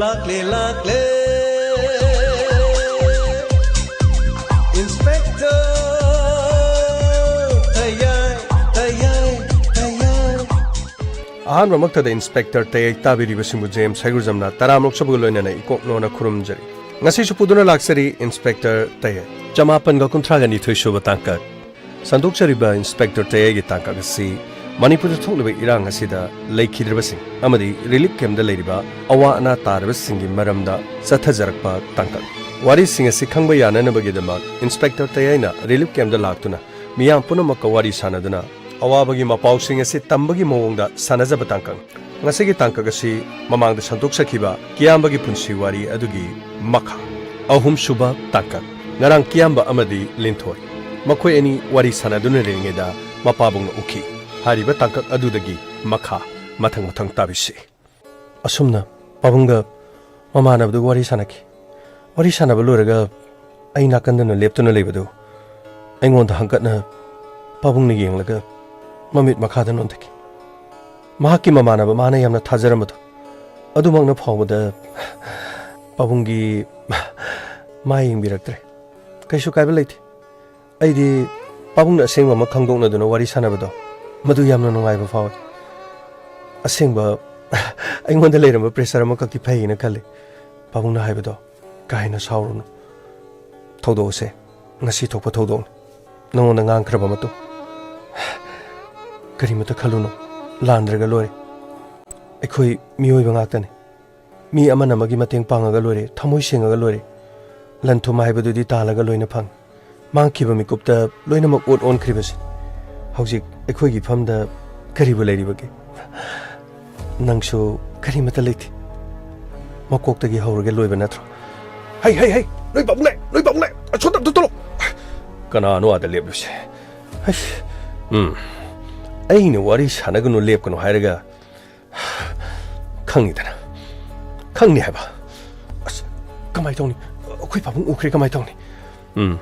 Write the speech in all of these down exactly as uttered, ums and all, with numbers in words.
ꯂꯥꯛꯂꯦ, ꯂꯥꯛꯂꯦ, Inspector ꯇꯌꯥꯏ, ꯇꯌꯥꯏ, ꯇꯌꯥꯏ꯫ ꯑꯍꯥꯟꯕꯃꯛꯇꯗ Inspector ꯇꯌꯥꯏ ꯇꯥꯕꯤꯔꯤꯕꯁꯤꯡꯕꯨ James ꯍꯩꯒ꯭ꯔꯨꯖꯝꯅ ꯇꯔꯥꯃꯔꯨꯛ ꯁꯨꯕꯒ ꯂꯣꯏꯅꯅ ꯏꯀꯣꯛ ꯅꯣꯟꯅ ꯈꯨꯔꯨꯝꯖꯔꯤ꯫ ꯉꯁꯤꯁꯨ ꯄꯨꯗꯨꯅ ꯂꯥꯛꯆꯔꯤ Inspector ꯇꯌꯥꯏ꯫ ꯆꯃꯥꯄꯟꯒ ꯀꯨꯟꯊ꯭ꯔꯥꯒ ꯅꯤꯊꯣꯏ ꯁꯨꯕ ꯇꯥꯡꯀꯛ꯫ ꯁꯟꯗꯣꯛꯆꯔꯤꯕ Inspector ꯇꯌꯥꯏꯒꯤ ꯇꯥꯡꯀꯛ ꯑꯁꯤ ꯃꯅꯤꯄꯨꯔꯗ ꯊꯣꯛꯂꯤꯕ ꯏꯔꯥꯡ ꯑꯁꯤꯗ ꯂꯩꯈꯤꯗ꯭ꯔꯕꯁꯤꯡ ꯑꯃꯗꯤ relief camp ꯗ ꯂꯩꯔꯤꯕ ꯑꯋꯥ ꯑꯅꯥ ꯇꯥꯔꯕꯁꯤꯡꯒꯤ ꯃꯔꯝꯗ ꯆꯠꯊꯖꯔꯛꯄ ꯇꯥꯡꯀꯛ꯫ ꯋꯥꯔꯤꯁꯤꯡ ꯑꯁꯤ ꯈꯪꯕ ꯌꯥꯅꯅꯕꯒꯤꯗꯃꯛ Inspector ꯇꯌꯥꯏꯅ relief camp ꯗ ꯂꯥꯛꯇꯨꯅ ꯃꯤꯌꯥꯝ ꯄꯨꯝꯅꯃꯛꯀ ꯋꯥꯔꯤ ꯁꯥꯅꯗꯨꯅ ꯑꯋꯥꯕꯒꯤ ꯃꯄꯥꯎꯁꯤꯡ ꯑꯁꯤ ꯇꯝꯕꯒꯤ ꯃꯑꯣꯡꯗ ꯁꯥꯟꯅꯖꯕ ꯇꯥꯡꯀꯛ꯫ ꯉꯁꯤꯒꯤ ꯇꯥꯡꯀꯛ ꯑꯁꯤ ꯃꯃꯥꯡꯗ ꯁꯟꯗꯣꯛꯆꯈꯤꯕ ꯀꯤꯌꯥꯝꯕꯒꯤ ꯄꯨꯟꯁꯤ ꯋꯥꯔꯤ ꯑꯗꯨꯒꯤ ꯃꯈꯥ꯫ ꯑꯍꯨꯝꯁꯨꯕ ꯇꯥꯡꯀꯛ꯫ ꯉꯔꯥꯡ ꯀꯤꯌꯥꯝꯕ ꯑꯃꯗꯤ ꯂꯤꯟꯊꯣꯏ ꯃꯈꯣꯏ ꯑꯅꯤ ꯋꯥꯔꯤ ꯁꯥꯟꯅꯗꯨꯅ ꯂꯩꯔꯤꯉꯩꯗ ꯃꯄꯥꯕꯨꯡꯅ ꯎꯈꯤ꯫ ꯍꯥꯏꯔꯤꯕ ꯇꯥꯡꯀꯛ ꯑꯗꯨꯗꯒꯤ ꯃꯈꯥ ꯃꯊꯪ ꯃꯊꯪ ꯇꯥꯕꯤꯁꯤ꯫ ꯑꯁꯨꯝꯅ ꯄꯥꯕꯨꯡꯒ ꯃꯃꯥꯟꯅꯕꯗꯨ ꯋꯥꯔꯤ ꯁꯥꯟꯅꯈꯤ꯫ ꯋꯥꯔꯤ ꯁꯥꯟꯅꯕ ꯂꯣꯏꯔꯒ ꯑꯩ ꯅꯥꯀꯟꯗꯅ ꯂꯦꯞꯇꯨꯅ ꯂꯩꯕꯗꯨ ꯑꯩꯉꯣꯟꯗ ꯍꯪꯀꯠꯅ ꯄꯥꯕꯨꯡꯅ ꯌꯦꯡꯂꯒ ꯃꯃꯤꯠ ꯃꯈꯥꯗ ꯅꯣꯟꯊꯈꯤ꯫ ꯃꯍꯥꯛꯀꯤ ꯃꯃꯥꯟꯅꯕ ꯃꯥꯅ ꯌꯥꯝꯅ ꯊꯥꯖꯔꯝꯕꯗꯨ ꯑꯗꯨꯃꯛꯅ ꯐꯥꯎꯕꯗ ꯄꯥꯕꯨꯡꯒꯤ ꯃꯥꯏ ꯌꯦꯡꯕꯤꯔꯛꯇ꯭ꯔꯦ꯫ ꯀꯩꯁꯨ ꯀꯥꯏꯕ ꯂꯩꯇꯦ꯫ ꯑꯩꯗꯤ ꯄꯥꯕꯨꯡꯅ ꯑꯁꯦꯡꯕ ꯑꯃ ꯈꯪꯗꯣꯛꯅꯗꯨꯅ ꯋꯥꯔꯤ ꯁꯥꯟꯅꯕꯗꯣ ꯃꯗꯨ ꯌꯥꯝꯅ ꯅꯨꯡꯉꯥꯏꯕ ꯐꯥꯎꯏ꯫ ꯑꯁꯦꯡꯕ ꯑꯩꯉꯣꯟꯗ ꯂꯩꯔꯝꯕ pressure ꯑꯃꯈꯛꯇꯤ ꯐꯩꯅ ꯈꯜꯂꯤ꯫ ꯄꯥꯕꯨꯡꯅ ꯍꯥꯏꯕꯗꯣ ꯀꯥ ꯍꯦꯟꯅ ꯁꯥꯎꯔꯨꯅꯨ꯫ ꯊꯧꯗꯣꯛ ꯑꯁꯦ ꯉꯁꯤ ꯊꯣꯛꯄ ꯊꯧꯗꯣꯛꯅꯤ꯫ ꯅꯉꯣꯟꯗ ꯉꯥꯡꯈ꯭ꯔꯕ ꯃꯇꯨꯡ ꯀꯔꯤꯃꯇ ꯈꯜꯂꯨꯅꯨ꯫ ꯂꯥꯟꯗ꯭ꯔꯒ ꯂꯣꯏꯔꯦ꯫ ꯑꯩꯈꯣꯏ ꯃꯤꯑꯣꯏꯕ ꯉꯥꯛꯇꯅꯤ꯫ ꯃꯤ ꯑꯃꯅ ꯑꯃꯒꯤ ꯃꯇꯦꯡ ꯄꯥꯡꯉꯒ ꯂꯣꯏꯔꯦ, ꯊꯃꯣꯏ ꯁꯦꯡꯉꯒ ꯂꯣꯏꯔꯦ꯫ ꯂꯟ ꯊꯨꯝ ꯍꯥꯏꯕꯗꯨꯗꯤ ꯇꯥꯜꯂꯒ ꯂꯣꯏꯅ ꯐꯪꯉꯤ꯫ ꯃꯥꯡꯈꯤꯕ ꯃꯤꯀꯨꯞꯇ ꯂꯣꯏꯅꯃꯛ ꯑꯣꯠ ꯑꯣꯟꯈ꯭ꯔꯤꯕꯁꯤ꯫ ꯍꯧꯖꯤꯛ ꯑꯩꯈꯣꯏꯒꯤ ꯏꯐꯝꯗ ꯀꯔꯤꯕꯨ ꯂꯩꯔꯤꯕꯒꯦ? ꯅꯪꯁꯨ ꯀꯔꯤꯃꯇ ꯂꯩꯇꯦ꯫ ꯃꯀꯣꯛꯇꯒꯤ ꯍꯧꯔꯒ ꯂꯣꯏꯕ ꯅꯠꯇ꯭ꯔꯣ? ꯍꯩ, ꯍꯩ, ꯍꯩ! ꯅꯣꯏ ꯄꯥꯕꯨꯡꯅꯦ! ꯅꯣꯏ ꯄꯥꯕꯨꯡꯅꯦ! ꯑꯁꯣꯝꯗ ꯑꯝꯇ ꯊꯣꯛꯂꯛꯑꯣ! ꯀꯅꯥꯅꯣ ꯑꯥꯗ ꯂꯦꯞꯂꯤꯁꯦ? ꯍꯩꯁ! ꯎꯝ꯫ ꯑꯩꯅ ꯋꯥꯔꯤ ꯁꯥꯟꯅꯒꯅꯨ, ꯂꯦꯞꯀꯅꯨ ꯍꯥꯏꯔꯒ ꯈꯪꯉꯤꯗꯅ꯫ ꯈꯪꯅꯤ ꯍꯥꯏꯕ꯫ ꯑꯁ, ꯀꯃꯥꯏ ꯇꯧꯅꯤ? ꯑꯩꯈꯣꯏ ꯄꯥꯕꯨꯡ ꯎꯈ꯭ꯔꯦ, ꯀꯃꯥꯏ ꯇꯧꯅꯤ? ꯎꯝ꯫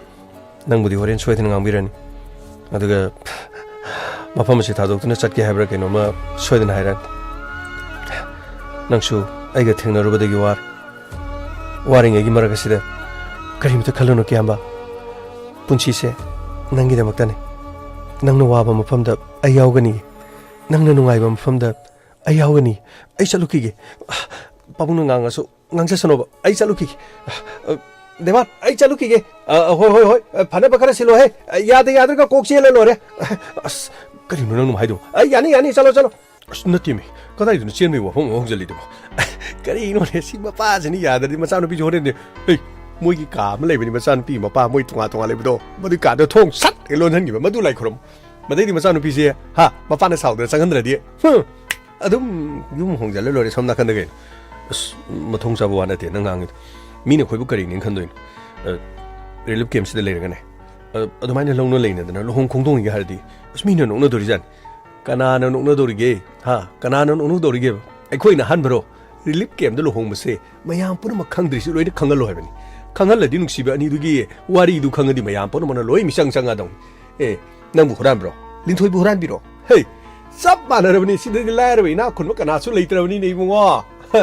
ꯅꯪꯕꯨꯗꯤ ꯍꯣꯔꯦꯟ ꯁꯣꯏꯗꯅ ꯉꯥꯡꯕꯤꯔꯅꯤ꯫ ꯑꯗꯨꯒ ꯃꯐꯝ ꯑꯁꯤ ꯊꯥꯗꯣꯛꯇꯨꯅ ꯆꯠꯀꯦ ꯍꯥꯏꯕ꯭ꯔꯥ ꯀꯩꯅꯣꯝꯃ ꯁꯣꯏꯗꯅ ꯍꯥꯏꯔꯛꯑꯅꯤ꯫ ꯅꯪꯁꯨ ꯑꯩꯒ ꯊꯦꯡꯅꯔꯨꯕꯗꯒꯤ ꯋꯥꯔꯦ꯫ ꯋꯥꯔꯤꯉꯩꯒꯤ ꯃꯔꯛ ꯑꯁꯤꯗ ꯀꯔꯤꯝꯇ ꯈꯜꯂꯨꯅꯨ, ꯀꯤꯌꯥꯝꯕ꯫ ꯄꯨꯟꯁꯤꯁꯦ ꯅꯪꯒꯤꯗꯃꯛꯇꯅꯤ꯫ ꯅꯪꯅ ꯋꯥꯕ ꯃꯐꯝꯗ ꯑꯩ ꯌꯥꯎꯒꯅꯤ꯫ ꯅꯪꯅ ꯅꯨꯡꯉꯥꯏꯕ ꯃꯐꯝꯗ ꯑꯩ ꯌꯥꯎꯒꯅꯤ꯫ ꯑꯩ ꯆꯠꯂꯨꯈꯤꯒꯦ꯫ ꯄꯥꯕꯨꯡꯅ ꯉꯥꯡꯉꯁꯨ ꯉꯥꯡꯖꯁꯅꯣꯕ, ꯑꯩ ꯆꯠꯂꯨꯈꯤꯒꯦ꯫ ꯑ, ꯗꯦꯕꯥꯟ, ꯑꯩ ꯆꯠꯂꯨꯈꯤꯒꯦ꯫ ꯑ, ꯍꯣꯏ, ꯍꯣꯏ, ꯍꯣꯏ꯫ ꯑ, ꯐꯅꯕ ꯈꯔ ꯁꯤꯜꯂꯣꯍꯦ꯫ ꯑ, ꯌꯥꯗ ꯌꯥꯗ꯭ꯔꯒ ꯀꯣꯛ ꯆꯦꯜꯂ ꯂꯣꯏꯔꯦ꯫ ꯑꯁ, ꯀꯔꯤꯅꯣ ꯅꯪꯅ ꯍꯥꯏꯗꯣ? ꯑ, ꯌꯥꯅꯤ, ꯌꯥꯅꯤ, ꯆꯠꯂꯣ, ꯆꯠꯂꯣ꯫ ꯑꯁ, ꯅꯠꯇꯦꯃꯤ, ꯀꯗꯥꯏꯗꯅꯣ ꯆꯦꯟꯕꯒꯤ ꯋꯥꯐꯝ ꯑꯃ ꯍꯧꯖꯤꯜꯂꯤꯗꯨꯕꯣ? ꯀꯔꯤꯅꯣꯅꯦ, ꯁꯤ ꯃꯄꯥꯁꯤꯅ ꯌꯥꯗ꯭ꯔꯗꯤ ꯃꯆꯥꯅꯨꯄꯤꯁꯨ ꯍꯣꯔꯦꯟꯗꯤ, ꯍꯩ, ꯃꯣꯏꯒꯤ ꯀꯥ ꯑꯃ ꯂꯩꯕꯅꯤ, ꯃꯆꯥꯅꯨꯄꯤ ꯃꯄꯥ ꯃꯣꯏ ꯇꯣꯉꯥꯟ ꯇꯣꯉꯥꯟ ꯂꯩꯕꯗꯣ, ꯃꯗꯨꯒꯤ ꯀꯥꯗꯣ ꯊꯣꯡ ꯁꯠ ꯍꯦꯛ ꯂꯣꯟꯁꯤꯟꯈꯤꯕ, ꯃꯗꯨ ꯂꯥꯏ ꯈꯨꯔꯨꯝ꯫ ꯃꯗꯩꯗꯤ ꯃꯆꯥꯅꯨꯄꯤꯁꯦ, ꯍꯥ, ꯃꯄꯥꯅ ꯁꯥꯎꯗꯅ ꯆꯪꯍꯟꯗ꯭ꯔꯗꯤ, ꯍꯨꯝ, ꯑꯗꯨꯝ ꯌꯨꯝ ꯍꯣꯡꯖꯜꯂ ꯂꯣꯏꯔꯦ ꯁꯣꯝ ꯅꯥꯀꯟꯗ ꯀꯩꯅꯣ꯫ ꯑꯁ, ꯃꯊꯣꯡ ꯆꯥꯕ ꯋꯥ ꯅꯠꯇꯦ ꯅꯪ ꯉꯥꯡꯉꯤꯗꯣ꯫ ꯃꯤꯅ ꯑꯩꯈꯣꯏꯕꯨ ꯀꯔꯤꯅꯦꯅ ꯈꯟꯗꯣꯏꯅꯣ? ꯑ, ꯔꯤꯂꯤꯐ ꯀꯦꯝꯞꯁꯤꯗ ꯂꯩꯔꯒꯅꯦ, ꯑ, ꯑꯗꯨꯃꯥꯏꯅ ꯂꯧꯅ ꯂꯩꯅꯗꯅ ꯂꯨꯍꯣꯡ ꯈꯣꯡꯗꯣꯡꯉꯤꯒ ꯍꯥꯏꯔꯗꯤ, ꯑꯁ, ꯃꯤꯅ ꯅꯣꯛꯅꯗꯣꯔꯤꯖꯥꯠꯅꯤ꯫ ꯀꯅꯥꯅ ꯅꯣꯛꯅꯗꯧꯔꯤꯒꯦ? ꯍꯥ? ꯀꯅꯥꯅ ꯅꯣꯛꯅꯗꯧꯔꯤꯒꯦꯕ? ꯑꯩꯈꯣꯏꯅ ꯑꯍꯥꯟꯕꯔꯣ? ꯔꯤꯂꯤꯐ ꯀꯦꯝꯞꯇ ꯂꯨꯍꯣꯡꯕꯁꯦ ꯃꯌꯥꯝ ꯄꯨꯝꯅꯃꯛ ꯈꯪꯗ꯭ꯔꯤꯁꯨ ꯂꯣꯏꯅ ꯈꯪꯍꯜꯂꯣ ꯍꯥꯏꯕꯅꯤ꯫ ꯈꯪꯍꯜꯂꯗꯤ ꯅꯨꯡꯁꯤꯕ ꯑꯅꯤꯗꯨꯒꯤ ꯋꯥꯔꯤꯗꯨ ꯈꯪꯉꯗꯤ ꯃꯌꯥꯝ ꯄꯨꯝꯅꯃꯛꯅ ꯂꯣꯏ ꯃꯤꯆꯪ ꯆꯪꯉꯗꯧꯅꯤ꯫ ꯑꯦ, ꯅꯪꯕꯨ ꯍꯨꯔꯥꯟꯕ꯭ꯔꯣ? ꯂꯤꯟꯊꯣꯏꯕꯨ ꯍꯨꯔꯥꯟꯕꯤꯔꯣ? ꯍꯦ, ꯆꯞ ꯃꯥꯟꯅꯔꯕꯅꯤ꯫ ꯁꯤꯗꯗꯤ ꯂꯥꯏꯔꯕ ꯏꯅꯥꯛ ꯈꯨꯟꯕ ꯀꯅꯥꯁꯨ ꯂꯩꯇ꯭ꯔꯕꯅꯤꯅꯦ ꯏꯕꯨꯡꯉꯣ꯫ ꯍ,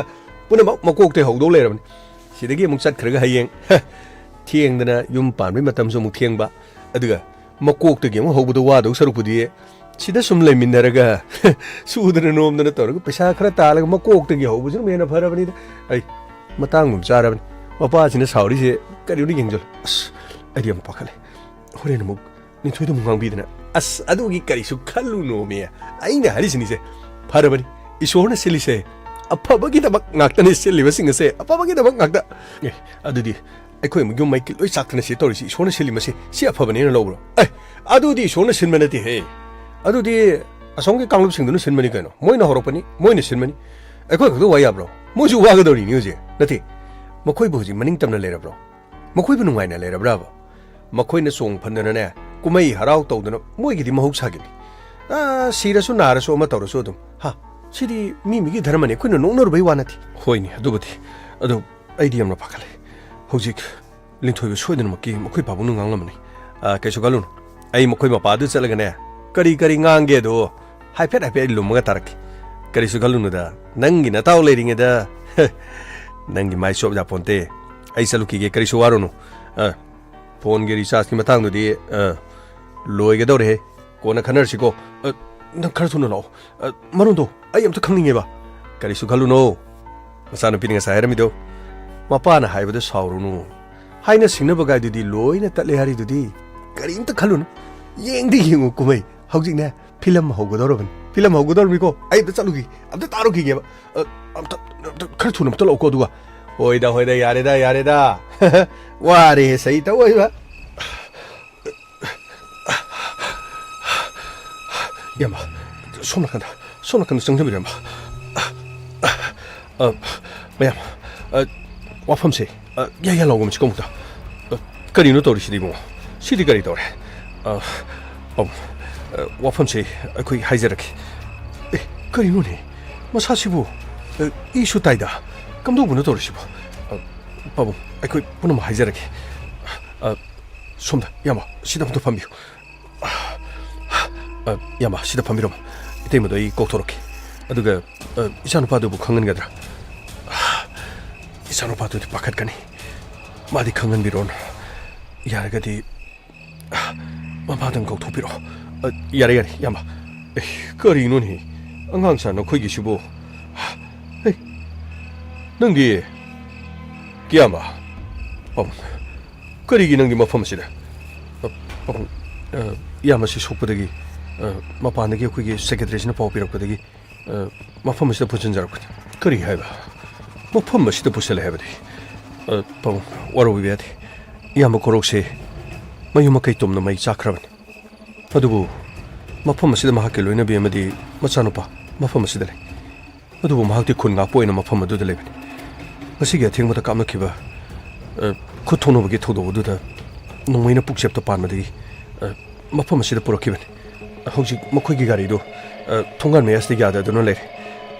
ꯄꯨꯝꯅꯃꯛ ꯃꯀꯣꯛꯇꯩ ꯍꯧꯗꯧ ꯂꯩꯔꯕꯅꯤ꯫ ꯁꯤꯗꯒꯤ ꯑꯃꯨꯛ ꯆꯠꯈ꯭ꯔꯒ ꯍꯌꯦꯡ, ꯍ, ꯊꯦꯡꯗꯅ ꯌꯨꯝ ꯄꯥꯟꯕꯩ ꯃꯇꯝꯁꯨ ꯑꯃꯨꯛ ꯊꯦꯡꯕ꯫ ꯑꯗꯨꯒ ꯃꯀꯣꯛꯇꯒꯤ ꯑꯃꯨꯛ ꯍꯧꯕꯗ ꯋꯥꯗꯧ ꯁꯔꯨꯛꯄꯨꯗꯤ ꯁꯤꯗ ꯁꯨꯝ ꯂꯩꯃꯤꯟꯅꯔꯒ ꯁꯨꯗꯅ ꯅꯣꯝꯗꯅ ꯇꯧꯔꯒ ꯄꯩꯁꯥ ꯈꯔ ꯇꯥꯜꯂꯒ ꯃꯀꯣꯛꯇꯒꯤ ꯍꯧꯕꯁꯤꯅ ꯍꯦꯟꯅ ꯐꯔꯕꯅꯤꯗ꯫ ꯑꯩ ꯃꯇꯥꯡꯗꯨꯝ ꯆꯥꯔꯕꯅꯤ꯫ ꯃꯄꯥꯁꯤꯅ ꯁꯥꯎꯔꯤꯁꯦ ꯀꯔꯤꯅꯣ ꯌꯦꯡꯖꯜꯂꯨ꯫ ꯑꯁ, ꯑꯩꯗꯤ ꯌꯥꯝ ꯄꯥꯈꯠꯂꯦ꯫ ꯍꯣꯔꯦꯟ ꯑꯃꯨꯛ ꯅꯤꯊꯣꯏꯗ ꯑꯃꯨꯛ ꯉꯥꯡꯕꯤꯗꯅ꯫ ꯑꯁ, ꯑꯗꯨꯒꯤ ꯀꯔꯤꯁꯨ ꯈꯜꯂꯨꯅꯣꯃꯤ꯫ ꯑꯩꯅ ꯍꯥꯏꯔꯤꯁꯤꯅꯤꯁꯦ, ꯐꯔꯕꯅꯤ꯫ ꯏꯁꯣꯔꯅ ꯁꯤꯜꯂꯤꯁꯦ ꯑꯐꯕꯒꯤꯗꯃꯛ ꯉꯥꯛꯇꯅꯤ, ꯁꯤꯜꯂꯤꯕꯁꯤꯡ ꯑꯁꯦ ꯑꯐꯕꯒꯤꯗꯃꯛ ꯉꯥꯛꯇ꯫ ꯑꯦ, ꯑꯗꯨꯗꯤ ꯑꯩꯈꯣꯏ ꯑꯃꯨꯛ ꯌꯨꯝ ꯃꯩ ꯂꯣꯏ ꯆꯥꯛꯇꯅ ꯁꯤ ꯇꯧꯔꯤꯁꯤ ꯏꯁꯣꯔꯅ ꯁꯤꯜꯂꯤ ꯃꯁꯤ, ꯁꯤ ꯑꯐꯕꯅꯦꯅ ꯂꯧꯕ꯭ꯔꯣ? ꯑꯦ, ꯑꯗꯨꯗꯤ ꯏꯁꯣꯔꯅ ꯁꯤꯟꯕ ꯅꯠꯇꯦꯍꯦ꯫ ꯑꯗꯨꯗꯤ ꯑꯁꯣꯝꯒꯤ ꯀꯥꯡꯂꯨꯞꯁꯤꯡꯗꯨꯅ ꯁꯤꯟꯕꯅꯤ ꯀꯩꯅꯣ꯫ ꯃꯣꯏꯅ ꯍꯧꯔꯛꯄꯅꯤ, ꯃꯣꯏꯅ ꯁꯤꯟꯕꯅꯤ꯫ ꯑꯩꯈꯣꯏ ꯈꯛꯇ ꯋꯥ ꯌꯥꯕ꯭ꯔꯣ? ꯃꯣꯏꯁꯨ ꯋꯥꯒꯗꯧꯔꯤꯅꯤ ꯍꯧꯖꯤꯛ꯫ ꯅꯠꯇꯦ, ꯃꯈꯣꯏꯕꯨ ꯍꯧꯖꯤꯛ ꯃꯅꯤꯡ ꯇꯝꯅ ꯂꯩꯔꯕ꯭ꯔꯣ? ꯃꯈꯣꯏꯕꯨ ꯅꯨꯡꯉꯥꯏꯅ ꯂꯩꯔꯕ꯭ꯔꯕ? ꯃꯈꯣꯏꯅ ꯆꯣꯡ ꯐꯟꯗꯅꯅꯦ, ꯀꯨꯝꯍꯩ ꯍꯔꯥꯎ ꯇꯧꯗꯅ, ꯃꯣꯏꯒꯤꯗꯤ ꯃꯍꯧꯁꯥꯒꯤꯅꯤ꯫ ꯑꯥ, ꯁꯤꯔꯁꯨ ꯅꯥꯔꯁꯨ ꯑꯃ ꯇꯧꯔꯁꯨ ꯑꯗꯨꯝ꯫ ꯍꯥ, ꯁꯤꯗꯤ ꯃꯤ ꯃꯤꯒꯤ ꯙꯔꯃꯅꯤ, ꯑꯩꯈꯣꯏꯅ ꯅꯣꯛꯅꯔꯨꯕꯩ ꯋꯥ ꯅꯠꯇꯦ꯫ ꯍꯣꯏꯅꯦ, ꯑꯗꯨꯕꯨꯗꯤ꯫ ꯑꯗꯣ ꯑꯩꯗꯤ ꯌꯥꯝꯅ ꯄꯥꯈꯠꯂꯦ꯫ ꯍꯧꯖꯤꯛ ꯂꯤꯟꯊꯣꯏꯕ ꯁꯣꯏꯗꯅꯃꯛꯀꯤ ꯃꯈꯣꯏ ꯄꯥꯕꯨꯡꯅ ꯉꯥꯡꯂꯝꯃꯅꯤ꯫ ꯑꯥ, ꯀꯩꯁꯨ ꯈꯜꯂꯨꯅꯨ꯫ ꯑꯩ ꯃꯈꯣꯏ ꯃꯄꯥꯗꯨ ꯆꯠꯂꯒꯅꯦ, ꯀꯔꯤ ꯀꯔꯤ ꯉꯥꯡꯒꯦꯗꯣ ꯍꯥꯏꯐꯦꯠ ꯍꯥꯏꯐꯦꯠ ꯑꯩ ꯂꯨꯝꯃꯒ ꯇꯥꯔꯛꯀꯦ꯫ ꯀꯔꯤꯁꯨ ꯈꯜꯂꯨꯅꯨꯗ, ꯅꯪꯒꯤ ꯅꯇꯥꯎ ꯂꯩꯔꯤꯉꯩꯗ ꯅꯪꯒꯤ ꯃꯥꯏ ꯆꯣꯞ ꯌꯥꯄꯣꯟꯇꯦ꯫ ꯑꯩ ꯆꯠꯂꯨꯈꯤꯒꯦ, ꯀꯔꯤꯁꯨ ꯋꯥꯔꯨꯅꯨ꯫ ꯑ, ꯐꯣꯟꯒꯤ ꯔꯤꯆꯥꯔꯖꯀꯤ ꯃꯇꯥꯡꯗꯨꯗꯤ, ꯑ, ꯂꯣꯏꯒꯗꯧꯔꯦꯍꯦ꯫ ꯀꯣꯟꯅ ꯈꯟꯅꯔꯁꯤꯀꯣ꯫ ꯑ, ꯅꯪ ꯈꯔ ꯊꯨꯅ ꯂꯥꯛꯑꯣ꯫ ꯑ, ꯃꯔꯣꯟꯗꯣ ꯑꯩ ꯑꯝꯇ ꯈꯪꯅꯤꯡꯉꯦꯕ꯫ ꯀꯔꯤꯁꯨ ꯈꯜꯂꯨꯅꯣ꯫ ꯃꯆꯥꯅꯨꯄꯤꯅ ꯉꯁꯥꯏ ꯍꯥꯏꯔꯝꯃꯤꯗꯣ, "ꯃꯄꯥꯅ ꯍꯥꯏꯕꯗ ꯁꯥꯎꯔꯨꯅꯨ꯫ ꯍꯥꯏꯅ ꯁꯤꯡꯅꯕ ꯒꯥꯏꯗꯨꯗꯤ ꯂꯣꯏꯅ ꯇꯠꯂꯦ ꯍꯥꯏꯔꯤꯗꯨꯗꯤ꯫ ꯀꯔꯤꯝꯇ ꯈꯜꯂꯨꯅꯨ꯫ ꯌꯦꯡꯗꯤ ꯌꯦꯡꯉꯨ ꯀꯨꯝꯍꯩ꯫ ꯍꯧꯖꯤꯛꯅꯦ, ꯐꯤꯂꯝ ꯍꯧꯒꯗꯧꯔꯕꯅꯤ꯫ ꯐꯤꯂꯝ ꯍꯧꯒꯗꯧꯔꯕꯅꯤꯀꯣ꯫ ꯑꯩ ꯑꯝꯇ ꯆꯠꯂꯨꯈꯤ꯫ ꯑꯝꯇ ꯇꯥꯔꯨꯈꯤꯒꯦꯕ꯫ ꯑ, ꯑꯝꯇ, ꯑꯝꯇ ꯈꯔ ꯊꯨꯅ ꯑꯝꯇ ꯂꯥꯛꯎꯀꯣ ꯑꯗꯨꯒ꯫" "ꯍꯣꯏꯗ, ꯍꯣꯏꯗ, ꯌꯥꯔꯦꯗ, ꯌꯥꯔꯦꯗ꯫ ꯋꯥꯔꯦ ꯁꯩ ꯇꯧ ꯑꯣꯏꯕ꯫" ꯏꯌꯥꯝꯕ, ꯁꯣꯝ ꯅꯥꯀꯟꯗ, ꯁꯣꯝ ꯅꯥꯀꯟꯗ ꯆꯪꯖꯕꯤꯔꯣ, ꯏꯌꯥꯝꯕ꯫ ꯑ, ꯃꯌꯥꯝ, ꯑ, ꯋꯥꯐꯝꯁꯦ, ꯑ, ꯌꯥ, ꯌꯥ ꯂꯥꯎꯒꯨꯝꯁꯤ ꯀꯣꯃꯨꯛꯇ꯫ ꯑ, ꯀꯔꯤꯅꯣ ꯇꯧꯔꯤꯁꯤꯗꯤ, ꯏꯕꯨꯡꯉꯣ? ꯁꯤꯗꯤ ꯀꯔꯤ ꯇꯧꯔꯦ? ꯑ, ꯄꯥꯕꯨꯡ, ꯑ, ꯋꯥꯐꯝꯁꯦ ꯑꯩꯈꯣꯏ ꯍꯥꯏꯖꯔꯛꯀꯦ꯫ ꯑꯦ, ꯀꯔꯤꯅꯣꯅꯦ? ꯃꯁꯥꯁꯤꯕꯨ, ꯑ, ꯏꯁꯨ ꯇꯥꯏꯗ꯫ ꯀꯝꯗꯧꯕꯅꯣ ꯇꯧꯔꯤꯁꯤꯕꯣ? ꯑ, ꯄꯥꯕꯨꯡ, ꯑꯩꯈꯣꯏ ꯄꯨꯝꯅꯃꯛ ꯍꯥꯏꯖꯔꯒꯦ꯫ ꯑ, ꯁꯣꯝꯗ, ꯏꯌꯥꯝꯕ, ꯁꯤꯗ ꯑꯝꯇ ꯐꯝꯕꯤꯌꯨ꯫ ꯑ, ꯏꯌꯥꯝꯕ, ꯁꯤꯗ ꯐꯝꯕꯤꯔꯝꯃꯣ꯫ ꯏꯇꯩꯃꯗꯣ ꯑꯩ ꯀꯧꯊꯣꯔꯛꯀꯦ꯫ ꯑꯗꯨꯒ, ꯑ, ꯏꯆꯥꯅꯨꯄꯥꯗꯨꯕꯨ ꯈꯪꯍꯟꯒꯗ꯭ꯔꯥ? ꯏꯆꯥꯅꯨꯄꯥꯗꯨꯗꯤ ꯄꯥꯈꯠꯀꯅꯤ꯫ ꯃꯥꯗꯤ ꯈꯪꯍꯟꯕꯤꯔꯣꯅꯨ꯫ ꯌꯥꯔꯒꯗꯤ, ꯑ, ꯃꯃꯥꯗꯪ ꯀꯧꯊꯣꯛꯄꯤꯔꯣ꯫ ꯑ, ꯌꯥꯔꯦ, ꯌꯥꯔꯦ, ꯏꯌꯥꯝꯕ꯫ ꯑꯦ, ꯀꯔꯤꯅꯣꯅꯦ? ꯑꯉꯥꯡ ꯁꯥ ꯅꯈꯣꯏꯒꯤꯁꯤꯕꯨ? ꯑꯦ, ꯅꯪꯗꯤ, ꯀꯤꯌꯥꯝꯕ? ꯄꯥꯕꯨꯡ, ꯀꯔꯤꯒꯤ ꯅꯪꯗꯤ ꯃꯐꯝ ꯑꯁꯤꯗ? ꯑ, ꯄꯥꯕꯨꯡ, ꯑ, ꯏꯌꯥꯝꯕꯁꯤ ꯁꯣꯛꯄꯗꯒꯤ, ꯑ, ꯃꯄꯥꯟꯗꯒꯤ ꯑꯩꯈꯣꯏꯒꯤ ꯁꯦꯀ꯭ꯔꯦꯇꯔꯤꯁꯤꯅ ꯄꯥꯎ ꯄꯤꯔꯛꯄꯗꯒꯤ, ꯑ, ꯃꯐꯝ ꯑꯁꯤꯗ ꯄꯨꯟꯁꯤꯟꯖꯔꯛꯄꯅꯤ꯫ ꯀꯔꯤ ꯍꯥꯏꯕ? ꯃꯐꯝ ꯑꯁꯤꯗ ꯄꯨꯁꯤꯜꯂꯦ ꯍꯥꯏꯕꯗꯤ? ꯑ, ꯄꯥꯕꯨꯡ, ꯋꯥꯔꯧꯕꯤꯕ ꯌꯥꯗꯦ꯫ ꯏꯌꯥꯝꯕ ꯀꯣꯔꯣꯛꯁꯦ ꯃꯌꯨꯝ ꯃꯀꯩ ꯇꯨꯝꯅ ꯃꯩ ꯆꯥꯛꯈ꯭ꯔꯕꯅꯤ꯫ ꯑꯗꯨꯕꯨ ꯃꯐꯝ ꯑꯁꯤꯗ ꯃꯍꯥꯛꯀꯤ ꯂꯣꯏꯅꯕꯤ ꯑꯃꯗꯤ ꯃꯆꯥꯅꯨꯄꯥ ꯃꯐꯝ ꯑꯁꯤꯗ ꯂꯩ꯫ ꯑꯗꯨꯕꯨ ꯃꯍꯥꯛꯇꯤ ꯈꯨꯟ ꯉꯥꯛꯄ ꯑꯣꯏꯅ ꯃꯐꯝ ꯑꯗꯨꯗ ꯂꯩꯕꯅꯤ꯫ ꯉꯁꯤꯒꯤ ꯑꯊꯦꯡꯕꯗ ꯀꯥꯞꯅꯈꯤꯕ, ꯑ, ꯈꯨꯠ ꯊꯣꯛꯅꯕꯒꯤ ꯊꯧꯗꯣꯛ ꯑꯗꯨꯗ ꯅꯣꯡꯃꯩꯅ ꯄꯨꯛꯆꯦꯞꯇ ꯄꯥꯟꯕꯗꯒꯤ, ꯑ, ꯃꯐꯝ ꯑꯁꯤꯗ ꯄꯨꯔꯛꯈꯤꯕꯅꯤ꯫ ꯍꯧꯖꯤꯛ ꯃꯈꯣꯏꯒꯤ ꯒꯥꯔꯤꯗꯨ, ꯑ, ꯊꯣꯡꯒꯥꯟ ꯃꯌꯥꯁꯤꯗ ꯌꯥꯗꯗꯨꯅ ꯂꯩꯔꯦ꯫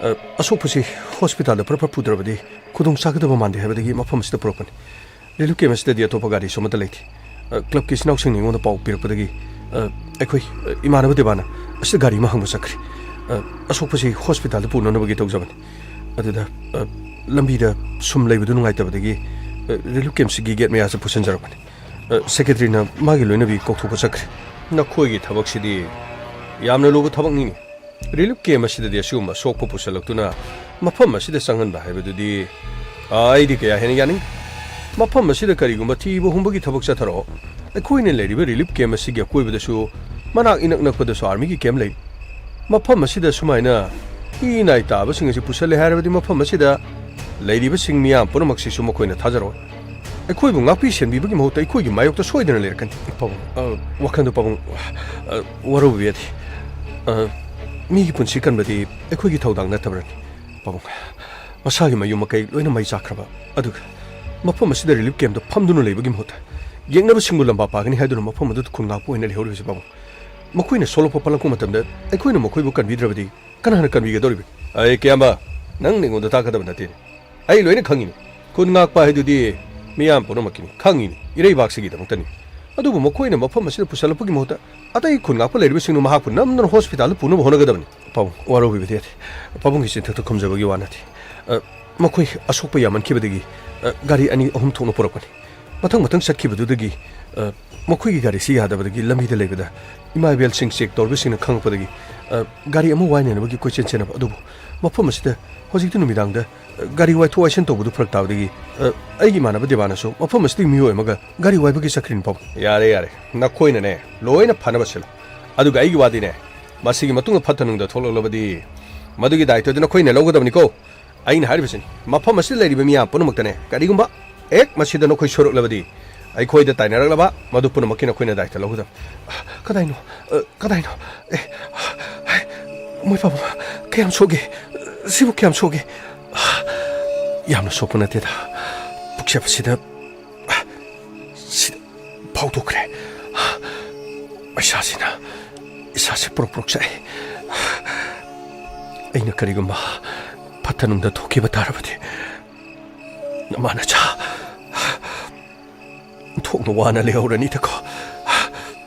ꯑ, ꯑꯁꯣꯛꯄꯁꯤ ꯍꯣꯁꯄꯤꯇꯥꯜꯗ ꯐꯠ ꯐꯠ ꯄꯨꯗ꯭ꯔꯕꯗꯤ ꯈꯨꯗꯣꯡ ꯆꯥꯒꯗꯕ ꯃꯥꯟꯗꯦ ꯍꯥꯏꯕꯗꯒꯤ ꯃꯐꯝ ꯑꯁꯤꯗ ꯄꯨꯔꯛꯄꯅꯤ꯫ ꯔꯤꯂꯤꯐ ꯀꯦꯝꯞ ꯑꯁꯤꯗꯗꯤ ꯑꯇꯣꯞꯄ ꯒꯥꯔꯤꯁꯨ ꯑꯃꯠꯇ ꯂꯩꯇꯦ꯫ ꯑ, ꯀ꯭ꯂꯕꯀꯤ ꯏꯆꯤꯟ ꯏꯅꯥꯎꯁꯤꯡꯅ ꯑꯩꯉꯣꯟꯗ ꯄꯥꯎ ꯄꯤꯔꯛꯄꯗꯒꯤ, ꯑ, ꯑꯩꯈꯣꯏ, ꯑ, ꯏꯃꯥꯟꯅꯕ ꯗꯦꯕꯥꯅ ꯑꯁꯤꯗ ꯒꯥꯔꯤ ꯑꯃ ꯍꯪꯕ ꯆꯠꯈ꯭ꯔꯦ꯫ ꯑ, ꯑꯁꯣꯛꯄꯁꯤ ꯍꯣꯁꯄꯤꯇꯥꯜꯗ ꯄꯨꯅꯅꯕꯒꯤ ꯇꯧꯖꯕꯅꯤ꯫ ꯑꯗꯨꯗ, ꯑ, ꯂꯝꯕꯤꯗ ꯁꯨꯝ ꯂꯩꯕꯗꯨ ꯅꯨꯡꯉꯥꯏꯇꯕꯗꯒꯤ, ꯑ, ꯔꯤꯂꯤꯐ ꯀꯦꯝꯞꯁꯤꯒꯤ ꯒꯦꯠ ꯃꯌꯥꯁꯦ ꯄꯨꯁꯤꯟꯖꯔꯛꯄꯅꯤ꯫ ꯑ, ꯁꯦꯀ꯭ꯔꯦꯇꯔꯤꯅ ꯃꯥꯒꯤ ꯂꯣꯏꯅꯕꯤ ꯀꯧꯊꯣꯛꯄ ꯆꯠꯈ꯭ꯔꯦ꯫ ꯅꯈꯣꯏꯒꯤ ꯊꯕꯛꯁꯤꯗꯤ ꯌꯥꯝꯅ ꯂꯨꯕ ꯊꯕꯛꯅꯤꯅꯦ꯫ ꯔꯤꯂꯤꯐ ꯀꯦꯝꯞ ꯑꯁꯤꯗꯗꯤ ꯑꯁꯤꯒꯨꯝꯕ ꯑꯁꯣꯛꯄ ꯄꯨꯁꯜꯂꯛꯇꯨꯅ ꯃꯐꯝ ꯑꯁꯤꯗ ꯆꯪꯍꯟꯕ ꯍꯥꯏꯕꯗꯨꯗꯤ, ꯑ, ꯑꯩꯗꯤ ꯀꯌꯥ ꯍꯦꯟꯅ ꯌꯥꯅꯤꯡꯗꯦ꯫ ꯃꯐꯝ ꯑꯁꯤꯗ ꯀꯔꯤꯒꯨꯝꯕ ꯊꯤꯕ ꯍꯨꯝꯕꯒꯤ ꯊꯕꯛ ꯆꯠꯊꯔꯛꯑꯣ, ꯑꯩꯈꯣꯏꯅ ꯂꯩꯔꯤꯕ ꯔꯤꯂꯤꯐ ꯀꯦꯝꯞ ꯑꯁꯤꯒꯤ ꯑꯀꯣꯏꯕꯗꯁꯨ, ꯃꯅꯥꯛ ꯏꯅꯛ ꯅꯛꯄꯗꯁꯨ ꯑꯥꯔꯃꯤꯒꯤ ꯀꯦꯝꯞ ꯂꯩ꯫ ꯃꯐꯝ ꯑꯁꯤꯗ ꯁꯨꯃꯥꯏꯅ ꯏ ꯅꯥꯏ ꯇꯥꯕꯁꯤꯡ ꯑꯁꯤ ꯄꯨꯁꯜꯂꯦ ꯍꯥꯏꯔꯕꯗꯤ, ꯃꯐꯝ ꯑꯁꯤꯗ ꯂꯩꯔꯤꯕꯁꯤꯡ ꯃꯤꯌꯥꯝ ꯄꯨꯝꯅꯃꯛꯁꯤꯁꯨ ꯃꯈꯣꯏꯅ ꯊꯥꯖꯔꯣꯏ꯫ ꯑꯩꯈꯣꯏꯕꯨ ꯉꯥꯛꯄꯤ ꯁꯦꯟꯕꯤꯕꯒꯤ ꯃꯍꯨꯠꯇ ꯑꯩꯈꯣꯏꯒꯤ ꯃꯥꯌꯣꯛꯇ ꯁꯣꯏꯗꯅ ꯂꯩꯔꯛꯀꯅꯤ꯫ ꯄꯥꯕꯨꯡ, ꯑ, ꯋꯥꯈꯜꯗꯨ, ꯄꯥꯕꯨꯡ, ꯑ, ꯋꯥꯔꯧꯕꯤꯕ ꯌꯥꯗꯦ꯫ ꯑ, ꯃꯤꯒꯤ ꯄꯨꯟꯁꯤ ꯀꯟꯕꯗꯤ ꯑꯩꯈꯣꯏꯒꯤ ꯊꯧꯗꯥꯡ ꯅꯠꯇꯕ꯭ꯔꯅꯤ? ꯄꯥꯕꯨꯡ, ꯃꯁꯥꯒꯤ ꯃꯌꯨꯝ ꯃꯀꯩ ꯂꯣꯏꯅ ꯃꯩ ꯆꯥꯛꯈ꯭ꯔꯕ, ꯑꯗꯨꯒ ꯃꯐꯝ ꯑꯁꯤꯗ ꯔꯤꯂꯤꯐ ꯀꯦꯝꯞꯇ ꯐꯝꯗꯨꯅ ꯂꯩꯕꯒꯤ ꯃꯍꯨꯠꯇ ꯌꯦꯡꯅꯕꯁꯤꯡꯕꯨ ꯂꯝꯕꯥ ꯄꯥꯒꯅꯤ ꯍꯥꯏꯗꯨꯅ ꯃꯐꯝ ꯑꯗꯨꯗ ꯈꯨꯟ ꯉꯥꯛꯄ ꯑꯣꯏꯅ ꯂꯩꯍꯧꯔꯤꯕꯁꯤ, ꯄꯥꯕꯨꯡ, ꯃꯈꯣꯏꯅ ꯁꯣꯛꯂꯛꯄ ꯄꯜꯂꯛꯄ ꯃꯇꯝꯗ ꯑꯩꯈꯣꯏꯅ ꯃꯈꯣꯏꯕꯨ ꯀꯟꯕꯤꯗ꯭ꯔꯕꯗꯤ ꯀꯅꯥꯅ ꯀꯟꯕꯤꯒꯗꯧꯔꯤꯕꯒꯦ? ꯑꯩ ꯀꯌꯥꯝꯕ, ꯅꯪ ꯑꯩꯉꯣꯟꯗ ꯇꯥꯛꯀꯗꯕ ꯅꯠꯇꯦꯅꯦ꯫ ꯑꯩ ꯂꯣꯏꯅ ꯈꯪꯉꯤꯅꯤ꯫ ꯈꯨꯟ ꯉꯥꯛꯄ ꯍꯥꯏꯗꯨꯗꯤ ꯃꯤꯌꯥꯝ ꯄꯨꯝꯅꯃꯛꯀꯤꯅꯤ, ꯈꯪꯉꯤꯅꯤ, ꯏꯔꯩꯕꯥꯛꯁꯤꯒꯤꯗꯃꯛꯇꯅꯤ꯫ ꯑꯗꯨꯕꯨ ꯃꯈꯣꯏꯅ ꯃꯐꯝ ꯑꯁꯤꯗ ꯄꯨꯁꯜꯂꯛꯄꯒꯤ ꯃꯍꯨꯠꯇ ꯑꯇꯩ ꯈꯨꯟ ꯉꯥꯛꯄ ꯂꯩꯔꯤꯕꯁꯤꯡꯗꯨ ꯃꯍꯥꯛꯄꯨ ꯅꯝꯗꯅ ꯍꯣꯁꯄꯤꯇꯥꯜꯗ ꯄꯨꯅꯕ ꯍꯣꯠꯅꯒꯗꯕꯅꯤ꯫ ꯄꯥꯕꯨꯡ, ꯋꯥꯔꯧꯕꯤꯕꯗꯤ ꯌꯥꯗꯦ꯫ ꯄꯥꯕꯨꯡꯒꯤ ꯆꯤꯟꯊꯛꯇ ꯈꯨꯝꯖꯕꯒꯤ ꯋꯥ ꯅꯠꯇꯦ꯫ ꯑ, ꯃꯈꯣꯏ ꯑꯁꯣꯛꯄ ꯌꯥꯝꯃꯟꯈꯤꯕꯗꯒꯤ, ꯑ, ꯒꯥꯔꯤ ꯑꯅꯤ ꯑꯍꯨꯝ ꯊꯣꯛꯅ ꯄꯨꯔꯛꯄꯅꯤ꯫ ꯃꯊꯪ ꯃꯊꯪ ꯆꯠꯈꯤꯕꯗꯨꯗꯒꯤ, ꯑ, ꯃꯈꯣꯏꯒꯤ ꯒꯥꯔꯤꯁꯤ ꯌꯥꯗꯕꯗꯒꯤ ꯂꯝꯕꯤꯗ ꯂꯩꯕꯗ ꯏꯃꯥ ꯏꯕꯦꯜꯁꯤꯡ ꯆꯦꯛ ꯇꯧꯔꯤꯕꯁꯤꯡꯅ ꯈꯪꯂꯛꯄꯗꯒꯤ, ꯑ, ꯒꯥꯔꯤ ꯑꯃ ꯋꯥꯏꯅꯅꯕꯒꯤ ꯀꯣꯏꯆꯦꯟ ꯆꯦꯟꯅꯕ ꯑꯗꯨꯕꯨ ꯃꯐꯝ ꯑꯁꯤꯗ ꯍꯧꯖꯤꯛꯇꯤ ꯅꯨꯃꯤꯗꯥꯡꯗ, ꯑ, ꯒꯥꯔꯤ ꯋꯥꯏꯊꯣꯛ ꯋꯥꯏꯁꯤꯟ ꯇꯧꯕꯗꯨ ꯐꯔꯛ ꯇꯥꯕꯗꯒꯤ, ꯑ, ꯑꯩꯒꯤ ꯏꯃꯥꯟꯅꯕ ꯗꯦꯕꯥꯅꯁꯨ ꯃꯐꯝ ꯑꯁꯤꯗꯒꯤ ꯃꯤꯑꯣꯏ ꯑꯃꯒ ꯒꯥꯔꯤ ꯋꯥꯏꯕꯒꯤ ꯆꯠꯈ꯭ꯔꯤꯅꯤ, ꯄꯥꯕꯨꯡ꯫ ꯌꯥꯔꯦ, ꯌꯥꯔꯦ, ꯅꯈꯣꯏꯅꯅꯦ ꯂꯣꯏꯅ ꯐꯅꯕ ꯁꯤꯜꯂꯨ꯫ ꯑꯗꯨꯒ ꯑꯩꯒꯤ ꯋꯥꯗꯤꯅꯦ, ꯃꯁꯤꯒꯤ ꯃꯇꯨꯡꯗ ꯐꯠꯇ ꯅꯨꯡꯗ ꯊꯣꯛꯂꯛꯂꯕꯗꯤ ꯃꯗꯨꯒꯤ ꯗꯥꯏꯇ꯭ꯋꯗꯨ ꯅꯈꯣꯏꯅ ꯂꯧꯒꯗꯕꯅꯤꯀꯣ꯫ ꯑꯩꯅ ꯍꯥꯏꯔꯤꯕꯁꯤꯅꯤ, ꯃꯐꯝ ꯑꯁꯤꯗ ꯂꯩꯔꯤꯕ ꯃꯤꯌꯥꯝ ꯄꯨꯝꯅꯃꯛꯇꯅꯦ, ꯀꯔꯤꯒꯨꯝꯕ ꯍꯦꯛ ꯃꯁꯤꯗ ꯅꯈꯣꯏ ꯁꯣꯏꯔꯛꯂꯕꯗꯤ, ꯑꯩꯈꯣꯏꯗ ꯇꯥꯏꯅꯔꯛꯂꯕ ꯃꯗꯨ ꯄꯨꯝꯅꯃꯛꯀꯤ ꯅꯈꯣꯏꯅ ꯗꯥꯏꯇ꯭ꯋ ꯂꯧꯒꯗꯕ꯫ ꯀꯗꯥꯏꯅꯣ? ꯑ, ꯀꯗꯥꯏꯅꯣ? ꯑꯦ, ꯍꯥꯏ, ꯃꯣꯏ ꯄꯥꯕꯨꯡ, ꯀꯌꯥꯝ ꯁꯣꯛꯒꯦ? ꯁꯤꯕꯨ ꯀꯌꯥꯝ ꯁꯣꯛꯒꯦ? ꯌꯥꯝꯅ ꯁꯣꯛꯄ ꯅꯠꯇꯦꯗ꯫ ꯄꯨꯛꯆꯦꯞ ꯑꯁꯤꯗ, ꯁꯤꯗ ꯐꯥꯎꯗꯣꯛꯈ꯭ꯔꯦ꯫ ꯄꯩꯁꯥꯁꯤꯅ ꯏꯁꯥꯁꯦ ꯄ꯭ꯔꯣꯛ ꯄ꯭ꯔꯣꯛ ꯆꯥꯛꯑꯦ꯫ ꯑꯩꯅ ꯀꯔꯤꯒꯨꯝꯕ ꯐꯠꯇ ꯅꯨꯡꯗ ꯊꯣꯛꯈꯤꯕ ꯇꯥꯔꯕꯗꯤ, ꯅꯃꯥ ꯅꯆꯥ ꯊꯣꯛꯅ ꯋꯥꯅ ꯂꯩꯍꯧꯔꯅꯤꯗꯀꯣ꯫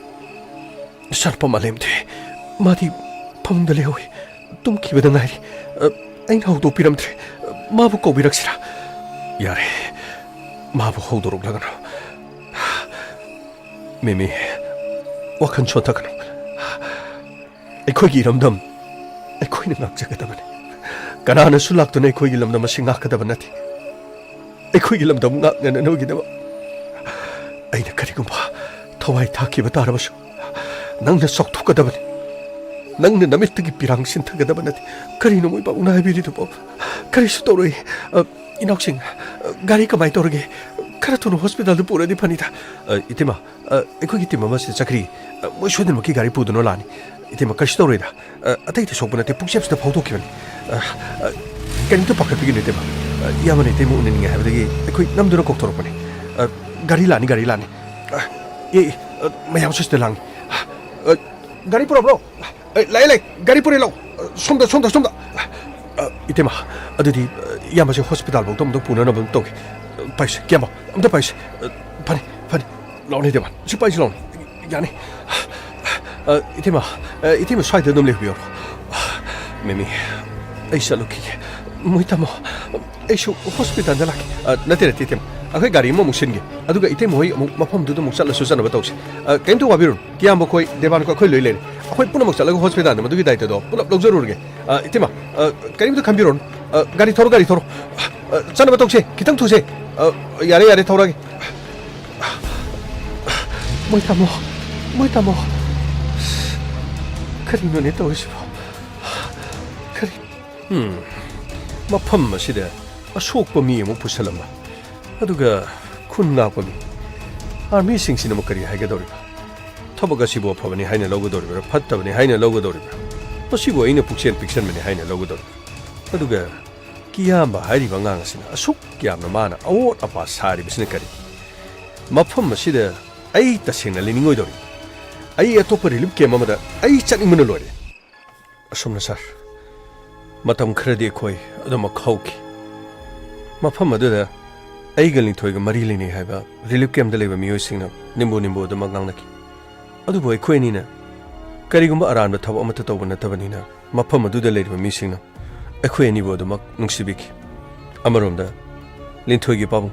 ꯏꯆꯥꯅꯨꯄꯥ ꯃꯥꯂꯦꯝꯗꯤ, ꯃꯥꯗꯤ ꯐꯃꯨꯡꯗ ꯂꯩꯍꯧꯏ, ꯇꯨꯝꯈꯤꯕꯗ ꯉꯥꯏꯔꯤ꯫ ꯑ, ꯑꯩꯅ ꯍꯧꯗꯣꯛꯄꯤꯔꯝꯗ꯭ꯔꯦ꯫ ꯑ, ꯃꯥꯕꯨ ꯀꯧꯕꯤꯔꯛꯁꯤꯔꯥ? ꯌꯥꯔꯦ, ꯃꯥꯕꯨ ꯍꯧꯗꯣꯔꯛꯂꯒꯅꯨ꯫ ꯃꯤꯃꯤ, ꯋꯥꯈꯜ ꯁꯣꯟꯊꯒꯅꯨ꯫ ꯑꯩꯈꯣꯏꯒꯤ ꯏꯔꯝꯗꯝ ꯑꯩꯈꯣꯏꯅ ꯉꯥꯛꯆꯒꯗꯕꯅꯤ꯫ ꯀꯅꯥꯅꯁꯨ ꯂꯥꯛꯇꯨꯅ ꯑꯩꯈꯣꯏꯒꯤ ꯂꯝꯗꯝ ꯑꯁꯤ ꯉꯥꯛꯀꯗꯕ ꯅꯠꯇꯦ꯫ ꯑꯩꯈꯣꯏꯒꯤ ꯂꯝꯗꯝ ꯉꯥꯛꯅꯅꯕꯒꯤꯗꯃꯛ ꯑꯩꯅ ꯀꯔꯤꯒꯨꯝꯕ ꯊꯋꯥꯏ ꯊꯥꯈꯤꯕ ꯇꯥꯔꯕꯁꯨ, ꯅꯪꯅ ꯆꯥꯎꯊꯣꯛꯀꯗꯕꯅꯤ꯫ ꯅꯪꯅ ꯅꯃꯤꯠꯇꯒꯤ ꯄꯤꯔꯥꯡ ꯁꯤꯟꯊꯒꯗꯕ ꯅꯠꯇꯦ꯫ ꯀꯔꯤꯅꯣ ꯃꯣꯏ ꯄꯥꯕꯨꯡꯅ ꯍꯥꯏꯕꯤꯔꯤꯗꯨꯕꯣ? ꯀꯔꯤꯁꯨ ꯇꯧꯔꯣꯏ꯫ ꯑ, ꯏꯅꯥꯎꯁꯤꯡ, ꯑ, ꯒꯥꯔꯤ ꯀꯃꯥꯏꯅ ꯇꯧꯔꯒꯦ? ꯈꯔ ꯊꯨꯅ ꯍꯣꯁꯄꯤꯇꯥꯜꯗ ꯄꯨꯔꯗꯤ ꯐꯅꯤꯗ꯫ ꯑ, ꯏꯇꯩꯃ, ꯑ, ꯑꯩꯈꯣꯏꯒꯤ ꯇꯤꯝ ꯑꯃ ꯁꯤꯗ ꯆꯠꯈ꯭ꯔꯤ꯫ ꯑ, ꯃꯣꯏ ꯁꯣꯏꯗꯅꯃꯛꯀꯤ ꯒꯥꯔꯤ ꯄꯨꯗꯨꯅ ꯂꯥꯛꯑꯅꯤ꯫ ꯏꯇꯩꯃ, ꯀꯔꯤꯁꯨ ꯇꯧꯔꯣꯏꯗ꯫ ꯑ, ꯑꯇꯩꯗ ꯁꯣꯛꯄ ꯅꯠꯇꯦ, ꯄꯨꯛꯆꯦꯞꯁꯤꯗ ꯐꯥꯎꯗꯣꯛꯈꯤꯕꯅꯤ꯫ ꯑ, ꯑ, ꯀꯔꯤꯝꯇ ꯄꯥꯈꯠꯄꯤꯒꯅꯨ, ꯏꯇꯩꯃ꯫ ꯑ, ꯏꯌꯥꯝꯕꯅ ꯏꯇꯩꯃ ꯎꯅꯅꯤꯡꯉꯦ ꯍꯥꯏꯕꯗꯒꯤ ꯑꯩꯈꯣꯏ ꯅꯝꯗꯨꯅ ꯀꯧꯊꯣꯔꯛꯄꯅꯤ꯫ ꯑ, ꯒꯥꯔꯤ ꯂꯥꯛꯑꯅꯤ, ꯒꯥꯔꯤ ꯂꯥꯛꯑꯅꯤ꯫ ꯑ, ꯑꯦ, ꯑꯦ, ꯑ, ꯃꯌꯥꯝꯁꯨ ꯁꯤꯗ ꯂꯥꯡꯉꯤ꯫ ꯑ, ꯒꯥꯔꯤ ꯄꯨꯔꯛꯄ꯭ꯔꯣ? ꯑ, ꯂꯥꯛꯑꯦ, ꯂꯥꯛꯑꯦ, ꯒꯥꯔꯤ ꯄꯨꯔꯛꯑꯦ, ꯂꯥꯛꯑꯣ꯫ ꯑ, ꯁꯣꯝꯗ, ꯁꯣꯝꯗ, ꯁꯣꯝꯗ꯫ ꯑ, ꯏꯇꯩꯃ, ꯑꯗꯨꯗꯤ, ꯑ, ꯏꯌꯥꯝꯕꯁꯦ ꯍꯣꯁꯄꯤꯇꯥꯜ ꯐꯥꯎꯗ ꯑꯃꯨꯛꯇ ꯄꯨꯅꯅꯕ ꯑꯃꯨꯛ ꯇꯧꯒꯦ꯫ ꯑ, ꯄꯥꯏꯁꯦ, ꯀꯤꯌꯥꯝꯕ, ꯑꯝꯇ ꯄꯥꯏꯁꯦ꯫ ꯑ, ꯐꯅꯤ, ꯐꯅꯤ꯫ ꯂꯥꯎꯅꯦ, ꯏꯇꯩꯃ꯫ ꯁꯤ ꯄꯥꯏꯁꯤ, ꯂꯥꯎꯅꯦ꯫ ꯌꯥꯅꯤ꯫ ꯑ, ꯏꯇꯩꯃ, ꯑ, ꯏꯇꯩꯃ, ꯁ꯭ꯋꯥꯏꯗ ꯑꯗꯨꯝ ꯂꯩꯕꯤꯌꯣ꯫ ꯃꯤꯃꯤ, ꯑꯩ ꯆꯠꯂꯨꯈꯤꯒꯦ꯫ ꯃꯣꯏ ꯇꯥꯃꯣ, ꯑꯩꯁꯨ ꯍꯣꯁꯄꯤꯇꯥꯜꯗ ꯂꯥꯛꯀꯦ꯫ ꯑ, ꯅꯠꯇꯦ, ꯅꯠꯇꯦ, ꯏꯇꯩꯃ꯫ ꯑꯩꯈꯣꯏ ꯒꯥꯔꯤ ꯑꯃꯃꯨꯛ ꯁꯤꯟꯒꯦ꯫ ꯑꯗꯨꯒ ꯏꯇꯩꯃ ꯍꯣꯏ ꯑꯃꯨꯛ ꯃꯐꯝꯗꯨꯗ ꯑꯃꯨꯛ ꯆꯠꯂꯁꯨ ꯆꯠꯅꯕ ꯇꯧꯁꯤ꯫ ꯑ, ꯀꯩꯝꯇ ꯋꯥꯕꯤꯔꯨꯅꯨ꯫ ꯀꯤꯌꯥꯝꯕ ꯈꯣꯏ, ꯗꯦꯕꯥꯟ ꯈꯣꯏ, ꯑꯩꯈꯣꯏ ꯂꯣꯏ ꯂꯩꯔꯦ꯫ ꯑꯩꯈꯣꯏ ꯄꯨꯝꯅꯃꯛ ꯆꯠꯂꯒ ꯍꯣꯁꯄꯤꯇꯥꯜꯗ ꯃꯗꯨꯒꯤ ꯗꯥꯏꯇꯗꯣ ꯄꯨꯂꯞ ꯂꯧꯖꯔꯨꯔꯒꯦ꯫ ꯑ, ꯏꯇꯩꯃ, ꯑ, ꯀꯔꯤꯝꯇ ꯈꯟꯕꯤꯔꯨꯔꯅꯨ꯫ ꯑ, ꯒꯥꯔꯤ ꯊꯧꯔꯣ, ꯒꯥꯔꯤ ꯊꯧꯔꯣ꯫ ꯑ, ꯆꯠꯅꯕ ꯇꯧꯁꯦ, ꯈꯤꯇꯪ ꯊꯨꯁꯦ꯫ ꯑ, ꯌꯥꯔꯦ, ꯌꯥꯔꯦ, ꯊꯧꯔꯒꯦ꯫ ꯃꯣꯏ ꯇꯥꯃꯣ, ꯃꯣꯏ ꯇꯥꯃꯣ꯫ ꯀꯔꯤꯅꯣꯅꯦ ꯇꯧꯔꯤꯁꯤꯕꯣ? ꯀꯔꯤ? ꯎꯝ, ꯃꯐꯝ ꯑꯁꯤꯗ ꯑꯁꯣꯛꯄ ꯃꯤ ꯑꯃꯨꯛ ꯄꯨꯁꯜꯂꯝꯕ, ꯑꯗꯨꯒ ꯈꯨꯟ ꯉꯥꯛꯄ ꯃꯤ, ꯑꯥꯔꯃꯤꯁꯤꯡꯁꯤꯅ ꯑꯃꯨꯛ ꯀꯔꯤ ꯍꯥꯏꯒꯗꯧꯔꯤꯕ? ꯊꯕꯛ ꯑꯁꯤꯕꯨ ꯑꯐꯕꯅꯤ ꯍꯥꯏꯅ ꯂꯧꯒꯗꯧꯔꯤꯕ꯭ꯔꯥ, ꯐꯠꯇꯕꯅꯤ ꯍꯥꯏꯅ ꯂꯧꯒꯗꯧꯔꯤꯕ꯭ꯔꯥ? ꯃꯁꯤꯕꯨ ꯑꯩꯅ ꯄꯨꯛꯆꯦꯜ ꯄꯤꯛꯁꯟꯕꯅꯤ ꯍꯥꯏꯅ ꯂꯧꯒꯗꯧꯔꯤꯕ꯭ꯔꯥ? ꯑꯗꯨꯒ ꯀꯤꯌꯥꯝꯕ ꯍꯥꯏꯔꯤꯕ ꯑꯉꯥꯡ ꯑꯁꯤꯅ ꯑꯁꯨꯛ ꯌꯥꯝꯅ ꯃꯥꯅ ꯑꯑꯣꯠ ꯑꯄꯥ ꯁꯥꯔꯤꯕꯁꯤꯅ ꯀꯔꯤ? ꯃꯐꯝ ꯑꯁꯤꯗ ꯑꯩ ꯇꯁꯦꯡꯅ ꯂꯩꯅꯤꯡꯉꯣꯏꯗꯧꯔꯤ꯫ ꯑꯩ ꯑꯇꯣꯞꯄ ꯔꯤꯂꯤꯐ ꯀꯦꯝꯞ ꯑꯃꯗ ꯑꯩ ꯆꯠꯅꯤꯡꯕꯅ ꯂꯣꯏꯔꯦ꯫ ꯑꯁꯨꯝꯅ ꯁꯥꯔ, ꯃꯇꯝ ꯈꯔꯗꯤ ꯑꯩꯈꯣꯏ ꯑꯗꯨꯃꯛ ꯍꯧꯈꯤ꯫ ꯃꯐꯝ ꯑꯗꯨꯗ ꯑꯩꯒ ꯂꯤꯟꯊꯣꯏꯒ ꯃꯔꯤ ꯂꯩꯅꯩ ꯍꯥꯏꯕ ꯔꯤꯂꯤꯐ ꯀꯦꯝꯞꯇ ꯂꯩꯕ ꯃꯤꯑꯣꯏꯁꯤꯡꯅ ꯅꯤꯝꯕꯨ ꯅꯤꯝꯕꯨ ꯑꯗꯨꯃꯛ ꯉꯥꯡꯅꯈꯤ꯫ ꯑꯗꯨꯕꯨ ꯑꯩꯈꯣꯏ ꯑꯅꯤꯅ ꯀꯔꯤꯒꯨꯝꯕ ꯑꯔꯥꯟꯕ ꯊꯕꯛ ꯑꯃꯠꯇ ꯇꯧꯕ ꯅꯠꯇꯕꯅꯤꯅ, ꯃꯐꯝ ꯑꯗꯨꯗ ꯂꯩꯔꯤꯕ ꯃꯤꯁꯤꯡꯅ ꯑꯩꯈꯣꯏ ꯑꯅꯤꯕꯨ ꯑꯗꯨꯃꯛ ꯅꯨꯡꯁꯤꯕꯤꯈꯤ꯫ ꯑꯃꯔꯣꯝꯗ ꯂꯤꯟꯊꯣꯏꯒꯤ ꯄꯥꯕꯨꯡ,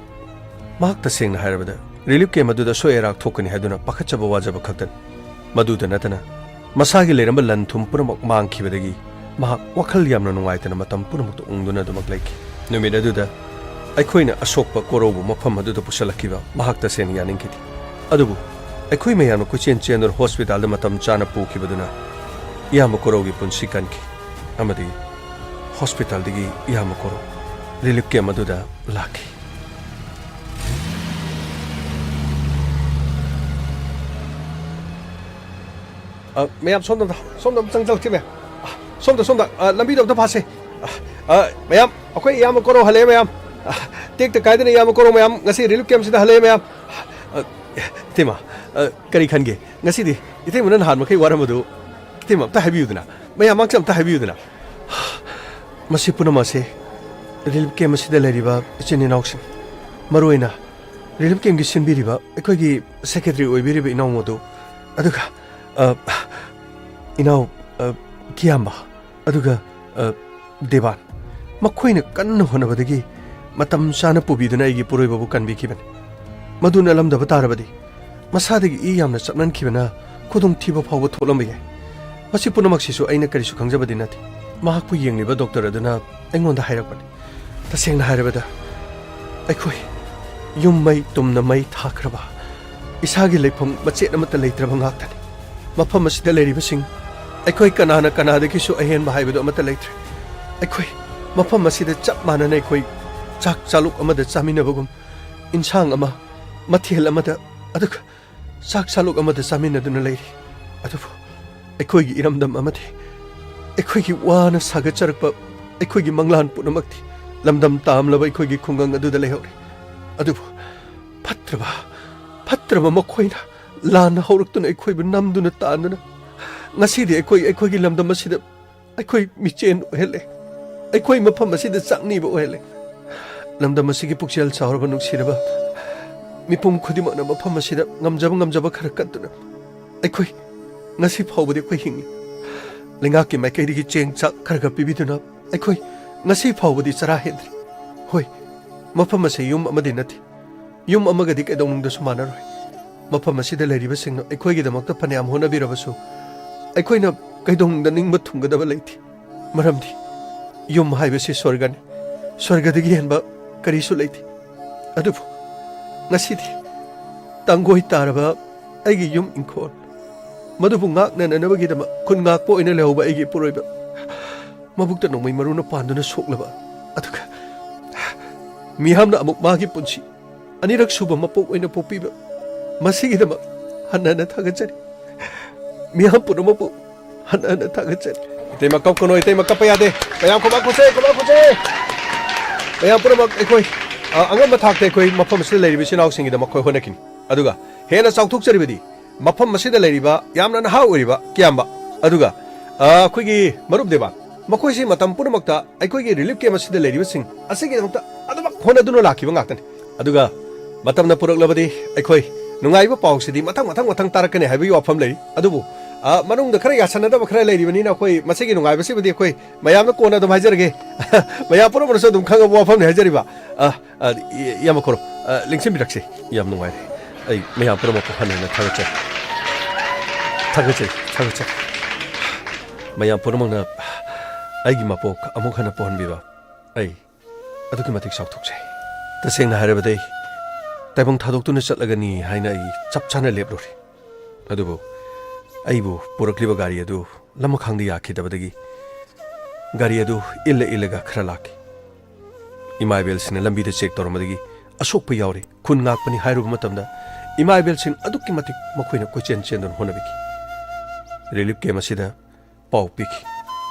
ꯃꯍꯥꯛ ꯇꯁꯦꯡꯅ ꯍꯥꯏꯔꯕꯗ ꯔꯤꯂꯤꯐ ꯀꯦꯝ ꯑꯗꯨꯗ ꯑꯁꯣꯏ ꯑꯔꯥꯛ ꯊꯣꯛꯀꯅꯤ ꯍꯥꯏꯗꯨꯅ ꯄꯥꯈꯠꯆꯕ ꯋꯥꯖꯕ ꯈꯛꯇꯅꯤ꯫ ꯃꯗꯨꯗ ꯅꯠꯇꯅ ꯃꯁꯥꯒꯤ ꯂꯩꯔꯝꯕ ꯂꯟ ꯊꯨꯝ ꯄꯨꯝꯅꯃꯛ ꯃꯥꯡꯈꯤꯕꯗꯒꯤ ꯃꯍꯥꯛ ꯋꯥꯈꯜ ꯌꯥꯝꯅ ꯅꯨꯡꯉꯥꯏꯇꯅ ꯃꯇꯝ ꯄꯨꯝꯅꯃꯛꯇ ꯎꯪꯗꯨꯅ ꯑꯗꯨꯃꯛ ꯂꯩꯈꯤ꯫ ꯅꯨꯃꯤꯠ ꯑꯗꯨꯗ ꯑꯩꯈꯣꯏꯅ ꯑꯁꯣꯛꯄ ꯀꯣꯔꯧꯕꯨ ꯃꯐꯝ ꯑꯗꯨꯗ ꯄꯨꯁꯜꯂꯛꯈꯤꯕ ꯃꯍꯥꯛ ꯇꯁꯦꯡꯅ ꯌꯥꯅꯤꯡꯈꯤꯗꯦ꯫ ꯑꯗꯨꯕꯨ ꯑꯩꯈꯣꯏ ꯃꯌꯥꯝꯅ ꯀꯣꯏꯆꯦꯟ ꯆꯦꯟꯗꯨꯅ ꯍꯣꯁꯄꯤꯇꯥꯜꯗ ꯃꯇꯝ ꯆꯥꯅ ꯄꯨꯈꯤꯕꯗꯨꯅ ꯏꯌꯥꯝꯕ ꯀꯣꯔꯧꯒꯤ ꯄꯨꯟꯁꯤ ꯀꯟꯈꯤ꯫ ꯑꯃꯗꯤ ꯍꯣꯁꯄꯤꯇꯥꯜꯗꯒꯤ ꯏꯌꯥꯝꯕ ꯀꯣꯔꯧ ꯔꯤꯂꯤꯐ ꯀꯦꯝ ꯑꯗꯨꯗ ꯂꯥꯛꯈꯤ꯫ ꯑ, ꯃꯌꯥꯝ ꯁꯣꯝꯗ, ꯁꯣꯝꯗ ꯑꯃꯨꯛ ꯆꯪꯁꯤꯜꯂꯛꯁꯤ, ꯃꯌꯥꯝ꯫ ꯑ, ꯁꯣꯝꯗ, ꯁꯣꯝꯗ, ꯑ, ꯂꯝꯕꯤꯗꯣ ꯑꯝꯇ ꯐꯥꯁꯦ꯫ ꯑ, ꯑ, ꯃꯌꯥꯝ, ꯑꯩꯈꯣꯏ ꯏꯌꯥꯝꯕ ꯀꯣꯔꯧ ꯍꯜꯂꯛꯑꯦ, ꯃꯌꯥꯝ꯫ ꯑ, ꯇꯦꯛꯇ ꯀꯥꯏꯗꯅ ꯏꯌꯥꯝꯕ ꯀꯣꯔꯧ ꯃꯌꯥꯝ ꯉꯁꯤ ꯔꯤꯂꯤꯐ ꯀꯦꯝꯁꯤꯗ ꯍꯜꯂꯛꯑꯦ, ꯃꯌꯥꯝ꯫ ꯑ, ꯏꯇꯩꯃ, ꯑ, ꯀꯔꯤ ꯈꯟꯒꯦ? ꯉꯁꯤꯗꯤ ꯏꯇꯩꯃꯅ ꯅꯍꯥꯟ ꯃꯈꯩ ꯋꯥꯔꯝꯕꯗꯨ ꯏꯇꯩꯃ ꯑꯝꯇ ꯍꯥꯏꯕꯤꯌꯨꯗꯅ꯫ ꯃꯌꯥꯝ ꯃꯥꯡꯁꯨ ꯑꯝꯇ ꯍꯥꯏꯕꯤꯌꯨꯗꯅ꯫ ꯃꯁꯤ ꯄꯨꯝꯅꯃꯛ ꯑꯁꯤ ꯔꯤꯂꯤꯐ ꯀꯦꯝ ꯑꯁꯤꯗ ꯂꯩꯔꯤꯕ ꯏꯆꯤꯟ ꯏꯅꯥꯎꯁꯤꯡ, ꯃꯔꯨꯑꯣꯏꯅ ꯔꯤꯂꯤꯐ ꯀꯦꯝꯒꯤ ꯁꯤꯟꯕꯤꯔꯤꯕ ꯑꯩꯈꯣꯏꯒꯤ ꯁꯦꯀ꯭ꯔꯦꯇꯔꯤ ꯑꯣꯏꯕꯤꯔꯤꯕ ꯏꯅꯥꯎ ꯃꯗꯨ, ꯑꯗꯨꯒ, ꯑ, ꯏꯅꯥꯎ, ꯑ, ꯀꯤꯌꯥꯝꯕ, ꯑꯗꯨꯒ, ꯑ, ꯗꯦꯕꯥꯟ, ꯃꯈꯣꯏꯅ ꯀꯟꯅ ꯍꯣꯠꯅꯕꯗꯒꯤ ꯃꯇꯝ ꯆꯥꯅ ꯄꯨꯕꯤꯗꯨꯅ ꯑꯩꯒꯤ ꯄꯨꯔꯣꯏꯕꯕꯨ ꯀꯟꯕꯤꯈꯤꯕꯅꯤ꯫ ꯃꯗꯨ ꯅꯠꯂꯝꯗꯕ ꯇꯥꯔꯕꯗꯤ ꯃꯁꯥꯗꯒꯤ ꯏ ꯌꯥꯝꯅ ꯆꯞꯅꯟꯈꯤꯕꯅ ꯈꯨꯗꯣꯡꯊꯤꯕ ꯐꯥꯎꯕ ꯊꯣꯛꯂꯝꯕ ꯌꯥꯏ꯫ ꯃꯁꯤ ꯄꯨꯝꯅꯃꯛꯁꯤꯁꯨ ꯑꯩꯅ ꯀꯔꯤꯁꯨ ꯈꯪꯖꯕꯗꯤ ꯅꯠꯇꯦ꯫ ꯃꯍꯥꯛꯄꯨ ꯌꯦꯡꯂꯤꯕ ꯗꯣꯛꯇꯔ ꯑꯗꯨꯅ ꯑꯩꯉꯣꯟꯗ ꯍꯥꯏꯔꯛꯄꯅꯤ꯫ ꯇꯁꯦꯡꯅ ꯍꯥꯏꯔꯕꯗ, ꯑꯩꯈꯣꯏ ꯌꯨꯝ ꯃꯩ ꯇꯨꯝꯅ ꯃꯩ ꯊꯥꯈ꯭ꯔꯕ, ꯏꯁꯥꯒꯤ ꯂꯩꯐꯝ ꯃꯆꯦꯠ ꯑꯃꯠꯇ ꯂꯩꯇ꯭ꯔꯕ ꯉꯥꯛꯇꯅꯤ꯫ ꯃꯐꯝ ꯑꯁꯤꯗ ꯂꯩꯔꯤꯕꯁꯤꯡ ꯑꯩꯈꯣꯏ ꯀꯅꯥꯅ ꯀꯅꯥꯗꯒꯤꯁꯨ ꯑꯍꯦꯟꯕ ꯍꯥꯏꯕꯗꯨ ꯑꯃꯠꯇ ꯂꯩꯇ꯭ꯔꯦ꯫ ꯑꯩꯈꯣꯏ ꯃꯐꯝ ꯑꯁꯤꯗ ꯆꯞ ꯃꯥꯟꯅꯅ ꯑꯩꯈꯣꯏ ꯆꯥꯛ ꯆꯥꯂꯨꯛ ꯑꯃꯗ ꯆꯥꯃꯤꯟꯅꯕꯒꯨꯝ, ꯏꯟꯁꯥꯡ ꯑꯃ, ꯃꯊꯦꯜ ꯑꯃꯗ, ꯑꯗꯨꯒ ꯆꯥꯛ ꯆꯥꯂꯨꯛ ꯑꯃꯗ ꯆꯥꯃꯤꯟꯅꯗꯨꯅ ꯂꯩꯔꯤ꯫ ꯑꯗꯨꯕꯨ ꯑꯩꯈꯣꯏꯒꯤ ꯏꯔꯝꯗꯝ ꯑꯃꯗꯤ ꯑꯩꯈꯣꯏꯒꯤ ꯋꯥꯅ ꯁꯥꯒꯠꯆꯔꯛꯄ ꯑꯩꯈꯣꯏꯒꯤ ꯃꯪꯂꯥꯟ ꯄꯨꯝꯅꯃꯛꯇꯤ ꯂꯝꯗꯝ ꯇꯥꯝꯂꯕ ꯑꯩꯈꯣꯏꯒꯤ ꯈꯨꯡꯒꯪ ꯑꯗꯨꯗ ꯂꯩꯍꯧꯔꯤ꯫ ꯑꯗꯨꯕꯨ ꯐꯠꯇ꯭ꯔꯕ, ꯐꯠꯇ꯭ꯔꯕ ꯃꯈꯣꯏꯅ ꯂꯥꯟꯅ ꯍꯧꯔꯛꯇꯨꯅ ꯑꯩꯈꯣꯏꯕꯨ ꯅꯝꯗꯨꯅ ꯇꯥꯟꯗꯨꯅ ꯉꯁꯤꯗꯤ ꯑꯩꯈꯣꯏ ꯑꯩꯈꯣꯏꯒꯤ ꯂꯝꯗꯝ ꯑꯁꯤꯗ ꯑꯩꯈꯣꯏ ꯃꯤꯆꯦꯟ ꯑꯣꯏꯍꯜꯂꯦ꯫ ꯑꯩꯈꯣꯏ ꯃꯐꯝ ꯑꯁꯤꯗ ꯆꯥꯛꯅꯤꯕ ꯑꯣꯏꯍꯜꯂꯦ꯫ ꯂꯝꯗꯝ ꯑꯁꯤꯒꯤ ꯄꯨꯛꯆꯦꯜ ꯆꯥꯎꯔꯕ ꯅꯨꯡꯁꯤꯔꯕ ꯃꯤꯄꯨꯝ ꯈꯨꯗꯤꯡꯃꯛꯅ ꯃꯐꯝ ꯑꯁꯤꯗ ꯉꯝꯖꯕ ꯉꯝꯖꯕ ꯈꯔ ꯀꯠꯇꯨꯅ ꯑꯩꯈꯣꯏ ꯉꯁꯤ ꯐꯥꯎꯕꯗꯤ ꯑꯩꯈꯣꯏ ꯍꯤꯡꯂꯤ꯫ ꯂꯩꯉꯥꯛꯀꯤ ꯃꯥꯏꯀꯩꯗꯒꯤ ꯆꯦꯡ ꯆꯥꯛ ꯈꯔ ꯈꯔ ꯄꯤꯕꯤꯗꯨꯅ ꯑꯩꯈꯣꯏ ꯉꯁꯤ ꯐꯥꯎꯕꯗꯤ ꯆꯔꯥ ꯍꯦꯟꯗ꯭ꯔꯤ꯫ ꯍꯣꯏ, ꯃꯐꯝ ꯑꯁꯤ ꯌꯨꯝ ꯑꯃꯗꯤ ꯅꯠꯇꯦ꯫ ꯌꯨꯝ ꯑꯃꯒꯗꯤ ꯀꯩꯗꯧꯅꯨꯡꯗꯁꯨ ꯃꯥꯟꯅꯔꯣꯏ꯫ ꯃꯐꯝ ꯑꯁꯤꯗ ꯂꯩꯔꯤꯕꯁꯤꯡꯅ ꯑꯩꯈꯣꯏꯒꯤꯗꯃꯛꯇ ꯐꯅꯌꯥꯝ ꯍꯣꯠꯅꯕꯤꯔꯕꯁꯨ, ꯑꯩꯈꯣꯏꯅ ꯀꯩꯗꯧꯅꯨꯡꯗ ꯅꯤꯡꯕ ꯊꯨꯡꯒꯗꯕ ꯂꯩꯇꯦ꯫ ꯃꯔꯝꯗꯤ ꯌꯨꯝ ꯍꯥꯏꯕꯁꯤ ꯁ꯭ꯋꯔꯒꯅꯤ꯫ ꯁ꯭ꯋꯔꯒꯗꯒꯤ ꯍꯦꯟꯕ ꯀꯔꯤꯁꯨ ꯂꯩꯇꯦ꯫ ꯑꯗꯨꯕꯨ ꯉꯁꯤꯗꯤ ꯇꯥꯡꯒꯣꯏ ꯇꯥꯔꯕ ꯑꯩꯒꯤ ꯌꯨꯝ ꯏꯪꯈꯣꯜ, ꯃꯗꯨꯕꯨ ꯉꯥꯛꯅꯅꯅꯕꯒꯤꯗꯃꯛ ꯈꯨꯟ ꯉꯥꯛꯄ ꯑꯣꯏꯅ ꯂꯩꯍꯧꯕ ꯑꯩꯒꯤ ꯏꯄꯨꯔꯣꯏꯕ, ꯃꯕꯨꯛꯇ ꯅꯣꯡꯃꯩ ꯃꯔꯨꯅ ꯄꯥꯟꯗꯨꯅ ꯁꯣꯛꯂꯕ, ꯑꯗꯨꯒ ꯃꯤꯌꯥꯝꯅ ꯑꯃꯨꯛ ꯃꯥꯒꯤ ꯄꯨꯟꯁꯤ ꯑꯅꯤꯔꯛ ꯁꯨꯕ ꯃꯄꯣꯛ ꯑꯣꯏꯅ ꯄꯣꯛꯄꯤꯕ, ꯃꯁꯤꯒꯤꯗꯃꯛ ꯍꯟꯅ ꯍꯟꯅ ꯊꯥꯒꯠꯆꯔꯤ꯫ ꯃꯤꯌꯥꯝ ꯄꯨꯝꯅꯃꯛꯄꯨ ꯍꯟꯅ ꯍꯟꯅ ꯊꯥꯒꯠꯆꯔꯤ꯫ ꯏꯇꯩꯃ ꯀꯞꯀꯅꯨ, ꯏꯇꯩꯃ ꯀꯞꯄ ꯌꯥꯗꯦ꯫ ꯃꯌꯥꯝ ꯈꯨꯕꯥꯛ ꯈꯨꯁꯦ, ꯈꯨꯕꯥꯛ ꯈꯨꯁꯦ꯫ ꯃꯌꯥꯝ ꯄꯨꯝꯅꯃꯛ ꯑꯩꯈꯣꯏ, ꯑ, ꯑꯉꯝꯕ ꯊꯥꯛꯇ ꯑꯩꯈꯣꯏ ꯃꯐꯝ ꯑꯁꯤꯗ ꯂꯩꯔꯤꯕ ꯏꯆꯤꯜ ꯏꯅꯥꯎꯁꯤꯡꯒꯤꯗꯃꯛ ꯑꯩꯈꯣꯏ ꯍꯣꯠꯅꯈꯤꯅꯤ꯫ ꯑꯗꯨꯒ ꯍꯦꯟꯅ ꯆꯥꯎꯊꯣꯛꯆꯔꯤꯕꯗꯤ ꯃꯐꯝ ꯑꯁꯤꯗ ꯂꯩꯔꯤꯕ ꯌꯥꯝꯅ ꯅꯍꯥ ꯑꯣꯏꯔꯤꯕ ꯀꯤꯌꯥꯝꯕ, ꯑꯗꯨꯒ, ꯑ, ꯑꯩꯈꯣꯏꯒꯤ ꯃꯔꯨꯞ ꯗꯦꯕꯥꯟ, ꯃꯈꯣꯏꯁꯤ ꯃꯇꯝ ꯄꯨꯝꯅꯃꯛꯇ ꯑꯩꯈꯣꯏꯒꯤ ꯔꯤꯂꯤꯐ ꯀꯦꯝꯞ ꯑꯁꯤꯗ ꯂꯩꯔꯤꯕꯁꯤꯡ ꯑꯁꯤꯒꯤꯗꯃꯛꯇ ꯑꯗꯨꯃꯛ ꯍꯣꯠꯅꯗꯨꯅ ꯂꯥꯛꯈꯤꯕ ꯉꯥꯛꯇꯅꯤ꯫ ꯑꯗꯨꯒ ꯃꯇꯝꯅ ꯄꯨꯔꯛꯂꯕꯗꯤ ꯑꯩꯈꯣꯏ ꯅꯨꯡꯉꯥꯏꯕ ꯄꯥꯎꯁꯤꯗꯤ ꯃꯊꯪ ꯃꯊꯪ ꯃꯊꯪ ꯇꯥꯔꯛꯀꯅꯤ ꯍꯥꯏꯕꯒꯤ ꯋꯥꯐꯝ ꯂꯩꯔꯤ꯫ ꯑꯗꯨꯕꯨ, ꯑ, ꯃꯅꯨꯡꯗ ꯈꯔ ꯌꯥꯁꯟꯅꯗꯕ ꯈꯔ ꯂꯩꯔꯤꯕꯅꯤꯅ ꯑꯩꯈꯣꯏ ꯃꯁꯤꯒꯤ ꯅꯨꯡꯉꯥꯏꯕꯁꯤꯕꯨꯗꯤ ꯑꯩꯈꯣꯏ ꯃꯌꯥꯝꯅ ꯀꯣꯟꯅ ꯑꯗꯨꯝ ꯍꯥꯏꯖꯔꯒꯦ꯫ ꯃꯌꯥꯝ ꯄꯨꯝꯅꯃꯛꯅꯁꯨ ꯑꯗꯨꯝ ꯈꯪꯉꯕ ꯋꯥꯐꯝꯅꯤ ꯍꯥꯏꯖꯔꯤꯕ꯫ ꯑ, ꯑ, ꯏ-, ꯏꯌꯥꯝꯕ ꯈꯣꯔꯣ, ꯑ, ꯂꯦꯡꯁꯤꯟꯕꯤꯔꯛꯁꯤ꯫ ꯌꯥꯝ ꯅꯨꯡꯉꯥꯏꯔꯦ꯫ ꯑꯩ ꯃꯌꯥꯝ ꯄꯨꯝꯅꯃꯛꯄꯨ ꯍꯟꯅ ꯍꯟꯅ ꯊꯥꯒꯠꯆꯔꯤ꯫ ꯊꯥꯒꯠꯆꯔꯤ, ꯊꯥꯒꯠꯆꯔꯤ꯫ ꯃꯌꯥꯝ ꯄꯨꯝꯅꯃꯛꯅ ꯑꯩꯒꯤ ꯃꯄꯣꯛ ꯑꯃꯨꯛ ꯍꯟꯅ ꯄꯣꯛꯍꯟꯕꯤꯕ ꯑꯩ ꯑꯗꯨꯛꯀꯤ ꯃꯇꯤꯛ ꯆꯥꯎꯊꯣꯛꯆꯩ꯫ ꯇꯁꯦꯡꯅ ꯍꯥꯏꯔꯕꯗ, ꯑꯩ ꯇꯥꯏꯕꯪ ꯊꯥꯗꯣꯛꯇꯨꯅ ꯆꯠꯂꯒꯅꯤ ꯍꯥꯏꯅ ꯑꯩ ꯆꯞ ꯆꯥꯅ ꯂꯦꯞꯂꯨꯔꯦ꯫ ꯑꯗꯨꯕꯨ ꯑꯩꯕꯨ ꯄꯨꯔꯛꯂꯤꯕ ꯒꯥꯔꯤ ꯑꯗꯨ ꯂꯝꯈꯥꯡꯗ ꯌꯥꯈꯤꯗꯕꯗꯒꯤ ꯒꯥꯔꯤ ꯑꯗꯨ ꯏꯜꯂ ꯏꯜꯂꯒ ꯈꯔ ꯂꯥꯛꯈꯤ꯫ ꯏꯃꯥ ꯏꯕꯦꯜꯁꯤꯡꯅ ꯂꯝꯕꯤꯗ ꯆꯦꯛ ꯇꯧꯔꯝꯕꯗꯒꯤ ꯑꯁꯣꯛꯄ ꯌꯥꯎꯔꯦ, ꯈꯨꯟ ꯉꯥꯛꯄꯅꯤ ꯍꯥꯏꯔꯨꯕ ꯃꯇꯝꯗ ꯏꯃꯥ ꯏꯕꯦꯜꯁꯤꯡ ꯑꯗꯨꯛꯀꯤ ꯃꯇꯤꯛ ꯃꯈꯣꯏꯅ ꯀꯣꯏꯆꯦꯟ ꯆꯦꯟꯗꯨꯅ ꯍꯣꯠꯅꯕꯤꯈꯤ꯫ ꯔꯤꯂꯤꯐ ꯀꯦꯝꯞ ꯑꯁꯤꯗ ꯄꯥꯎ ꯄꯤꯈꯤ꯫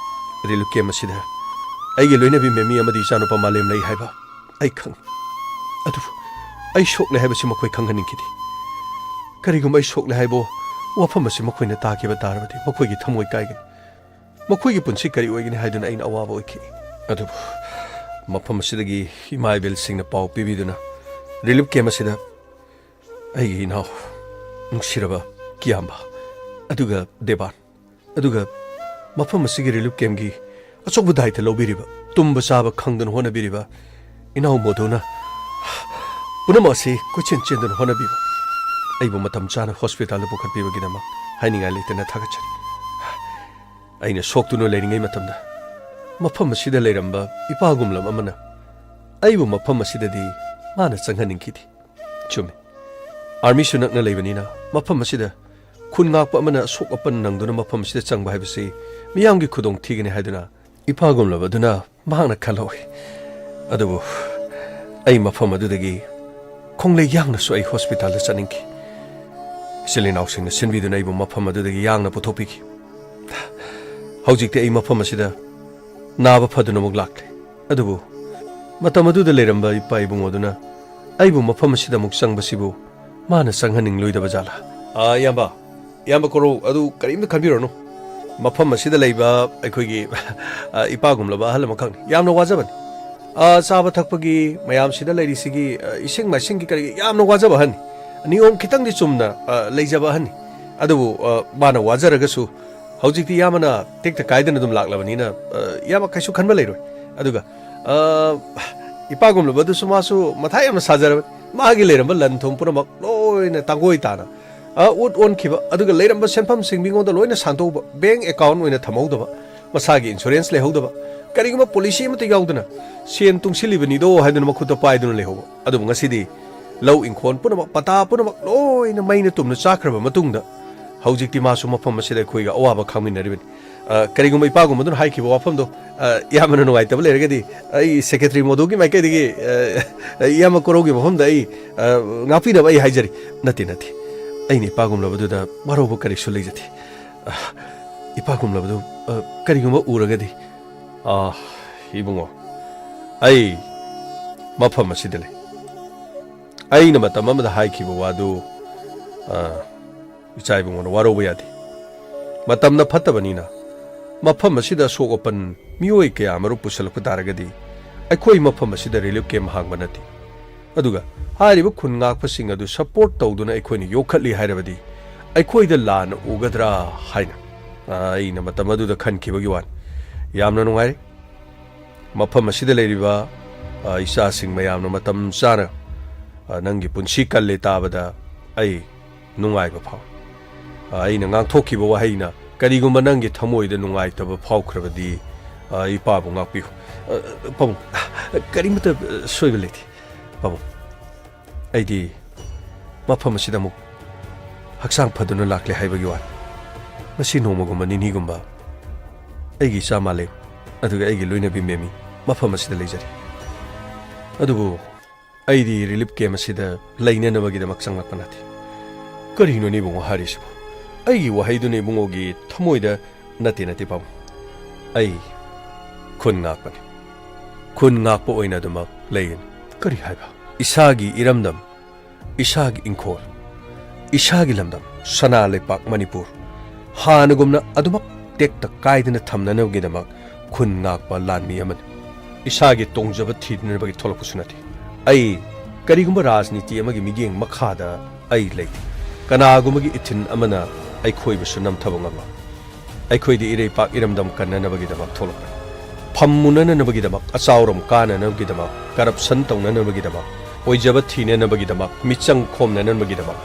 ꯔꯤꯂꯤꯐ ꯀꯦꯝꯞ ꯑꯁꯤꯗ ꯑꯩꯒꯤ ꯂꯣꯏꯅꯕꯤ ꯃꯦꯃꯤ ꯑꯃꯗꯤ ꯏꯆꯥꯅꯨꯄꯥ ꯃꯥꯂꯦꯝ ꯂꯩ ꯍꯥꯏꯕ ꯑꯩ ꯈꯪꯏ꯫ ꯑꯗꯨꯕꯨ ꯑꯩ ꯁꯣꯛꯂꯦ ꯍꯥꯏꯕꯁꯤ ꯃꯈꯣꯏ ꯈꯪꯍꯟꯅꯤꯡꯈꯤꯗꯦ꯫ ꯀꯔꯤꯒꯨꯝꯕ ꯑꯩ ꯁꯣꯛꯂꯦ ꯍꯥꯏꯕ ꯋꯥꯐꯝ ꯑꯁꯤ ꯃꯈꯣꯏꯅ ꯇꯥꯈꯤꯕ ꯇꯥꯔꯕꯗꯤ ꯃꯈꯣꯏꯒꯤ ꯊꯃꯣꯏ ꯀꯥꯏꯒꯅꯤ꯫ ꯃꯈꯣꯏꯒꯤ ꯄꯨꯟꯁꯤ ꯀꯔꯤ ꯑꯣꯏꯒꯅꯤ ꯍꯥꯏꯗꯨꯅ ꯑꯩꯅ ꯑꯋꯥꯕ ꯑꯣꯏꯈꯤ꯫ ꯑꯗꯨꯕꯨ ꯃꯐꯝ ꯑꯁꯤꯗꯒꯤ ꯏꯃꯥ ꯏꯕꯦꯜꯁꯤꯡꯅ ꯄꯥꯎ ꯄꯤꯕꯤꯗꯨꯅ ꯔꯤꯂꯤꯐ ꯀꯦꯝꯞ ꯑꯁꯤꯗ ꯑꯩꯒꯤ ꯏꯅꯥꯎ ꯅꯨꯡꯁꯤꯔꯕ ꯀꯤꯌꯥꯝꯕ, ꯑꯗꯨꯒ ꯗꯦꯕꯥꯟ, ꯑꯗꯨꯒ ꯃꯐꯝ ꯑꯁꯤꯒꯤ ꯔꯤꯂꯤꯐ ꯀꯦꯝꯞꯀꯤ ꯑꯆꯧꯕ ꯗꯥꯏꯇ ꯂꯧꯕꯤꯔꯤꯕ, ꯇꯨꯝꯕ ꯆꯥꯕ ꯈꯪꯗꯅ ꯍꯣꯠꯅꯕꯤꯔꯤꯕ ꯏꯅꯥꯎ ꯃꯣꯗꯨꯅ ꯄꯨꯝꯅꯃꯛ ꯑꯁꯤ ꯀꯣꯏꯆꯦꯟ ꯆꯦꯟꯗꯨꯅ ꯍꯣꯠꯅꯕꯤꯕ, ꯑꯩꯕꯨ ꯃꯇꯝ ꯆꯥꯅ ꯍꯣꯁꯄꯤꯇꯥꯜꯗ ꯄꯨꯈꯠꯄꯤꯕꯒꯤꯗꯃꯛ ꯍꯥꯏꯅꯤꯡꯉꯥꯏ ꯂꯩꯇꯅ ꯊꯥꯒꯠꯆꯔꯤ꯫ ꯑꯩꯅ ꯁꯣꯛꯇꯨꯅ ꯂꯩꯔꯤꯉꯩ ꯃꯇꯝꯗ ꯃꯐꯝ ꯑꯁꯤꯗ ꯂꯩꯔꯝꯕ ꯏꯄꯥꯒꯨꯝꯂꯕ ꯑꯃꯅ ꯑꯩꯕꯨ ꯃꯐꯝ ꯑꯁꯤꯗꯗꯤ ꯃꯥꯅ ꯆꯪꯍꯟꯅꯤꯡꯈꯤꯗꯦ꯫ ꯆꯨꯝꯃꯤ, ꯑꯥꯔꯃꯤꯁꯨ ꯅꯛꯅ ꯂꯩꯕꯅꯤꯅ ꯃꯐꯝ ꯑꯁꯤꯗ ꯈꯨꯟ ꯉꯥꯛꯄ ꯑꯃꯅ ꯑꯁꯣꯛ ꯑꯄꯟ ꯅꯪꯗꯨꯅ ꯃꯐꯝ ꯑꯁꯤꯗ ꯆꯪꯕ ꯍꯥꯏꯕꯁꯤ ꯃꯤꯌꯥꯝꯒꯤ ꯈꯨꯗꯣꯡ ꯊꯤꯒꯅꯤ ꯍꯥꯏꯗꯨꯅ ꯏꯄꯥꯒꯨꯝꯂꯕ ꯑꯗꯨꯅ ꯃꯍꯥꯛꯅ ꯈꯜꯍꯧꯏ꯫ ꯑꯗꯨꯕꯨ ꯑꯩ ꯃꯐꯝ ꯑꯗꯨꯗꯒꯤ ꯈꯣꯡꯂꯩ ꯌꯥꯡꯅꯁꯨ ꯑꯩ ꯍꯣꯁꯄꯤꯇꯥꯜꯗ ꯆꯠꯅꯤꯡꯈꯤ꯫ ꯏꯆꯤꯜ ꯏꯅꯥꯎꯁꯤꯡꯅ ꯁꯤꯟꯕꯤꯗꯨꯅ ꯑꯩꯕꯨ ꯃꯐꯝ ꯑꯗꯨꯗꯒꯤ ꯌꯥꯡꯅ ꯄꯨꯊꯣꯛꯄꯤꯈꯤ꯫ ꯍꯧꯖꯤꯛꯇꯤ ꯑꯩ ꯃꯐꯝ ꯑꯁꯤꯗ ꯅꯥꯕ ꯐꯗꯨꯅ ꯑꯃꯨꯛ ꯂꯥꯛꯂꯦ꯫ ꯑꯗꯨꯕꯨ ꯃꯇꯝ ꯑꯗꯨꯗ ꯂꯩꯔꯝꯕ ꯏꯄꯥ ꯏꯕꯨꯡꯉꯣꯗꯨꯅ ꯑꯩꯕꯨ ꯃꯐꯝ ꯑꯁꯤꯗ ꯑꯃꯨꯛ ꯆꯪꯕꯁꯤꯕꯨ ꯃꯥꯅ ꯆꯪꯍꯟꯅꯤꯡꯂꯣꯏꯗꯕ ꯖꯥꯠꯂꯥ? ꯑꯥ, ꯏꯌꯥꯝꯕ, ꯏꯌꯥꯝꯕ ꯀꯣꯔꯧ, ꯑꯗꯨ ꯀꯔꯤꯝꯇ ꯈꯟꯕꯤꯔꯨꯔꯅꯨ꯫ ꯃꯐꯝ ꯑꯁꯤꯗ ꯂꯩꯕ ꯑꯩꯈꯣꯏꯒꯤ, ꯑ, ꯏꯄꯥꯒꯨꯝꯂꯕ ꯑꯍꯜ ꯑꯃꯈꯛꯅꯤ꯫ ꯌꯥꯝꯅ ꯋꯥꯖꯕꯅꯤ꯫ ꯑ, ꯆꯥꯕ ꯊꯛꯄꯒꯤ, ꯃꯌꯥꯝꯁꯤꯗ ꯂꯩꯔꯤꯁꯤꯒꯤ, ꯑ, ꯏꯁꯤꯡ ꯃꯥꯏꯁꯤꯡꯒꯤ ꯀꯔꯤꯒꯤ ꯌꯥꯝꯅ ꯋꯥꯖꯕ ꯑꯍꯟꯅꯤ꯫ ꯅꯤꯌꯣꯝ ꯈꯤꯇꯪꯗꯤ ꯆꯨꯝꯅ, ꯑ, ꯂꯩꯖꯕ ꯑꯍꯟꯅꯤ꯫ ꯑꯗꯨꯕꯨ, ꯑ, ꯃꯥꯅ ꯋꯥꯖꯔꯒꯁꯨ ꯍꯧꯖꯤꯛꯇꯤ ꯏꯌꯥꯝꯕꯅ ꯇꯦꯛꯇ ꯀꯥꯏꯗꯅ ꯑꯗꯨꯝ ꯂꯥꯛꯂꯕꯅꯤꯅ, ꯑ, ꯏꯌꯥꯝꯕ ꯀꯩꯁꯨ ꯈꯟꯕ ꯂꯩꯔꯣꯏ꯫ ꯑꯗꯨꯒ, ꯑ, ꯏꯄꯥꯒꯨꯝꯂꯕꯗꯨꯁꯨ ꯃꯥꯁꯨ ꯃꯊꯥ ꯌꯥꯝꯅ ꯁꯥꯖꯔꯕꯅꯤ꯫ ꯃꯥꯒꯤ ꯂꯩꯔꯝꯕ ꯂꯟ ꯊꯨꯝ ꯄꯨꯝꯅꯃꯛ ꯂꯣꯏꯅ ꯇꯥꯡꯒꯣꯏ ꯇꯥꯅ, ꯑ, ꯎꯠ ꯑꯣꯟꯈꯤꯕ, ꯑꯗꯨꯒ ꯂꯩꯔꯝꯕ ꯁꯦꯟꯐꯝꯁꯤꯡ ꯃꯤꯉꯣꯟꯗ ꯂꯣꯏꯅ ꯁꯥꯟꯗꯣꯛꯎꯕ, ꯕꯦꯡ ꯑꯦꯀꯥꯎꯟ ꯑꯣꯏꯅ ꯊꯝꯍꯧꯗꯕ, ꯃꯁꯥꯒꯤ ꯏꯟꯁꯨꯔꯦꯟꯁ ꯂꯩꯍꯧꯗꯕ, ꯀꯔꯤꯒꯨꯝꯕ ꯄꯣꯂꯤꯁꯤ ꯑꯃꯠꯇ ꯌꯥꯎꯗꯅ ꯁꯦꯟ ꯇꯨꯡꯁꯤꯜꯂꯤꯕꯅꯤꯗꯣ ꯍꯥꯏꯗꯨꯅ ꯃꯈꯨꯠꯇ ꯄꯥꯏꯗꯨꯅ ꯂꯩꯍꯧꯕ꯫ ꯑꯗꯨꯕꯨ ꯉꯁꯤꯗꯤ ꯂꯧ ꯏꯪꯈꯣꯜ ꯄꯨꯝꯅꯃꯛ, ꯄꯇꯥ ꯄꯨꯝꯅꯃꯛ ꯂꯣꯏꯅ ꯃꯩꯅ ꯇꯨꯝꯅ ꯆꯥꯈ꯭ꯔꯕ ꯃꯇꯨꯡꯗ ꯍꯧꯖꯤꯛꯇꯤ ꯃꯥꯁꯨ ꯃꯐꯝ ꯑꯁꯤꯗ ꯑꯩꯈꯣꯏꯒ ꯑꯋꯥꯕ ꯈꯥꯡꯃꯤꯟꯅꯔꯤꯕꯅꯤ꯫ ꯑ, ꯀꯔꯤꯒꯨꯝꯕ ꯏꯄꯥꯒꯨꯝꯕꯗꯨꯅ ꯍꯥꯏꯈꯤꯕ ꯋꯥꯐꯝꯗꯣ, ꯑ, ꯏꯌꯥꯝꯕꯅ ꯅꯨꯡꯉꯥꯏꯇꯕ ꯂꯩꯔꯒꯗꯤ ꯑꯩ ꯁꯦꯀ꯭ꯔꯦꯇꯔꯤ ꯃꯣꯗꯨꯒꯤ ꯃꯥꯏꯀꯩꯗꯒꯤ, ꯑ, ꯏꯌꯥꯝꯕ ꯀꯣꯔꯧꯒꯤ ꯃꯐꯝꯗ ꯑꯩ, ꯑ, ꯉꯥꯛꯄꯤꯅꯕ ꯑꯩ ꯍꯥꯏꯖꯔꯤ꯫ ꯅꯠꯇꯦ, ꯅꯠꯇꯦ꯫ ꯑꯩꯅ ꯏꯄꯥꯒꯨꯝꯂꯕꯗꯨꯗ ꯋꯥꯔꯧꯕ ꯀꯔꯤꯁꯨ ꯂꯩꯖꯗꯦ꯫ ꯑ, ꯏꯄꯥꯒꯨꯝꯂꯕꯗꯨ, ꯑ, ꯀꯔꯤꯒꯨꯝꯕ ꯎꯔꯒꯗꯤ, ꯑ, ꯏꯕꯨꯡꯉꯣ, ꯑꯩ ꯃꯐꯝ ꯑꯁꯤꯗ ꯂꯩ꯫ ꯑꯩꯅ ꯃꯇꯝ ꯑꯃꯗ ꯍꯥꯏꯈꯤꯕ ꯋꯥꯗꯨ, ꯑ, ꯏꯆꯥ ꯏꯕꯨꯡꯉꯣꯅ ꯋꯥꯔꯧꯕ ꯌꯥꯗꯦ꯫ ꯃꯇꯝꯅ ꯐꯠꯇꯕꯅꯤꯅ ꯃꯐꯝ ꯑꯁꯤꯗ ꯑꯁꯣꯛ ꯑꯄꯟ ꯃꯤꯑꯣꯏ ꯀꯌꯥ ꯑꯃꯔꯣꯝ ꯄꯨꯁꯜꯂꯛꯄ ꯇꯥꯔꯒꯗꯤ ꯑꯩꯈꯣꯏ ꯃꯐꯝ ꯑꯁꯤꯗ ꯔꯤꯂꯤꯐ ꯀꯦꯝꯞ ꯍꯥꯡꯕ ꯅꯠꯇꯦ꯫ ꯑꯗꯨꯒ ꯍꯥꯏꯔꯤꯕ ꯈꯨꯟ ꯉꯥꯛꯄꯁꯤꯡ ꯑꯗꯨ ꯁꯄꯣꯔꯠ ꯇꯧꯗꯨꯅ ꯑꯩꯈꯣꯏꯅ ꯌꯣꯛꯈꯠꯂꯤ ꯍꯥꯏꯔꯕꯗꯤ ꯑꯩꯈꯣꯏꯗ ꯂꯥꯟꯅ ꯎꯒꯗ꯭ꯔꯥ ꯍꯥꯏꯅ, ꯑ, ꯑꯩꯅ ꯃꯇꯝ ꯑꯗꯨꯗ ꯈꯟꯈꯤꯕꯒꯤ ꯋꯥꯅꯤ꯫ ꯌꯥꯝꯅ ꯅꯨꯡꯉꯥꯏꯔꯦ꯫ ꯃꯐꯝ ꯑꯁꯤꯗ ꯂꯩꯔꯤꯕ ꯑ, ꯏꯆꯥꯁꯤꯡ ꯃꯌꯥꯝꯅ ꯃꯇꯝ ꯆꯥꯅ, ꯑ, ꯅꯪꯒꯤ ꯄꯨꯟꯁꯤ ꯀꯜꯂꯦ ꯇꯥꯕꯗ ꯑꯩ ꯅꯨꯡꯉꯥꯏꯕ ꯐꯥꯎꯏ꯫ ꯑ, ꯑꯩꯅ ꯉꯥꯡꯊꯣꯛꯈꯤꯕ ꯋꯥꯍꯩꯅ ꯀꯔꯤꯒꯨꯝꯕ ꯅꯪꯒꯤ ꯊꯃꯣꯏꯗ ꯅꯨꯡꯉꯥꯏꯇꯕ ꯐꯥꯎꯈ꯭ꯔꯕꯗꯤ, ꯑ, ꯏꯄꯥꯕꯨ ꯉꯥꯛꯄꯤꯌꯨ꯫ ꯑ, ꯄꯥꯕꯨꯡ, ꯀꯔꯤꯃꯇ, ꯑ, ꯁꯣꯏꯕ ꯂꯩꯇꯦ꯫ ꯄꯥꯕꯨꯡ, ꯑꯩꯗꯤ ꯃꯐꯝ ꯑꯁꯤꯗ ꯑꯃꯨꯛ ꯍꯛꯆꯥꯡ ꯐꯗꯨꯅ ꯂꯥꯛꯂꯦ ꯍꯥꯏꯕꯒꯤ ꯋꯥꯅꯤ꯫ ꯉꯁꯤ ꯅꯣꯡꯃꯒꯨꯝꯕ ꯅꯤꯅꯤꯒꯨꯝꯕ ꯑꯩꯒꯤ ꯏꯆꯥ ꯃꯥꯂꯦꯝ ꯑꯗꯨꯒ ꯑꯩꯒꯤ ꯂꯣꯏꯅꯕꯤ ꯃꯦꯃꯤ ꯃꯐꯝ ꯑꯁꯤꯗ ꯂꯩꯖꯔꯤ꯫ ꯑꯗꯨꯕꯨ ꯑꯩꯗꯤ ꯔꯤꯂꯤꯐ ꯀꯦꯝ ꯑꯁꯤꯗ ꯂꯩꯅꯅꯕꯒꯤꯗꯃꯛ ꯆꯪꯂꯛꯄ ꯅꯠꯇꯦ꯫ ꯀꯔꯤꯅꯣꯅꯦ ꯏꯕꯨꯡꯉꯣ ꯍꯥꯏꯔꯤꯁꯤꯕꯨ? ꯑꯩꯒꯤ ꯋꯥꯍꯩꯗꯨꯅ ꯏꯕꯨꯡꯉꯣꯒꯤ ꯊꯃꯣꯏꯗ, ꯅꯠꯇꯦ, ꯅꯠꯇꯦ, ꯄꯥꯕꯨꯡ꯫ ꯑꯩ ꯈꯨꯟ ꯉꯥꯛꯄꯅꯤ꯫ ꯈꯨꯟ ꯉꯥꯛꯄ ꯑꯣꯏꯅ ꯑꯗꯨꯃꯛ ꯂꯩꯒꯅꯤ꯫ ꯀꯔꯤ ꯍꯥꯏꯕ? ꯏꯁꯥꯒꯤ ꯏꯔꯝꯗꯝ, ꯏꯁꯥꯒꯤ ꯏꯪꯈꯣꯜ, ꯏꯁꯥꯒꯤ ꯂꯝꯗꯝ, ꯁꯅꯥ ꯂꯩꯄꯥꯛ ꯃꯅꯤꯄꯨꯔ ꯍꯥꯟꯅꯒꯨꯝꯅ ꯑꯗꯨꯃꯛ ꯇꯦꯛꯇ ꯀꯥꯏꯗꯅ ꯊꯝꯅꯅꯕꯒꯤꯗꯃꯛ ꯈꯨꯟ ꯉꯥꯛꯄ ꯂꯥꯟꯃꯤ ꯑꯃꯅꯤ꯫ ꯏꯁꯥꯒꯤ ꯇꯣꯡꯖꯕ ꯊꯤꯅꯅꯕꯒꯤ ꯊꯣꯛꯂꯛꯄꯁꯨ ꯅꯠꯇꯦ꯫ ꯑꯩ ꯀꯔꯤꯒꯨꯝꯕ ꯔꯥꯖꯅꯤꯇꯤ ꯑꯃꯒꯤ ꯃꯤꯠꯌꯦꯡ ꯃꯈꯥꯗ ꯑꯩ ꯂꯩꯇꯦ꯫ ꯀꯅꯥꯒꯨꯝꯕꯒꯤ ꯏꯊꯤꯟ ꯑꯃꯅ ꯑꯩꯈꯣꯏꯕꯨꯁꯨ ꯅꯝꯊꯕ ꯉꯝꯂꯣꯏ꯫ ꯑꯩꯈꯣꯏꯗꯤ ꯏꯔꯩꯄꯥꯛ ꯏꯔꯝꯗꯝ ꯀꯟꯅꯅꯕꯒꯤꯗꯃꯛ ꯊꯣꯛꯂꯛꯄꯅꯤ꯫ ꯐꯝ ꯃꯨꯟꯅꯅꯕꯒꯤꯗꯃꯛ, ꯑꯆꯥꯎꯔꯝ ꯀꯥꯅꯅꯕꯒꯤꯗꯃꯛ, ꯀꯔꯞꯁꯟ ꯇꯧꯅꯅꯕꯒꯤꯗꯃꯛ, ꯑꯣꯏꯖꯕ ꯊꯤꯅꯅꯕꯒꯤꯗꯃꯛ, ꯃꯤꯆꯪ ꯈꯣꯝꯅꯅꯕꯒꯤꯗꯃꯛ,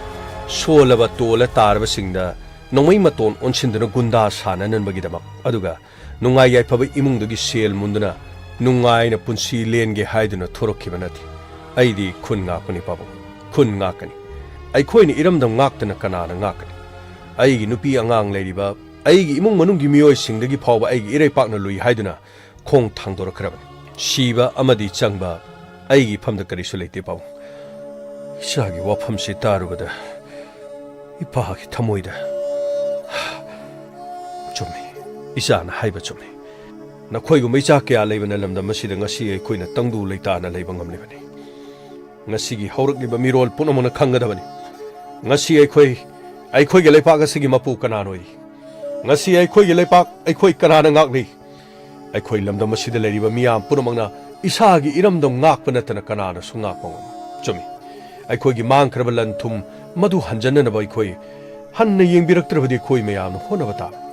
ꯁꯣꯜꯂꯕ ꯇꯣꯜꯂ ꯇꯥꯔꯕꯁꯤꯡꯗ ꯅꯣꯡꯃꯩ ꯃꯇꯣꯟ ꯑꯣꯟꯁꯤꯟꯗꯨꯅ ꯒꯨꯟꯗꯥ ꯁꯥꯅꯅꯕꯒꯤꯗꯃꯛ, ꯑꯗꯨꯒ ꯅꯨꯡꯉꯥꯏ ꯌꯥꯏꯐꯕ ꯏꯃꯨꯡꯗꯨꯒꯤ ꯁꯦꯜ ꯃꯨꯟꯗꯨꯅ ꯅꯨꯡꯉꯥꯏꯅ ꯄꯨꯟꯁꯤ ꯂꯦꯟꯒꯦ ꯍꯥꯏꯗꯨꯅ ꯊꯣꯔꯛꯈꯤꯕ ꯅꯠꯇꯦ꯫ ꯑꯩꯗꯤ ꯈꯨꯟ ꯉꯥꯛꯄꯅꯤ ꯄꯥꯕꯨꯡ, ꯈꯨꯟ ꯉꯥꯛꯀꯅꯤ꯫ ꯑꯩꯈꯣꯏꯅ ꯏꯔꯝꯗꯝ ꯉꯥꯛꯇꯅ ꯀꯅꯥꯅ ꯉꯥꯛꯀꯅꯤ? ꯑꯩꯒꯤ ꯅꯨꯄꯤ ꯑꯉꯥꯡ ꯂꯩꯔꯤꯕ, ꯑꯩꯒꯤ ꯏꯃꯨꯡ ꯃꯅꯨꯡꯒꯤ ꯃꯤꯑꯣꯏꯁꯤꯡꯗꯒꯤ ꯐꯥꯎꯕ ꯑꯩꯒꯤ ꯏꯔꯩꯄꯥꯛꯅ ꯂꯨꯏ ꯍꯥꯏꯗꯨꯅ ꯈꯣꯡ ꯊꯥꯡꯗꯣꯔꯛꯈ꯭ꯔꯕꯅꯤ꯫ ꯁꯤꯕ ꯑꯃꯗꯤ ꯆꯪꯕ ꯑꯩꯒꯤ ꯏꯐꯝꯗ ꯀꯔꯤꯁꯨ ꯂꯩꯇꯦ ꯄꯥꯕꯨꯡ꯫ ꯏꯆꯥꯒꯤ ꯋꯥꯐꯝꯁꯤ ꯇꯥꯔꯨꯕꯗ ꯏꯄꯥꯒꯤ ꯊꯃꯣꯏꯗ, ꯆꯨꯝꯃꯤ, ꯏꯆꯥꯅ ꯍꯥꯏꯕ ꯆꯨꯝꯃꯤ꯫ ꯅꯈꯣꯏꯒꯨꯝꯕ ꯏꯆꯥ ꯀꯌꯥ ꯂꯩꯕꯅ ꯂꯝꯗꯝ ꯑꯁꯤꯗ ꯉꯁꯤ ꯑꯩꯈꯣꯏꯅ ꯇꯪꯗꯨ ꯂꯩꯇꯥꯅ ꯂꯩꯕ ꯉꯝꯂꯤꯕꯅꯤ꯫ ꯉꯁꯤꯒꯤ ꯍꯧꯔꯛꯂꯤꯕ ꯃꯤꯔꯣꯜ ꯄꯨꯝꯅꯃꯛꯅ ꯈꯪꯒꯗꯕꯅꯤ꯫ ꯉꯁꯤ ꯑꯩꯈꯣꯏ, ꯑꯩꯈꯣꯏꯒꯤ ꯂꯩꯄꯥꯛ ꯑꯁꯤꯒꯤ ꯃꯄꯨ ꯀꯅꯥꯅꯣ ꯑꯣꯏꯔꯤ? ꯉꯁꯤ ꯑꯩꯈꯣꯏꯒꯤ ꯂꯩꯄꯥꯛ ꯑꯩꯈꯣꯏ ꯀꯅꯥꯅ ꯉꯥꯛꯂꯤ? ꯑꯩꯈꯣꯏ ꯂꯝꯗꯝ ꯑꯁꯤꯗ ꯂꯩꯔꯤꯕ ꯃꯤꯌꯥꯝ ꯄꯨꯝꯅꯃꯛꯅ ꯏꯁꯥꯒꯤ ꯏꯔꯝꯗꯝ ꯉꯥꯛꯄ ꯅꯠꯇꯅ ꯀꯅꯥꯅꯁꯨ ꯉꯥꯛꯄ ꯉꯝꯃꯣꯏ꯫ ꯆꯨꯝꯃꯤ, ꯑꯩꯈꯣꯏꯒꯤ ꯃꯥꯡꯈ꯭ꯔꯕ ꯂꯟ ꯊꯨꯝ ꯃꯗꯨ ꯍꯟꯖꯟꯅꯅꯕ ꯑꯩꯈꯣꯏ ꯍꯟꯅ ꯌꯦꯡꯕꯤꯔꯛꯇ꯭ꯔꯕꯗꯤ ꯑꯩꯈꯣꯏ ꯃꯌꯥꯝꯅ ꯍꯣꯠꯅꯕ ꯇꯥꯕꯅꯤ꯫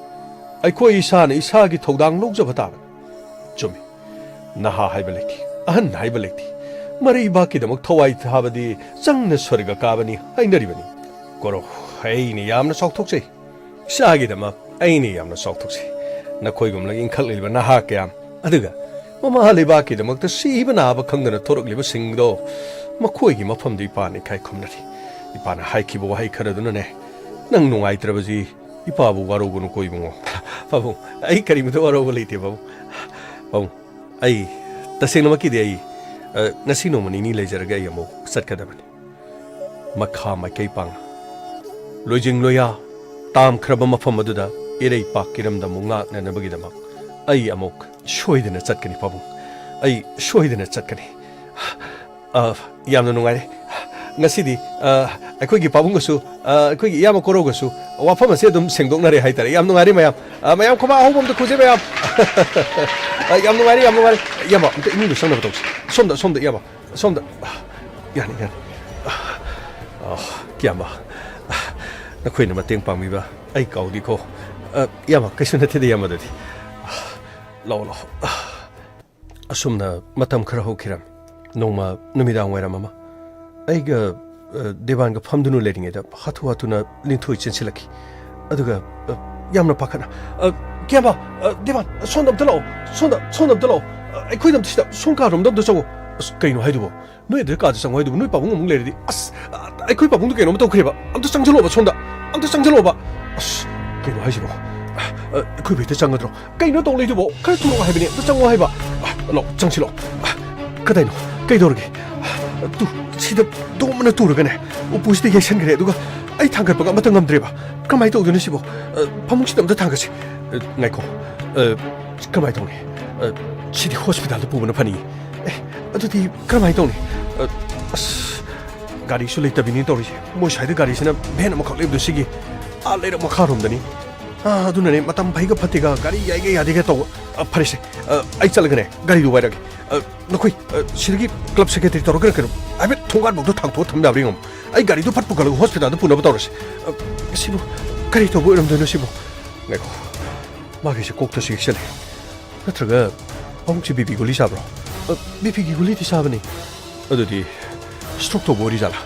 ꯑꯩꯈꯣꯏ ꯏꯁꯥꯅ ꯏꯁꯥꯒꯤ ꯊꯧꯗꯥꯡ ꯂꯧꯖꯕ ꯇꯥꯕꯅꯤ꯫ ꯆꯨꯝꯃꯤ, ꯅꯍꯥ ꯍꯥꯏꯕ ꯂꯩꯇꯦ꯫ ꯑꯍꯟ ꯍꯥꯏꯕ ꯂꯩꯇꯦ꯫ ꯃꯔꯩꯕꯥꯛꯀꯤꯗꯃꯛ ꯊꯋꯥꯏ ꯊꯥꯕꯗꯤ ꯆꯪꯅ ꯁ꯭ꯋꯔꯒ ꯀꯥꯕꯅꯤ ꯍꯥꯏꯅꯔꯤꯕꯅꯤ꯫ ꯀꯣꯔꯧ, ꯑꯩꯅ ꯌꯥꯝꯅ ꯆꯥꯎꯊꯣꯛꯆꯩ꯫ ꯏꯆꯥꯒꯤꯗꯃꯛ ꯑꯩꯅ ꯌꯥꯝꯅ ꯆꯥꯎꯊꯣꯛꯆꯩ꯫ ꯅꯈꯣꯏꯒꯨꯝꯂꯒ ꯏꯟꯈꯠꯂꯛꯂꯤꯕ ꯅꯍꯥ ꯀꯌꯥꯝ, ꯑꯗꯨꯒ ꯃꯃꯥ ꯂꯩꯕꯥꯛꯀꯤꯗꯃꯛꯇ ꯁꯤꯕ ꯅꯥꯕ ꯈꯪꯗꯅ ꯊꯣꯔꯛꯂꯤꯕꯁꯤꯡꯗꯣ, ꯃꯈꯣꯏꯒꯤ ꯃꯐꯝꯗ ꯏꯄꯥꯅ ꯏꯀꯥꯏ ꯈꯨꯝꯅꯔꯤ꯫ ꯏꯄꯥꯅ ꯍꯥꯏꯈꯤꯕ ꯋꯥꯍꯩ ꯈꯔꯗꯨꯅꯅꯦ, ꯅꯪ ꯅꯨꯡꯉꯥꯏꯇ꯭ꯔꯕꯁꯤ ꯏꯄꯥꯕꯨ ꯋꯥꯔꯧꯒꯅꯨꯀꯣ ꯏꯕꯨꯡꯉꯣ꯫ ꯄꯥꯕꯨꯡ, ꯑꯩ ꯀꯔꯤꯃꯇ ꯋꯥꯔꯧꯕ ꯂꯩꯇꯦ ꯄꯥꯕꯨꯡ꯫ ꯄꯥꯕꯨꯡ, ꯑꯩ ꯇꯁꯦꯡꯅꯃꯛꯀꯤꯗꯤ ꯑꯩ, ꯑ, ꯉꯁꯤ ꯅꯣꯡꯃ ꯅꯤꯅꯤ ꯂꯩꯖꯔꯒ ꯑꯩ ꯑꯃꯨꯛ ꯆꯠꯀꯗꯕꯅꯤ꯫ ꯃꯈꯥ ꯃꯥꯏꯀꯩ ꯄꯥꯡꯅ ꯂꯣꯏꯖꯤꯡ ꯂꯣꯏꯌꯥ ꯇꯥꯝꯈ꯭ꯔꯕ ꯃꯐꯝ ꯑꯗꯨꯗ ꯏꯔꯩꯄꯥꯛ ꯏꯔꯝꯗꯝꯕꯨ ꯉꯥꯛꯅꯅꯕꯒꯤꯗꯃꯛ ꯑꯩ ꯑꯃꯨꯛ ꯁꯣꯏꯗꯅ ꯆꯠꯀꯅꯤ ꯄꯥꯕꯨꯡ꯫ ꯑꯩ ꯁꯣꯏꯗꯅ ꯆꯠꯀꯅꯤ꯫ ꯑ, ꯌꯥꯝꯅ ꯅꯨꯡꯉꯥꯏꯔꯦ꯫ ꯉꯁꯤꯗꯤ, ꯑ, ꯑꯩꯈꯣꯏꯒꯤ ꯄꯥꯕꯨꯡꯒꯁꯨ, ꯑ, ꯑꯩꯈꯣꯏꯒꯤ ꯏꯌꯥꯝꯕ ꯀꯣꯔꯧꯒꯁꯨ ꯋꯥꯐꯝ ꯑꯁꯦ ꯑꯗꯨꯝ ꯁꯦꯡꯗꯣꯛꯅꯔꯦ ꯍꯥꯏꯇꯥꯔꯦ꯫ ꯌꯥꯝ ꯅꯨꯡꯉꯥꯏꯔꯦ ꯃꯌꯥꯝ꯫ ꯑ, ꯃꯌꯥꯝ ꯈꯨꯕꯥꯛ ꯑꯍꯧꯕ ꯑꯝꯇ ꯈꯨꯖꯩ ꯃꯌꯥꯝ꯫ ꯑ, ꯌꯥꯝ ꯅꯨꯡꯉꯥꯏꯔꯦ, ꯌꯥꯝ ꯅꯨꯡꯉꯥꯏꯔꯦ꯫ ꯏꯌꯥꯝꯕ, ꯑꯝꯇ ꯏꯃꯨꯡꯗ ꯆꯪꯅꯕ ꯇꯧꯁꯤ꯫ ꯁꯣꯝꯗ, ꯁꯣꯝꯗ, ꯏꯌꯥꯝꯕ꯫ ꯁꯣꯝꯗ꯫ ꯌꯥꯅꯤ, ꯌꯥꯅꯤ꯫ ꯑ, ꯏꯌꯥꯝꯕ, ꯅꯈꯣꯏꯅ ꯃꯇꯦꯡ ꯄꯥꯡꯕꯤꯕ ꯑꯩ ꯀꯥꯎꯗꯦꯀꯣ꯫ ꯑ, ꯏꯌꯥꯝꯕ, ꯀꯩꯁꯨ ꯅꯠꯇꯦꯗ, ꯏꯌꯥꯝꯕꯗꯗꯤ꯫ ꯂꯥꯛꯑꯣ, ꯂꯥꯛꯑꯣ꯫ ꯑꯁꯨꯝꯅ ꯃꯇꯝ ꯈꯔ ꯍꯧꯈꯤꯔꯝꯃꯤ꯫ ꯅꯣꯡꯃ ꯅꯨꯃꯤꯗꯥꯡ ꯋꯥꯏꯔꯝ ꯑꯃ ꯑꯩꯒ, ꯑ, ꯗꯦꯕꯥꯟꯒ ꯐꯝꯗꯨꯅ ꯂꯩꯔꯤꯉꯩꯗ ꯍꯥꯊꯨ ꯍꯥꯊꯨꯅ ꯂꯤꯟꯊꯣꯏ ꯆꯦꯟꯁꯤꯜꯂꯛꯈꯤ꯫ ꯑꯗꯨꯒ, ꯑ, ꯌꯥꯝꯅ ꯄꯥꯈꯠꯅ, "ꯑ, ꯀꯤꯌꯥꯝꯕ, ꯑ, ꯗꯦꯕꯥꯟ, ꯁꯣꯝꯗ ꯑꯝꯇ ꯂꯥꯛꯑꯣ, ꯁꯣꯝꯗ, ꯁꯣꯝꯗ ꯑꯝꯇ ꯂꯥꯛꯑꯣ, ꯑ, ꯑꯩꯈꯣꯏꯗ ꯑꯝꯇ ꯁꯤꯗ, ꯁꯣꯝ ꯀꯥꯔꯣꯝꯗ ꯑꯝꯇ ꯆꯪꯉꯣ꯫" "ꯑꯁ, ꯀꯩꯅꯣ ꯍꯥꯏꯗꯨꯕꯣ? ꯅꯣꯏ ꯑꯗꯨꯗ ꯀꯥꯗ ꯆꯪꯉꯣ ꯍꯥꯏꯗꯨꯕꯨ ꯅꯣꯏ ꯄꯥꯕꯨꯡ ꯑꯃꯨꯛ ꯂꯩꯔꯗꯤ?" "ꯑꯁ, ꯑ, ꯑꯩꯈꯣꯏ ꯄꯥꯕꯨꯡꯗꯣ ꯀꯩꯅꯣꯝ ꯇꯧꯈ꯭ꯔꯦꯕ, ꯑꯝꯇ ꯆꯪꯁꯤꯜꯂꯣꯕ ꯁꯣꯝꯗ, ꯑꯝꯇ ꯆꯪꯁꯤꯜꯂꯣꯕ꯫" "ꯑꯁ, ꯀꯩꯅꯣ ꯍꯥꯏꯁꯤꯕꯣ? ꯑ, ꯑ, ꯑꯩꯈꯣꯏꯕꯨ ꯍꯦꯛꯇ ꯆꯪꯒꯗ꯭ꯔꯣ? ꯀꯩꯅꯣ ꯇꯧ ꯂꯩꯗꯨꯕꯣ? ꯈꯔ ꯊꯨꯔꯛꯑꯣ ꯍꯥꯏꯕꯅꯦ, ꯑꯝꯇ ꯆꯪꯉꯣ ꯍꯥꯏꯕ꯫ ꯑ, ꯂꯥꯛꯑꯣ, ꯆꯪꯁꯤꯜꯂꯣ꯫ ꯑ, ꯀꯗꯥꯏꯅꯣ? ꯀꯩꯗꯧꯔꯒꯦ? ꯑ, ꯇꯨ, ꯁꯤꯗ ꯗꯣꯝ ꯑꯅ ꯇꯨꯔꯒꯅꯦ, ꯎꯄꯨꯁꯤꯗ ꯌꯩꯁꯟꯈ꯭ꯔꯦ, ꯑꯗꯨꯒ ꯑꯩ ꯊꯥꯡꯒꯠꯄꯒ ꯑꯃꯠꯇ ꯉꯝꯗ꯭ꯔꯦꯕ꯫ ꯀꯃꯥꯏꯅ ꯇꯧꯗꯣꯏꯅꯣ ꯁꯤꯕꯣ? ꯑ, ꯐꯃꯨꯡꯁꯤꯗ ꯑꯝꯇ ꯊꯥꯡꯒꯠꯁꯤ꯫ ꯑ, ꯉꯥꯏꯈꯣ꯫ ꯑ, ꯀꯃꯥꯏꯅ ꯇꯧꯅꯤ? ꯑ, ꯁꯤꯗꯤ ꯍꯣꯁꯄꯤꯇꯥꯜꯗ ꯄꯨꯕꯅ ꯐꯅꯤ꯫ ꯑꯦ, ꯑꯗꯨꯗꯤ ꯀꯔꯝꯍꯥꯏꯅ ꯇꯧꯅꯤ? ꯑ, ꯑꯁ, ꯒꯥꯔꯤꯁꯨ ꯂꯩꯇꯕꯤꯅꯤ ꯇꯧꯔꯤꯁꯦ꯫ ꯃꯣꯏ ꯁ꯭ꯋꯥꯏꯗ ꯒꯥꯔꯤꯁꯤꯅ ꯚꯦꯟ ꯑꯃꯈꯛ ꯂꯩꯕꯗꯣ ꯁꯤꯒꯤ ꯑꯥ ꯂꯩꯔꯛ ꯃꯈꯥꯔꯣꯝꯗꯅꯤ꯫ ꯑꯥ, ꯑꯗꯨꯅꯅꯦ ꯃꯇꯝ ꯐꯩꯒ ꯐꯠꯇꯦꯒ, ꯒꯥꯔꯤ ꯌꯥꯏꯒ ꯌꯥꯗꯦꯒ ꯇꯧꯕ꯫ ꯑ, ꯐꯔꯦꯁꯦ, ꯑ, ꯑꯩ ꯆꯠꯂꯒꯅꯦ ꯒꯥꯔꯤꯗꯨ ꯋꯥꯏꯔꯒꯦ꯫ ꯑ, ꯅꯈꯣꯏ, ꯑ, ꯁꯤꯗꯒꯤ ꯀ꯭ꯂꯕ ꯁꯦꯀ꯭ꯔꯦꯇꯔꯤ ꯇꯧꯔꯒ ꯀꯩꯅꯣ ꯍꯥꯏꯐꯦꯠ ꯊꯣꯡꯒꯥꯟꯐꯥꯎꯗ ꯊꯥꯡꯇꯣꯛꯑ ꯊꯝ ꯌꯥꯕ꯭ꯔꯥ ꯌꯦꯡꯉꯣ꯫ ꯑꯩ ꯒꯥꯔꯤꯗꯨ ꯐꯠ ꯄꯨꯈꯠꯂꯒ ꯍꯣꯁꯄꯤꯇꯥꯜꯗ ꯄꯨꯅꯕ ꯇꯧꯔꯁꯤ꯫ ꯑ, ꯁꯤꯕꯨ ꯀꯔꯤ ꯇꯧꯕ ꯑꯣꯏꯔꯝꯗꯣꯏꯅꯣ ꯁꯤꯕꯨ? ꯉꯥꯏꯈꯣ, ꯃꯥꯒꯤꯁꯦ ꯀꯣꯛꯇꯁꯨ ꯌꯦꯛꯁꯜꯂꯦ꯫ ꯅꯠꯇ꯭ꯔꯒ ꯄꯥꯕꯨꯡꯁꯦ ꯕꯤ ꯄꯤ ꯒꯨꯂꯤ ꯆꯥꯕ꯭ꯔꯣ? ꯕꯤ ꯄꯤꯒꯤ ꯒꯨꯂꯤꯗꯤ ꯆꯥꯕꯅꯤ꯫ ꯑꯗꯨꯗꯤ ꯁ꯭ꯇ꯭ꯔꯣꯛ ꯇꯧꯕ ꯑꯣꯏꯔꯤꯖꯥꯠꯂꯥ?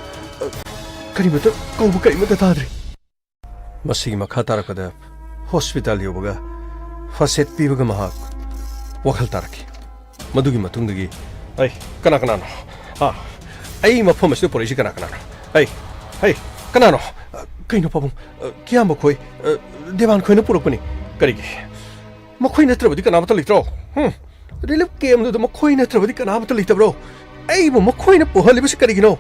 ꯀꯔꯤꯃꯠꯇ ꯀꯧꯕ ꯀꯔꯤꯃꯠꯇ ꯇꯥꯗ꯭ꯔꯤ꯫ ꯃꯁꯤꯒꯤ ꯃꯈꯥ ꯇꯥꯔꯛꯄꯗ ꯍꯣꯁꯄꯤꯇꯥꯜ ꯌꯧꯕꯒ ꯐꯥꯔꯁ ꯑꯦꯗ ꯄꯤꯕꯒ ꯃꯍꯥꯛ ꯋꯥꯈꯜ ꯇꯥꯔꯛꯈꯤ꯫ ꯃꯗꯨꯒꯤ ꯃꯇꯨꯡꯗꯒꯤ, "ꯑꯩ, ꯀꯅꯥ ꯀꯅꯥꯅꯣ? ꯑꯥ, ꯑꯩ ꯃꯐꯝ ꯑꯁꯤꯗ ꯄꯨꯔꯛꯏꯁꯤ ꯀꯅꯥ ꯀꯅꯥꯅꯣ? ꯑꯩ, ꯑꯩ, ꯀꯅꯥꯅꯣ? ꯑ, ꯀꯩꯅꯣ ꯄꯥꯕꯨꯡ? ꯑ, ꯀꯤꯌꯥꯝꯕ ꯈꯣꯏ, ꯑ, ꯗꯦꯕꯥꯟ ꯈꯣꯏꯅ ꯄꯨꯔꯛꯄꯅꯤ꯫ ꯀꯔꯤꯒꯤ? ꯃꯈꯣꯏ ꯅꯠꯇ꯭ꯔꯕꯗꯤ ꯀꯅꯥꯃꯠꯇ ꯂꯩꯇ꯭ꯔꯣ? ꯍꯨꯝ? ꯔꯤꯂꯤꯐ ꯀꯦꯝꯗꯨꯗ ꯃꯈꯣꯏ ꯅꯠꯇ꯭ꯔꯕꯗꯤ ꯀꯅꯥꯃꯠꯇ ꯂꯩꯇꯕ꯭ꯔꯣ? ꯑꯩꯕꯨ ꯃꯈꯣꯏꯅ ꯄꯨꯍꯜꯂꯤꯕꯁꯤ ꯀꯔꯤꯒꯤꯅꯣ?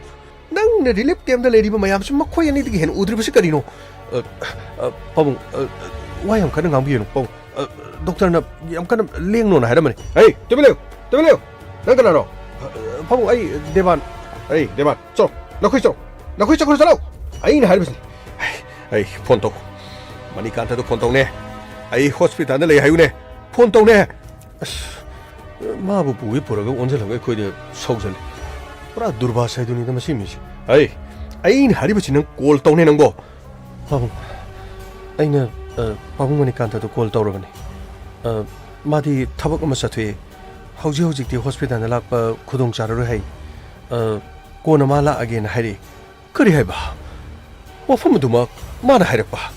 ꯅꯪꯅ ꯔꯤꯂꯤꯐ ꯀꯦꯝꯗ ꯂꯩꯔꯤꯕ ꯃꯌꯥꯝꯁꯤ ꯃꯈꯣꯏ ꯑꯅꯤꯗꯒꯤ ꯍꯦꯟꯅ ꯎꯗ꯭ꯔꯤꯕꯁꯤ ꯀꯔꯤꯅꯣ?" "ꯑ, ꯑ, ꯄꯥꯕꯨꯡ, ꯑ, ꯋꯥ ꯌꯥꯝ ꯀꯟꯅ ꯉꯥꯡꯕꯤꯒꯅꯨ, ꯄꯥꯕꯨꯡ꯫ ꯑ, ꯗꯣꯛꯇꯔꯅ ꯌꯥꯝ ꯀꯟꯅ ꯂꯦꯡꯅꯣꯅ ꯍꯥꯏꯔꯝꯕꯅꯤ꯫" "ꯑꯩ, ꯇꯨꯃꯤꯟ ꯂꯩꯌꯨ, ꯇꯨꯃꯤꯟ ꯂꯩꯌꯨ꯫ ꯅꯪ ꯀꯅꯥꯅꯣ?" "ꯑ, ꯄꯥꯕꯨꯡ, ꯑꯩ ꯗꯦꯕꯥꯟ꯫" "ꯑꯩ, ꯗꯦꯕꯥꯟ, ꯆꯣ, ꯅꯈꯣꯏ ꯆꯣ, ꯅꯈꯣꯏ ꯆꯠꯈ꯭ꯔꯣ, ꯆꯠꯂꯣ꯫ ꯑꯩꯅ ꯍꯥꯏꯔꯤꯕꯁꯤꯅꯤ꯫" "ꯑꯩ, ꯑꯩ, ꯐꯣꯟ ꯇꯧ꯫ ꯃꯅꯤꯀꯥꯟꯇꯗ ꯐꯣꯟ ꯇꯧꯅꯦ꯫ ꯑꯩ ꯍꯣꯁꯄꯤꯇꯥꯜꯗ ꯂꯩ ꯍꯥꯏꯌꯨꯅꯦ꯫ ꯐꯣꯟ ꯇꯧꯅꯦ꯫" ꯑꯁ, ꯃꯥꯕꯨ ꯄꯨꯒꯦ ꯄꯨꯔꯒ ꯑꯣꯟꯁꯤꯜꯂꯒ ꯑꯩꯈꯣꯏꯗ ꯁꯧꯖꯜꯂꯤ꯫ ꯄꯨꯔꯥ ꯗꯨꯔꯕꯥꯁ ꯍꯥꯏꯗꯨꯅꯤꯗ ꯃꯁꯤ ꯃꯤꯁꯦ꯫ "ꯑꯩ, ꯑꯩꯅ ꯍꯥꯏꯔꯤꯕꯁꯤ ꯅꯪ ꯀꯣꯜ ꯇꯧꯅꯦ ꯅꯪꯕꯣ꯫" "ꯄꯥꯕꯨꯡ, ꯑꯩꯅ, ꯑ, ꯄꯥꯕꯨꯡ ꯃꯅꯤꯀꯥꯟꯇꯗ ꯀꯣꯜ ꯇꯧꯔꯕꯅꯤ꯫ ꯑ, ꯃꯥꯗꯤ ꯊꯕꯛ ꯑꯃ ꯆꯠꯊꯣꯛꯑꯦ꯫ ꯍꯧꯖꯤꯛ ꯍꯧꯖꯤꯛꯇꯤ ꯍꯣꯁꯄꯤꯇꯥꯜꯗ ꯂꯥꯛꯄ ꯈꯨꯗꯣꯡ ꯆꯥꯔꯔꯣꯏ ꯍꯥꯏ꯫ ꯑ, ꯀꯣꯟꯅ ꯃꯥ ꯂꯥꯛꯑꯒꯦꯅ ꯍꯥꯏꯔꯛꯏ꯫" "ꯀꯔꯤ ꯍꯥꯏꯕ? ꯋꯥꯐꯝ ꯑꯗꯨꯃꯛ ꯃꯥꯅ ꯍꯥꯏꯔꯛꯄ?"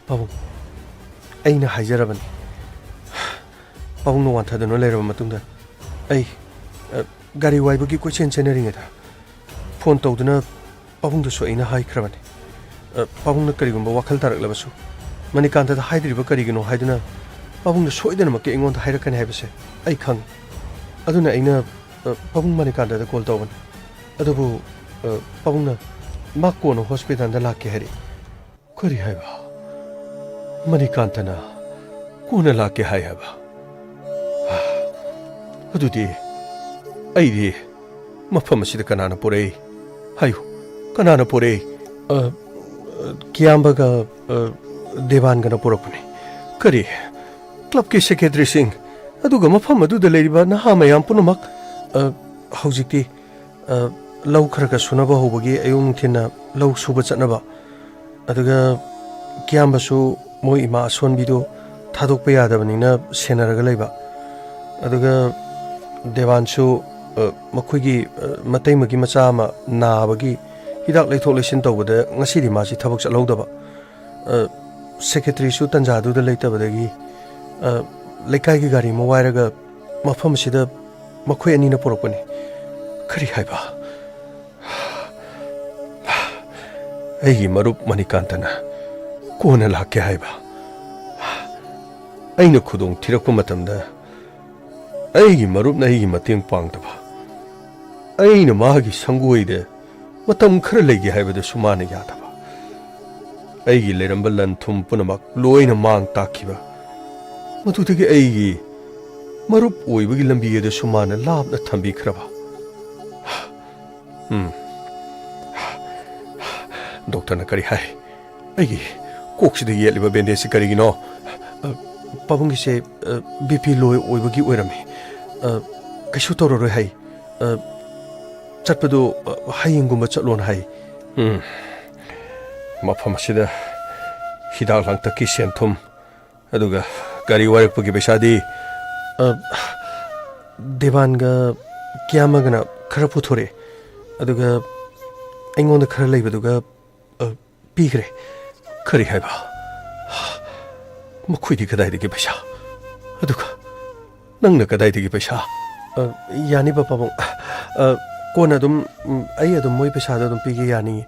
"ꯄꯥꯕꯨꯡ, ꯑꯩꯅ ꯍꯥꯏꯖꯔꯕꯅꯤ꯫" ꯄꯥꯕꯨꯡꯅ ꯋꯥꯟꯊꯗꯨꯅ ꯂꯩꯔꯕ ꯃꯇꯨꯡꯗ, ꯑꯩ, ꯑ, ꯒꯥꯔꯤ ꯋꯥꯏꯕꯒꯤ ꯀꯣꯏꯆꯦꯟ ꯆꯦꯟꯅꯔꯤꯉꯩꯗ ꯐꯣꯟ ꯇꯧꯗꯨꯅ ꯄꯥꯕꯨꯡꯗꯁꯨ ꯑꯩꯅ ꯍꯥꯏꯈ꯭ꯔꯕꯅꯤ꯫ ꯑ, ꯄꯥꯕꯨꯡꯅ ꯀꯔꯤꯒꯨꯝꯕ ꯋꯥꯈꯜ ꯇꯥꯔꯛꯂꯕꯁꯨ, ꯃꯅꯤꯀꯥꯟꯇꯗ ꯍꯥꯏꯗ꯭ꯔꯤꯕ ꯀꯔꯤꯒꯤꯅꯣ ꯍꯥꯏꯗꯨꯅ ꯄꯥꯕꯨꯡꯅ ꯁꯣꯏꯗꯅꯃꯛꯀꯤ ꯑꯩꯉꯣꯟꯗ ꯍꯥꯏꯔꯛꯀꯅꯤ ꯍꯥꯏꯕꯁꯦ ꯑꯩ ꯈꯪꯉꯤ꯫ ꯑꯗꯨꯅ ꯑꯩꯅ, ꯑ, ꯄꯥꯕꯨꯡ ꯃꯅꯤꯀꯥꯟꯇꯗ ꯀꯣꯜ ꯇꯧꯕꯅꯤ꯫ ꯑꯗꯨꯕꯨ, ꯑ, ꯄꯥꯕꯨꯡꯅ ꯃꯥ ꯀꯣꯟꯅ ꯍꯣꯁꯄꯤꯇꯥꯜꯗ ꯂꯥꯛꯀꯦ ꯍꯥꯏꯔꯛꯏ꯫ ꯀꯔꯤ ꯍꯥꯏꯕ? ꯃꯅꯤꯀꯥꯟꯇꯅ ꯀꯣꯟꯅ ꯂꯥꯛꯀꯦ ꯍꯥꯏ ꯍꯥꯏꯕ? ꯑꯗꯨꯗꯤ ꯑꯩꯗꯤ ꯃꯐꯝ ꯑꯁꯤꯗ ꯀꯅꯥꯅ ꯄꯨꯔꯛꯏ? ꯍꯥꯏꯌꯨ, ꯀꯅꯥꯅ ꯄꯨꯔꯛꯏ? ꯑ, ꯀꯤꯌꯥꯝꯕꯒ, ꯑ, ꯗꯦꯕꯥꯟꯒꯅ ꯄꯨꯔꯛꯄꯅꯤ꯫ ꯀꯔꯤ? ꯀ꯭ꯂꯕꯀꯤ ꯁꯦꯀ꯭ꯔꯦꯇꯔꯤꯁꯤꯡ, ꯑꯗꯨꯒ ꯃꯐꯝ ꯑꯗꯨꯗ ꯂꯩꯔꯤꯕ ꯅꯍꯥ ꯃꯌꯥꯝ ꯄꯨꯝꯅꯃꯛ, ꯑ, ꯍꯧꯖꯤꯛꯇꯤ, ꯑ, ꯂꯧ ꯈꯔ ꯈꯔ ꯁꯨꯅꯕ ꯍꯧꯕꯒꯤ ꯑꯌꯨꯛ ꯅꯨꯡꯊꯤꯟꯅ ꯂꯧ ꯁꯨꯕ ꯆꯠꯅꯕ, ꯑꯗꯨꯒ ꯀꯤꯌꯥꯝꯕꯁꯨ ꯃꯣꯏ ꯏꯃꯥ ꯑꯁꯣꯟꯕꯤꯗꯨ ꯊꯥꯗꯣꯛꯄ ꯌꯥꯗꯕꯅꯤꯅ ꯁꯦꯟꯅꯔꯒ ꯂꯩꯕ, ꯑꯗꯨꯒ ꯗꯦꯋꯥꯟꯁꯨ, ꯑ, ꯃꯈꯣꯏꯒꯤ, ꯑ, ꯃꯇꯩꯃꯒꯤ ꯃꯆꯥ ꯑꯃ ꯅꯥꯕꯒꯤ ꯍꯤꯗꯥꯛ ꯂꯩꯊꯣꯛ ꯂꯩꯁꯤꯟ ꯇꯧꯕꯗ ꯉꯁꯤꯗꯤ ꯃꯥꯁꯤ ꯊꯕꯛ ꯆꯠꯍꯧꯗꯕ꯫ ꯑ, ꯁꯦꯀ꯭ꯔꯦꯇꯔꯤꯁꯨ ꯇꯟꯖꯥꯗꯨꯗ ꯂꯩꯇꯕꯗꯒꯤ, ꯑ, ꯂꯩꯀꯥꯏꯒꯤ ꯒꯥꯔꯤ ꯑꯃ ꯋꯥꯏꯔꯒ ꯃꯐꯝ ꯑꯁꯤꯗ ꯃꯈꯣꯏ ꯑꯅꯤꯅ ꯄꯨꯔꯛꯄꯅꯤ꯫ ꯀꯔꯤ ꯍꯥꯏꯕ? ꯑꯩꯒꯤ ꯃꯔꯨꯞ ꯃꯅꯤꯀꯥꯟꯇꯅ ꯀꯣꯟꯅ ꯂꯥꯛꯀꯦ ꯍꯥꯏꯕ꯫ ꯑꯩꯅ ꯈꯨꯗꯣꯡ ꯊꯤꯔꯛꯄ ꯃꯇꯝꯗ ꯑꯩꯒꯤ ꯃꯔꯨꯞꯅ ꯑꯩꯒꯤ ꯃꯇꯦꯡ ꯄꯥꯡꯗꯕ, ꯑꯩꯅ ꯃꯥꯒꯤ ꯁꯪꯒꯣꯏꯗ ꯃꯇꯝ ꯈꯔ ꯂꯩꯒꯦ ꯍꯥꯏꯕꯗꯁꯨ ꯃꯥꯅ ꯌꯥꯗꯕ, ꯑꯩꯒꯤ ꯂꯩꯔꯝꯕ ꯂꯟ ꯊꯨꯝ ꯄꯨꯝꯅꯃꯛ ꯂꯣꯏꯅ ꯃꯥꯡ ꯇꯥꯛꯈꯤꯕ, ꯃꯗꯨꯗꯒꯤ ꯑꯩꯒꯤ ꯃꯔꯨꯞ ꯑꯣꯏꯕꯒꯤ ꯂꯝꯕꯤ ꯑꯗꯨꯁꯨ ꯃꯥꯅ ꯂꯥꯞꯅ ꯊꯝꯕꯤꯈ꯭ꯔꯕ꯫ ꯎꯝ꯫ ꯗꯣꯛꯇꯔꯅ ꯀꯔꯤ ꯍꯥꯏ? ꯑꯩꯒꯤ ꯀꯣꯛꯁꯤꯗ ꯌꯦꯠꯂꯤꯕ ꯕꯦꯟꯗꯦꯖꯁꯤ ꯀꯔꯤꯒꯤꯅꯣ? ꯑ, ꯄꯥꯕꯨꯡꯒꯤꯁꯦ, ꯑ, BP low ꯑꯣꯏꯕꯒꯤ ꯑꯣꯏꯔꯝꯃꯤ꯫ ꯑ, ꯀꯩꯁꯨ ꯇꯧꯔꯔꯣꯏ ꯍꯥꯏ꯫ ꯑ, ꯆꯠꯄꯗꯨ, ꯑ, ꯍꯌꯦꯡꯒꯨꯝꯕ ꯆꯠꯂꯣꯅ ꯍꯥꯏ꯫ ꯎꯝ꯫ ꯃꯐꯝ ꯑꯁꯤꯗ ꯍꯤꯗꯥꯛ ꯂꯥꯡꯊꯛꯀꯤ ꯁꯦꯟ ꯊꯨꯝ, ꯑꯗꯨꯒ ꯒꯥꯔꯤ ꯋꯥꯏꯔꯛꯄꯒꯤ ꯄꯩꯁꯥꯗꯤ? ꯑ, ꯗꯦꯕꯥꯟꯒ ꯀꯤꯌꯥꯃꯒꯅ ꯈꯔ ꯄꯨꯊꯣꯔꯛꯑꯦ꯫ ꯑꯗꯨꯒ ꯑꯩꯉꯣꯟꯗ ꯈꯔ ꯂꯩꯕꯗꯨꯒ, ꯑ, ꯄꯤꯈ꯭ꯔꯦ꯫ ꯀꯔꯤ ꯍꯥꯏꯕ? ꯃꯈꯣꯏꯗꯤ ꯀꯗꯥꯏꯗꯒꯤ ꯄꯩꯁꯥ? ꯑꯗꯨꯒ ꯅꯪꯅ ꯀꯗꯥꯏꯗꯒꯤ ꯄꯩꯁꯥ? ꯑ, ꯌꯥꯅꯤꯕ ꯄꯥꯕꯨꯡ꯫ ꯑ, ꯀꯣꯟꯅ ꯑꯗꯨꯝ, ꯎꯝ, ꯑꯩ ꯑꯗꯨꯝ ꯃꯣꯏ ꯄꯩꯁꯥꯗꯣ ꯑꯗꯨꯝ ꯄꯤꯒꯦ, ꯌꯥꯅꯤꯌꯦ꯫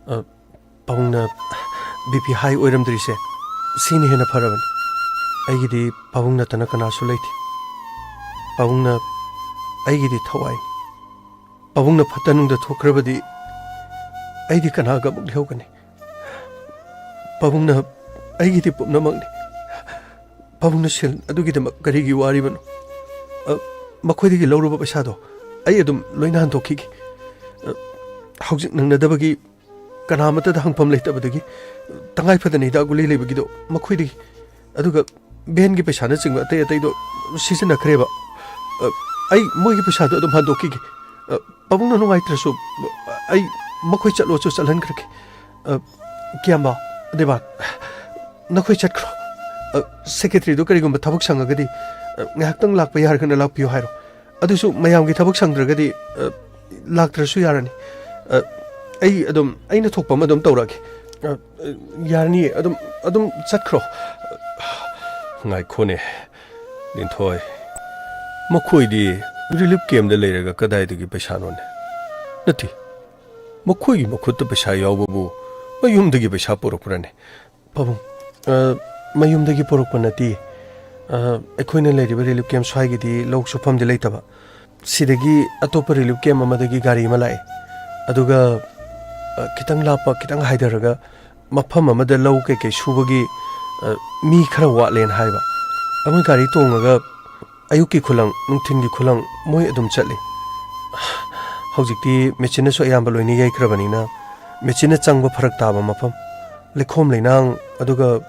ꯑ, ꯄꯥꯕꯨꯡꯅ BP high ꯑꯣꯏꯔꯝꯗ꯭ꯔꯤꯁꯦ ꯁꯤꯅ ꯍꯦꯟꯅ ꯐꯔꯕꯅꯤ꯫ ꯑꯩꯒꯤꯗꯤ ꯄꯥꯕꯨꯡ ꯅꯠꯇꯅ ꯀꯅꯥꯁꯨ ꯂꯩꯇꯦ꯫ ꯄꯥꯕꯨꯡꯅ ꯑꯩꯒꯤꯗꯤ ꯊꯋꯥꯏꯅꯤ꯫ ꯄꯥꯕꯨꯡꯅ ꯐꯠꯇ ꯅꯨꯡꯗ ꯊꯣꯛꯈ꯭ꯔꯕꯗꯤ ꯑꯩꯗꯤ ꯀꯅꯥꯒ ꯑꯃꯨꯛ ꯂꯩꯍꯧꯒꯅꯤ? ꯄꯥꯕꯨꯡꯅ ꯑꯩꯒꯤꯗꯤ ꯄꯨꯝꯅꯃꯛꯅꯤ꯫ ꯄꯥꯕꯨꯡꯅ ꯁꯦꯜ ꯑꯗꯨꯒꯤꯗꯃꯛ ꯀꯔꯤꯒꯤ ꯋꯥꯔꯤꯕꯅꯣ? ꯑ, ꯃꯈꯣꯏꯗꯒꯤ ꯂꯧꯔꯨꯕ ꯄꯩꯁꯥꯗꯣ ꯑꯩ ꯑꯗꯨꯝ ꯂꯣꯏꯅ ꯍꯟꯗꯣꯛꯈꯤꯒꯦ꯫ ꯑ, ꯍꯧꯖꯤꯛ ꯅꯪꯅꯗꯕꯒꯤ ꯀꯅꯥ ꯑꯃꯠꯇꯗ ꯍꯪꯐꯝ ꯂꯩꯇꯕꯗꯒꯤ ꯇꯉꯥꯏ ꯐꯗꯅ ꯍꯤꯗꯥꯛ ꯒꯨꯂꯤ ꯂꯩꯕꯒꯤꯗꯣ ꯃꯈꯣꯏꯗꯒꯤ, ꯑꯗꯨꯒ ꯚꯦꯟꯒꯤ ꯄꯩꯁꯥꯅꯆꯤꯡꯕ ꯑꯇꯩ ꯑꯇꯩꯗꯣ ꯁꯤꯖꯤꯟꯅꯈ꯭ꯔꯦꯕ꯫ ꯑ, ꯑꯩ ꯃꯣꯏꯒꯤ ꯄꯩꯁꯥꯗꯣ ꯑꯗꯨꯝ ꯍꯟꯗꯣꯛꯈꯤꯒꯦ꯫ ꯑ, ꯄꯥꯕꯨꯡꯅ ꯅꯨꯡꯉꯥꯏꯇ꯭ꯔꯁꯨ ꯑꯩ ꯃꯈꯣꯏ ꯆꯠꯂꯣꯁꯨ ꯆꯠꯍꯟꯈ꯭ꯔꯒꯦ꯫ ꯑ, ꯀꯤꯌꯥꯝꯕ, ꯗꯦꯕꯥꯟ, ꯅꯈꯣꯏ ꯆꯠꯈ꯭ꯔꯣ꯫ ꯑ, ꯁꯦꯀ꯭ꯔꯦꯇꯔꯤꯗꯣ ꯀꯔꯤꯒꯨꯝꯕ ꯊꯕꯛ ꯁꯪꯉꯒꯗꯤ, ꯑ, ꯉꯥꯏꯍꯥꯛꯇꯪ ꯂꯥꯛꯄ ꯌꯥꯔꯒꯅ ꯂꯥꯛꯄꯤꯌꯨ ꯍꯥꯏꯔꯣ꯫ ꯑꯗꯨꯁꯨ ꯃꯌꯥꯝꯒꯤ ꯊꯕꯛ ꯁꯪꯗ꯭ꯔꯒꯗꯤ, ꯑ, ꯂꯥꯛꯇ꯭ꯔꯁꯨ ꯌꯥꯔꯅꯤ꯫ ꯑ, ꯑꯩ ꯑꯗꯨꯝ, ꯑꯩꯅ ꯊꯣꯛꯄ ꯑꯃ ꯑꯗꯨꯝ ꯇꯧꯔꯛꯑꯒꯦ꯫ ꯑ, ꯑ, ꯌꯥꯔꯅꯤꯌꯦ, ꯑꯗꯨꯝ, ꯑꯗꯨꯝ ꯆꯠꯈ꯭ꯔꯣ꯫ ꯉꯥꯏꯈꯣꯅꯦ, ꯂꯤꯟꯊꯣꯏ꯫ ꯃꯈꯣꯏꯗꯤ ꯔꯤꯂꯤꯐ ꯀꯦꯝꯞꯇ ꯂꯩꯔꯒ ꯀꯗꯥꯏꯗꯒꯤ ꯄꯩꯁꯥꯅꯣꯅꯦ? ꯅꯠꯇꯦ, ꯃꯈꯣꯏꯒꯤ ꯃꯈꯨꯠꯇ ꯄꯩꯁꯥ ꯌꯥꯎꯕꯕꯨ ꯃꯌꯨꯝꯗꯒꯤ ꯄꯩꯁꯥ ꯄꯨꯔꯛꯄ꯭ꯔꯅꯦ? ꯄꯥꯕꯨꯡ, ꯑ, ꯃꯌꯨꯝꯗꯒꯤ ꯄꯨꯔꯛꯄ ꯅꯠꯇꯦ꯫ ꯑ, ꯑꯩꯈꯣꯏꯅ ꯂꯩꯔꯤꯕ ꯔꯤꯂꯤꯐ ꯀꯦꯝꯞ ꯁ꯭ꯋꯥꯏꯒꯤꯗꯤ ꯂꯧ ꯁꯨꯐꯝꯗꯤ ꯂꯩꯇꯕ꯫ ꯁꯤꯗꯒꯤ ꯑꯇꯣꯞꯄ ꯔꯤꯂꯤꯐ ꯀꯦꯝꯞ ꯑꯃꯗꯒꯤ ꯒꯥꯔꯤ ꯑꯃ ꯂꯥꯛꯑꯦ꯫ ꯑꯗꯨꯒ, ꯑ, ꯈꯤꯇꯪ ꯂꯥꯞꯄ, ꯈꯤꯇꯪ ꯍꯥꯏꯊꯔꯒ ꯃꯐꯝ ꯑꯃꯗ ꯂꯧ ꯀꯩꯀꯩ ꯁꯨꯕꯒꯤ, ꯑ, ꯃꯤ ꯈꯔ ꯋꯥꯠꯂꯦꯅ ꯍꯥꯏꯕ꯫ ꯑꯃ ꯒꯥꯔꯤ ꯇꯣꯡꯉꯒ ꯑꯌꯨꯛꯀꯤ ꯈꯨꯂꯪ, ꯅꯨꯡꯊꯤꯟꯒꯤ ꯈꯨꯂꯪ ꯃꯣꯏ ꯑꯗꯨꯝ ꯆꯠꯂꯤ꯫ ꯍꯧꯖꯤꯛꯇꯤ ꯃꯦꯆꯤꯟꯅꯁꯨ ꯑꯌꯥꯝꯕ ꯂꯣꯏꯅ ꯌꯩꯈ꯭ꯔꯕꯅꯤꯅ, ꯃꯦꯆꯤꯟꯅ ꯆꯪꯕ ꯐꯔꯛ ꯇꯥꯕ ꯃꯐꯝ, ꯂꯩꯈꯣꯝ ꯂꯩꯅꯥꯡ, ꯑꯗꯨꯒ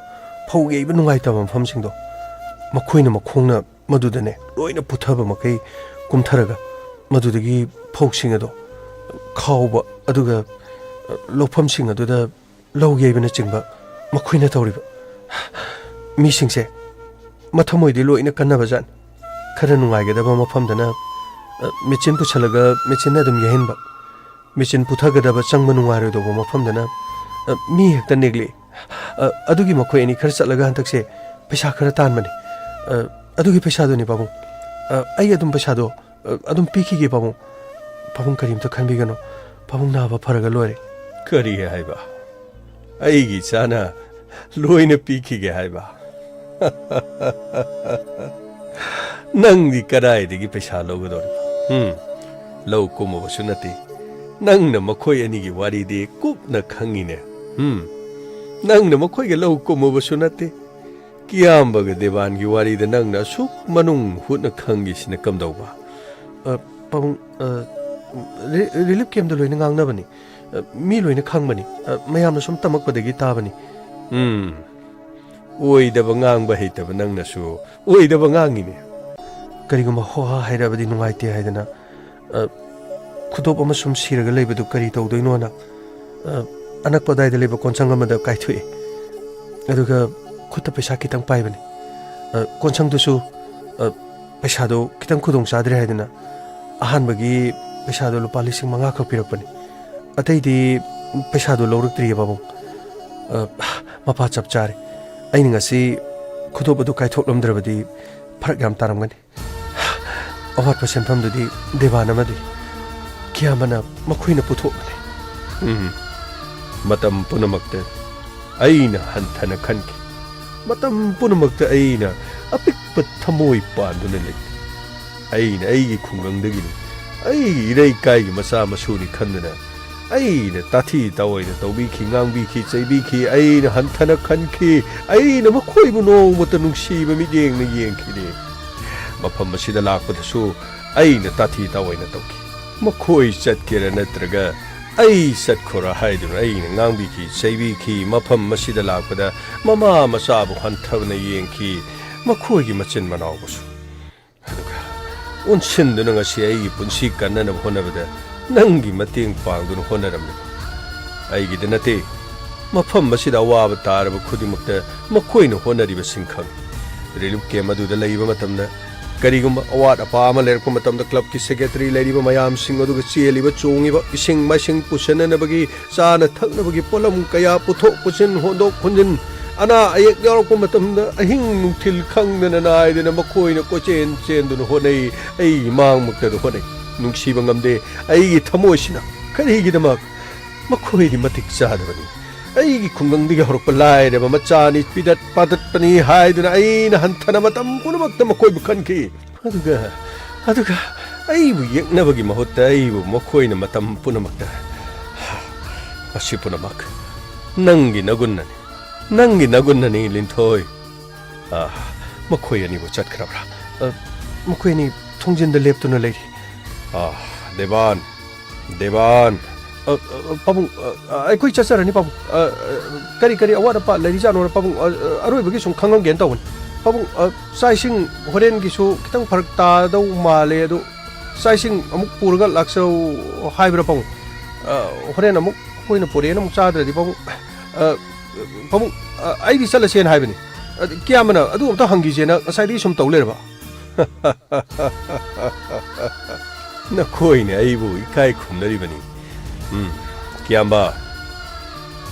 ꯐꯧ ꯌꯩꯕ ꯅꯨꯡꯉꯥꯏꯇꯕ ꯃꯐꯝꯁꯤꯡꯗꯣ, ꯃꯈꯣꯏꯅ ꯃꯈꯣꯡꯅ ꯃꯗꯨꯗꯅꯦ ꯂꯣꯏꯅ ꯄꯨꯊꯕ ꯃꯈꯩ ꯀꯨꯝꯊꯔꯒ, ꯃꯗꯨꯗꯒꯤ ꯐꯧꯁꯤꯡ ꯑꯗꯣ ꯈꯥꯎꯕ, ꯑꯗꯨꯒ ꯂꯧꯐꯝꯁꯤꯡ ꯑꯗꯨꯗ ꯂꯧ ꯌꯩꯕꯅꯆꯤꯡꯕ ꯃꯈꯣꯏꯅ ꯇꯧꯔꯤꯕ꯫ ꯃꯤꯁꯤꯡꯁꯦ ꯃꯊꯃꯣꯏꯗꯤ ꯂꯣꯏꯅ ꯀꯟꯅꯕꯖꯥꯠꯅꯤ꯫ ꯈꯔ ꯅꯨꯡꯉꯥꯏꯒꯗꯕ ꯃꯐꯝꯗꯅ, ꯑ, ꯃꯦꯆꯤꯟ ꯄꯨꯁꯜꯂꯒ ꯃꯦꯆꯤꯟꯅ ꯑꯗꯨꯝ ꯌꯩꯍꯟꯕ, ꯃꯦꯆꯤꯟ ꯄꯨꯊꯒꯗꯕ ꯆꯪꯕ ꯅꯨꯡꯉꯥꯏꯔꯣꯏꯗꯧꯕ ꯃꯐꯝꯗꯅ, ꯑ, ꯃꯤ ꯍꯦꯛꯇ ꯅꯦꯛꯂꯛꯏ꯫ ꯑ, ꯑꯗꯨꯒꯤ ꯃꯈꯣꯏ ꯑꯅꯤ ꯈꯔ ꯆꯠꯂꯒ ꯍꯟꯗꯛꯁꯦ ꯄꯩꯁꯥ ꯈꯔ ꯇꯥꯟꯕꯅꯤ꯫ ꯑ, ꯑꯗꯨꯒꯤ ꯄꯩꯁꯥꯗꯨꯅꯤ, ꯄꯥꯕꯨꯡ꯫ ꯑ, ꯑꯩ ꯑꯗꯨꯝ ꯄꯩꯁꯥꯗꯣ, ꯑ, ꯑꯗꯨꯝ ꯄꯤꯈꯤꯒꯦ, ꯄꯥꯕꯨꯡ꯫ ꯄꯥꯕꯨꯡ, ꯀꯔꯤꯝꯇ ꯈꯟꯕꯤꯒꯅꯨ꯫ ꯄꯥꯕꯨꯡ ꯅꯥꯕ ꯐꯔꯒ ꯂꯣꯏꯔꯦ꯫ ꯀꯔꯤ ꯍꯥꯏꯕ? ꯑꯩꯒꯤ ꯏꯆꯥꯅ ꯂꯣꯏꯅ ꯄꯤꯈꯤꯒꯦ ꯍꯥꯏꯕ? ꯅꯪꯗꯤ ꯀꯗꯥꯏꯗꯒꯤ ꯄꯩꯁꯥ ꯂꯧꯒꯗꯧꯔꯤꯕ? ꯎꯝ? ꯂꯧ ꯀꯨꯝꯃꯨꯕꯁꯨ ꯅꯠꯇꯦ꯫ ꯅꯪꯅ ꯃꯈꯣꯏ ꯑꯅꯤꯒꯤ ꯋꯥꯔꯤꯗꯤ ꯀꯨꯞꯅ ꯈꯪꯉꯤꯅꯦ꯫ ꯎꯝ? ꯅꯪꯅ ꯃꯈꯣꯏꯒ ꯂꯧ ꯀꯨꯝꯃꯨꯕꯁꯨ ꯅꯠꯇꯦ꯫ ꯀꯤꯌꯥꯝꯕꯒ ꯗꯦꯕꯥꯟꯒꯤ ꯋꯥꯔꯤꯗ ꯅꯪꯅ ꯑꯁꯨꯛ ꯃꯅꯨꯡ ꯍꯨꯠꯅ ꯈꯪꯉꯤꯁꯤꯅ ꯀꯝꯗꯧꯕ? ꯑ, ꯄꯥꯕꯨꯡ, ꯑ, ꯔꯤ-, ꯔꯤꯂꯤꯐ ꯀꯦꯝꯞꯇ ꯂꯣꯏꯅ ꯉꯥꯡꯅꯕꯅꯤ꯫ ꯑ, ꯃꯤ ꯂꯣꯏꯅ ꯈꯪꯕꯅꯤ꯫ ꯑ, ꯃꯌꯥꯝꯅ ꯁꯨꯝ ꯇꯝꯃꯛꯄꯗꯒꯤ ꯇꯥꯕꯅꯤ꯫ ꯎꯝ꯫ ꯑꯣꯏꯗꯕ ꯉꯥꯡꯕ ꯍꯩꯇꯕ ꯅꯪꯅꯁꯨ ꯑꯣꯏꯗꯕ ꯉꯥꯡꯉꯤꯅꯦ꯫ ꯀꯔꯤꯒꯨꯝꯕ ꯍꯣ ꯍꯥ ꯍꯥꯏꯔꯕꯗꯤ ꯅꯨꯡꯉꯥꯏꯇꯦ ꯍꯥꯏꯗꯅ, ꯑ, ꯈꯨꯗꯣꯞ ꯑꯃ ꯁꯨꯝ ꯁꯤꯔꯒ ꯂꯩꯕꯗꯨ ꯀꯔꯤ ꯇꯧꯗꯣꯏꯅꯣꯅ, ꯑ, ꯑꯅꯛꯄ ꯑꯗꯥꯏꯗ ꯂꯩꯕ ꯀꯣꯟꯁꯪ ꯑꯃꯗ ꯀꯥꯏꯊꯣꯛꯑꯦ꯫ ꯑꯗꯨꯒ ꯈꯨꯠꯇ ꯄꯩꯁꯥ ꯈꯤꯇꯪ ꯄꯥꯏꯕꯅꯤ꯫ ꯑ, ꯀꯣꯟꯁꯪꯗꯨꯁꯨ, ꯑ, ꯄꯩꯁꯥꯗꯣ ꯈꯤꯇꯪ ꯈꯨꯗꯣꯡ ꯆꯥꯗ꯭ꯔꯦ ꯍꯥꯏꯗꯅ ꯑꯍꯥꯟꯕꯒꯤ ꯄꯩꯁꯥꯗꯣ ꯂꯨꯄꯥ ꯂꯤꯁꯤꯡ ꯃꯉꯥ ꯈꯛ ꯄꯤꯔꯛꯄꯅꯤ꯫ ꯑꯇꯩꯗꯤ ꯄꯩꯁꯥꯗꯣ ꯂꯧꯔꯛꯇ꯭ꯔꯤꯌꯦ ꯄꯥꯕꯨꯡ꯫ ꯑ, ꯃꯄꯥ ꯆꯞ ꯆꯥꯔꯦ꯫ ꯑꯩꯅ ꯉꯁꯤ ꯈꯨꯗꯣꯞ ꯑꯗꯨ ꯀꯥꯏꯊꯣꯛꯂꯝꯗ꯭ꯔꯕꯗꯤ ꯐꯔꯛ ꯌꯥꯝ ꯇꯥꯔꯝꯒꯅꯤ꯫ ꯑꯋꯥꯠꯄ ꯁꯦꯟꯐꯝꯗꯨꯗꯤ ꯗꯦꯕꯥꯟ ꯑꯃꯗꯤ ꯀꯤꯌꯥꯃꯅ ꯃꯈꯣꯏꯅ ꯄꯨꯊꯣꯛꯂꯅꯤ꯫ ꯎꯝ, ꯃꯇꯝ ꯄꯨꯝꯅꯃꯛꯇ ꯑꯩꯅ ꯍꯟꯊꯅ ꯈꯟꯈꯤ꯫ ꯃꯇꯝ ꯄꯨꯝꯅꯃꯛꯇ ꯑꯩꯅ ꯑꯄꯤꯛꯄ ꯊꯃꯣꯏ ꯄꯥꯟꯗꯨꯅ ꯂꯩꯈꯤ꯫ ꯑꯩꯅ ꯑꯩꯒꯤ ꯈꯨꯡꯒꯪꯗꯒꯤꯅꯤ, ꯑꯩꯒꯤ ꯏꯔꯩꯀꯥꯏꯒꯤ ꯃꯆꯥ ꯃꯁꯨꯅꯤ ꯈꯟꯗꯨꯅ ꯑꯩꯅ ꯇꯥꯊꯤ ꯇꯥꯑꯣꯏꯅ ꯇꯧꯕꯤꯈꯤ, ꯉꯥꯡꯕꯤꯈꯤ, ꯆꯩꯕꯤꯈꯤ꯫ ꯑꯩꯅ ꯍꯟꯊꯅ ꯈꯟꯈꯤ꯫ ꯑꯩꯅ ꯃꯈꯣꯏꯕꯨ ꯅꯣꯡꯃꯇ ꯅꯨꯡꯁꯤꯕ ꯃꯤꯠꯌꯦꯡꯅ ꯌꯦꯡꯈꯤꯗꯦ꯫ ꯃꯐꯝ ꯑꯁꯤꯗ ꯂꯥꯛꯄꯗꯁꯨ ꯑꯩꯅ ꯇꯥꯊꯤ ꯇꯥꯑꯣꯏꯅ ꯇꯧꯈꯤ꯫ ꯃꯈꯣꯏ ꯆꯠꯀꯦꯔꯥ ꯅꯠꯇ꯭ꯔꯒ ꯑꯩ ꯆꯠꯈꯣꯔꯥ ꯍꯥꯏꯗꯨꯅ ꯑꯩꯅ ꯉꯥꯡꯕꯤꯈꯤ, ꯆꯩꯕꯤꯈꯤ꯫ ꯃꯐꯝ ꯑꯁꯤꯗ ꯂꯥꯛꯄꯗ ꯃꯃꯥ ꯃꯆꯥꯕꯨ ꯍꯟꯊꯅ ꯌꯦꯡꯈꯤ, ꯃꯈꯣꯏꯒꯤ ꯃꯆꯤꯟ ꯃꯅꯥꯎꯕꯨꯁꯨ꯫ ꯑꯗꯨꯒ ꯑꯣꯟꯁꯤꯟꯗꯨꯅ ꯉꯁꯤ ꯑꯩꯒꯤ ꯄꯨꯟꯁꯤ ꯀꯟꯅꯅꯕ ꯍꯣꯠꯅꯕꯗ ꯅꯪꯒꯤ ꯃꯇꯦꯡ ꯄꯥꯡꯗꯨꯅ ꯍꯣꯠꯅꯔꯝꯂꯤꯕ ꯑꯩꯒꯤꯗ ꯅꯠꯇꯦ꯫ ꯃꯐꯝ ꯑꯁꯤꯗ ꯑꯋꯥꯕ ꯇꯥꯔꯕ ꯈꯨꯗꯤꯡꯃꯛꯇ ꯃꯈꯣꯏꯅ ꯍꯣꯠꯅꯔꯤꯕꯁꯤꯡ ꯈꯪꯏ꯫ ꯔꯤꯂꯤꯐ ꯀꯦꯝ ꯑꯗꯨꯗ ꯂꯩꯕ ꯃꯇꯝꯗ ꯀꯔꯤꯒꯨꯝꯕ ꯑꯋꯥꯠ ꯑꯄꯥ ꯑꯃ ꯂꯩꯔꯛꯄ ꯃꯇꯝꯗ ꯀ꯭ꯂꯕꯀꯤ ꯁꯦꯀ꯭ꯔꯦꯇꯔꯤ ꯂꯩꯔꯤꯕ ꯃꯌꯥꯝꯁꯤꯡ ꯑꯗꯨꯒ ꯆꯦꯜꯂꯤꯕ, ꯆꯣꯡꯉꯤꯕ, ꯏꯁꯤꯡ ꯃꯥꯏꯁꯤꯡ ꯄꯨꯁꯤꯟꯅꯅꯕꯒꯤ, ꯆꯥꯅ ꯊꯛꯅꯕꯒꯤ ꯄꯣꯠꯂꯝ ꯀꯌꯥ ꯄꯨꯊꯣꯛ ꯄꯨꯁꯤꯟ, ꯍꯣꯟꯗꯣꯛ ꯍꯣꯟꯖꯤꯟ, ꯑꯅꯥ ꯑꯌꯦꯛ ꯌꯥꯎꯔꯛꯄ ꯃꯇꯝꯗ ꯑꯍꯤꯡ ꯅꯨꯡꯊꯤꯜ ꯈꯪꯗꯅ ꯅꯥꯏꯗꯅ ꯃꯈꯣꯏꯅ ꯀꯣꯏꯆꯦꯟ ꯆꯦꯟꯗꯨꯅ ꯍꯣꯠꯅꯩ꯫ ꯑꯩ ꯃꯥꯡꯃꯛꯇꯗ ꯍꯣꯠꯅꯩ꯫ ꯅꯨꯡꯁꯤꯕ ꯉꯝꯗꯦ꯫ ꯑꯩꯒꯤ ꯊꯃꯣꯏꯁꯤꯅ ꯀꯔꯤꯒꯤꯗꯃꯛ ꯃꯈꯣꯏꯗꯤ ꯃꯇꯤꯛ ꯆꯥꯗꯕꯅꯤ꯫ ꯑꯩꯒꯤ ꯈꯨꯡꯒꯪꯗꯒꯤ ꯍꯧꯔꯛꯄ ꯂꯥꯏꯔꯕ ꯃꯆꯥꯅꯤ, ꯄꯤꯗꯠ ꯄꯥꯗꯠꯄꯅꯤ ꯍꯥꯏꯗꯨꯅ ꯑꯩꯅ ꯍꯟꯊꯅ ꯃꯇꯝ ꯄꯨꯝꯅꯃꯛꯇ ꯃꯈꯣꯏꯕꯨ ꯈꯟꯈꯤ꯫ ꯑꯗꯨꯒ, ꯑꯗꯨꯒ ꯑꯩꯕꯨ ꯌꯦꯛꯅꯕꯒꯤ ꯃꯍꯨꯠꯇ ꯑꯩꯕꯨ ꯃꯈꯣꯏꯅ ꯃꯇꯝ ꯄꯨꯝꯅꯃꯛꯇ, ꯃꯁꯤ ꯄꯨꯝꯅꯃꯛ ꯅꯪꯒꯤ ꯅꯒꯨꯟꯅꯅꯤ, ꯅꯪꯒꯤ ꯅꯒꯨꯟꯅꯅꯤ, ꯂꯤꯟꯊꯣꯏ꯫ ꯑꯥ, ꯃꯈꯣꯏ ꯑꯅꯤꯕꯨ ꯆꯠꯈ꯭ꯔꯕ꯭ꯔꯥ? ꯑ, ꯃꯈꯣꯏ ꯑꯅꯤ ꯊꯣꯡꯖꯤꯟꯗ ꯂꯦꯞꯇꯨꯅ ꯂꯩꯔꯤ꯫ ꯑꯥ, ꯗꯦꯕꯥꯟ, ꯗꯦꯕꯥꯟ꯫ ꯑ, ꯑ, ꯄꯥꯕꯨꯡ, ꯑ, ꯑ, ꯑꯩꯈꯣꯏ ꯆꯠꯆꯔꯅꯤ, ꯄꯥꯕꯨꯡ꯫ ꯑ, ꯑ, ꯀꯔꯤ ꯀꯔꯤ ꯑꯋꯥꯠ ꯑꯄꯥ ꯂꯩꯔꯤꯖꯥꯠꯅꯣꯅ, ꯄꯥꯕꯨꯡ, ꯑ, ꯑ, ꯑꯔꯣꯏꯕꯒꯤ ꯁꯨꯝ ꯈꯪꯍꯧꯒꯦꯅ ꯇꯧꯕꯅꯤ꯫ ꯄꯥꯕꯨꯡ, ꯑ, ꯆꯥꯛ ꯏꯁꯤꯡ ꯍꯣꯔꯦꯟꯒꯤꯁꯨ ꯈꯤꯇꯪ ꯐꯔꯛ ꯇꯥꯗꯧ ꯃꯥꯜꯂꯦ, ꯑꯗꯨ ꯆꯥꯛ ꯏꯁꯤꯡ ꯑꯃꯨꯛ ꯄꯨꯔꯒ ꯂꯥꯛꯆꯧ ꯍꯥꯏꯕ꯭ꯔꯥ, ꯄꯥꯕꯨꯡ? ꯑ, ꯍꯣꯔꯦꯟ ꯑꯃꯨꯛ ꯑꯩꯈꯣꯏꯅ ꯄꯨꯔꯛꯑꯦꯅ ꯑꯃꯨꯛ ꯆꯥꯗ꯭ꯔꯗꯤ, ꯄꯥꯕꯨꯡ, ꯑ, ꯄꯥꯕꯨꯡ, ꯑ, ꯑꯩꯗꯤ ꯆꯠꯂꯁꯦꯅ ꯍꯥꯏꯕꯅꯤ꯫ ꯑ, ꯀꯤꯌꯥꯃꯅ ꯑꯗꯨ ꯑꯝꯇ ꯍꯪꯈꯤꯁꯦꯅ ꯉꯁꯥꯏꯗꯒꯤ ꯁꯨꯝ ꯇꯧ ꯂꯩꯔꯕ꯫ ꯅꯈꯣꯏꯅ ꯑꯩꯕꯨ ꯏꯀꯥꯏ ꯈꯨꯝꯅꯔꯤꯕꯅꯤ꯫ ꯎꯝ, ꯀꯤꯌꯥꯝꯕ,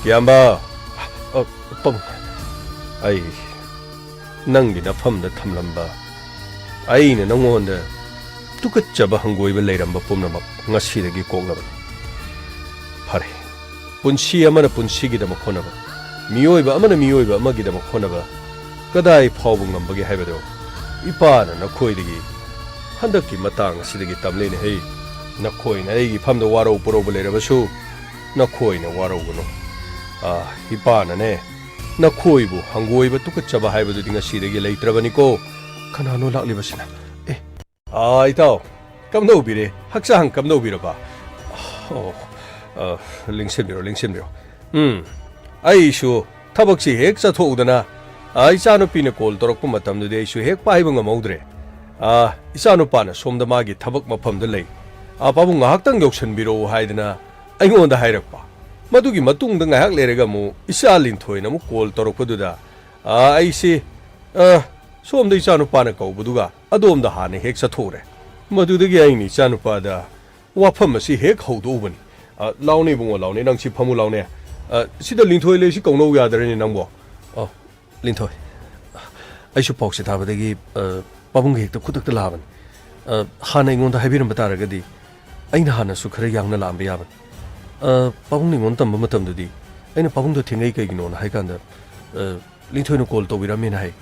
ꯀꯤꯌꯥꯝꯕ, ꯑ, ꯄꯥꯕꯨꯡ, ꯑꯩ ꯅꯪꯒꯤ ꯅꯐꯝꯗ ꯊꯝꯂꯝꯕ, ꯑꯩꯅ ꯅꯪꯉꯣꯟꯗ ꯇꯨꯀꯠꯆꯕ ꯍꯪꯒꯣꯏꯕ ꯂꯩꯔꯝꯕ ꯄꯨꯝꯅꯃꯛ ꯉꯁꯤꯗꯒꯤ ꯀꯣꯛꯂꯕꯅꯤ꯫ ꯐꯔꯦ, ꯄꯨꯟꯁꯤ ꯑꯃꯅ ꯄꯨꯟꯁꯤꯒꯤꯗꯃꯛ ꯍꯣꯠꯅꯕ, ꯃꯤꯑꯣꯏꯕ ꯑꯃꯅ ꯃꯤꯑꯣꯏꯕ ꯑꯃꯒꯤꯗꯃꯛ ꯍꯣꯠꯅꯕ ꯀꯗꯥꯏ ꯐꯥꯎꯕ ꯉꯝꯕꯒꯦ ꯍꯥꯏꯕꯗꯨ ꯏꯄꯥꯅ ꯅꯈꯣꯏꯗꯒꯤ ꯍꯟꯗꯛꯀꯤ ꯃꯇꯥꯡ ꯑꯁꯤꯗꯒꯤ ꯇꯝꯂꯦꯅꯦꯍꯦ꯫ ꯅꯈꯣꯏꯅ ꯑꯩꯒꯤ ꯏꯐꯝꯗ ꯋꯥꯔꯧ ꯄꯨꯔꯧꯕ ꯂꯩꯔꯕꯁꯨ ꯅꯈꯣꯏꯅ ꯋꯥꯔꯧꯒꯅꯨ꯫ ꯑꯥ, ꯏꯄꯥꯅꯅꯦ, ꯅꯈꯣꯏꯕꯨ ꯍꯪꯒꯣꯏꯕ ꯇꯨꯀꯠꯆꯕ ꯍꯥꯏꯕꯗꯨꯗꯤ ꯉꯁꯤꯗꯒꯤ ꯂꯩꯇ꯭ꯔꯕꯅꯤꯀꯣ꯫ ꯀꯅꯥꯅꯣ ꯂꯥꯛꯂꯤꯕꯁꯤꯅ? ꯑꯦ, ꯑꯥ, ꯏꯇꯥꯎ, ꯀꯝꯗꯧꯕꯤꯔꯦ? ꯍꯛꯆꯥꯡ ꯀꯝꯗꯧꯕꯤꯔꯕ? ꯑꯣ, ꯑ, ꯂꯦꯡꯁꯤꯟꯕꯤꯔꯣ, ꯂꯦꯡꯁꯤꯟꯕꯤꯔꯣ꯫ ꯎꯝ, ꯑꯩꯁꯨ ꯊꯕꯛꯁꯤ ꯍꯦꯛ ꯆꯠꯊꯣꯛꯎꯗꯅ, ꯑ, ꯏꯆꯥꯅꯨꯄꯤꯅ ꯀꯣꯜ ꯇꯧꯔꯛꯄ ꯃꯇꯝꯗꯨꯗꯤ ꯑꯩꯁꯨ ꯍꯦꯛ ꯄꯥꯏꯕ ꯉꯝꯍꯧꯗ꯭ꯔꯦ꯫ ꯑ, ꯏꯆꯥꯅꯨꯄꯥꯅ ꯁꯣꯝꯗ ꯃꯥꯒꯤ ꯊꯕꯛ ꯃꯐꯝꯗ ꯂꯩ꯫ ꯑ, "ꯄꯥꯕꯨꯡ, ꯉꯥꯏꯍꯥꯛꯇꯪ ꯌꯧꯁꯟꯕꯤꯔꯛꯎ" ꯍꯥꯏꯗꯅ ꯑꯩꯉꯣꯟꯗ ꯍꯥꯏꯔꯛꯄ꯫ ꯃꯗꯨꯒꯤ ꯃꯇꯨꯡꯗ ꯉꯥꯏꯍꯥꯛ ꯂꯩꯔꯒ ꯑꯃꯨꯛ ꯏꯆꯥ ꯂꯤꯟꯊꯣꯏꯅ ꯑꯃꯨꯛ ꯀꯣꯜ ꯇꯧꯔꯛꯄꯗꯨꯗ, ꯑ, ꯑꯩꯁꯤ, ꯑ, ꯁꯣꯝꯗ ꯏꯆꯥꯅꯨꯄꯥꯅ ꯀꯧꯕꯗꯨꯒ ꯑꯗꯣꯝꯗ ꯍꯥꯟꯅ ꯍꯦꯛ ꯆꯠꯊꯣꯛꯎꯔꯦ꯫ ꯃꯗꯨꯗꯒꯤ ꯑꯩꯅ ꯏꯆꯥꯅꯨꯄꯥꯗ ꯋꯥꯐꯝ ꯑꯁꯤ ꯍꯦꯛ ꯍꯧꯗꯣꯛꯎꯕꯅꯤ꯫ "ꯑ, ꯂꯥꯎꯅꯦ ꯏꯕꯨꯡꯉꯣ, ꯂꯥꯎꯅꯦ, ꯅꯪ ꯁꯤ ꯐꯝꯃꯨ ꯂꯥꯎꯅꯦ꯫ ꯑ, ꯁꯤꯗ ꯂꯤꯟꯊꯣꯏ ꯂꯩ, ꯁꯤ ꯀꯧꯅꯧ ꯌꯥꯗ꯭ꯔꯅꯦ ꯅꯪꯕꯣ?" ꯑꯣ, ꯂꯤꯟꯊꯣꯏ, ꯑꯩꯁꯨ ꯄꯥꯎꯁꯦ ꯇꯥꯕꯗꯒꯤ, ꯑ, ꯄꯥꯕꯨꯡꯒꯤ ꯍꯦꯛꯇ ꯈꯨꯗꯛꯇ ꯂꯥꯛꯑꯕꯅꯤ꯫ ꯑ, ꯍꯥꯟꯅ ꯑꯩꯉꯣꯟꯗ ꯍꯥꯏꯕꯤꯔꯝꯕ ꯇꯥꯔꯒꯗꯤ ꯑꯩꯅ ꯍꯥꯟꯅꯁꯨ ꯈꯔ ꯌꯥꯡꯅ ꯂꯥꯛꯑꯝꯕ ꯌꯥꯕꯅꯤ꯫ ꯑ, ꯄꯥꯕꯨꯡꯅ ꯑꯩꯉꯣꯟꯗ ꯇꯝꯕ ꯃꯇꯝꯗꯗꯤ ꯑꯩꯅ ꯄꯥꯕꯨꯡꯗ ꯊꯦꯡꯅꯩ ꯀꯩꯒꯤꯅꯣꯅ ꯍꯥꯏ ꯀꯥꯟꯗ, ꯑ, ꯂꯤꯟꯊꯣꯏꯅ ꯀꯣꯜ ꯇꯧꯕꯤꯔꯝꯃꯦꯅ ꯍꯥꯏ꯫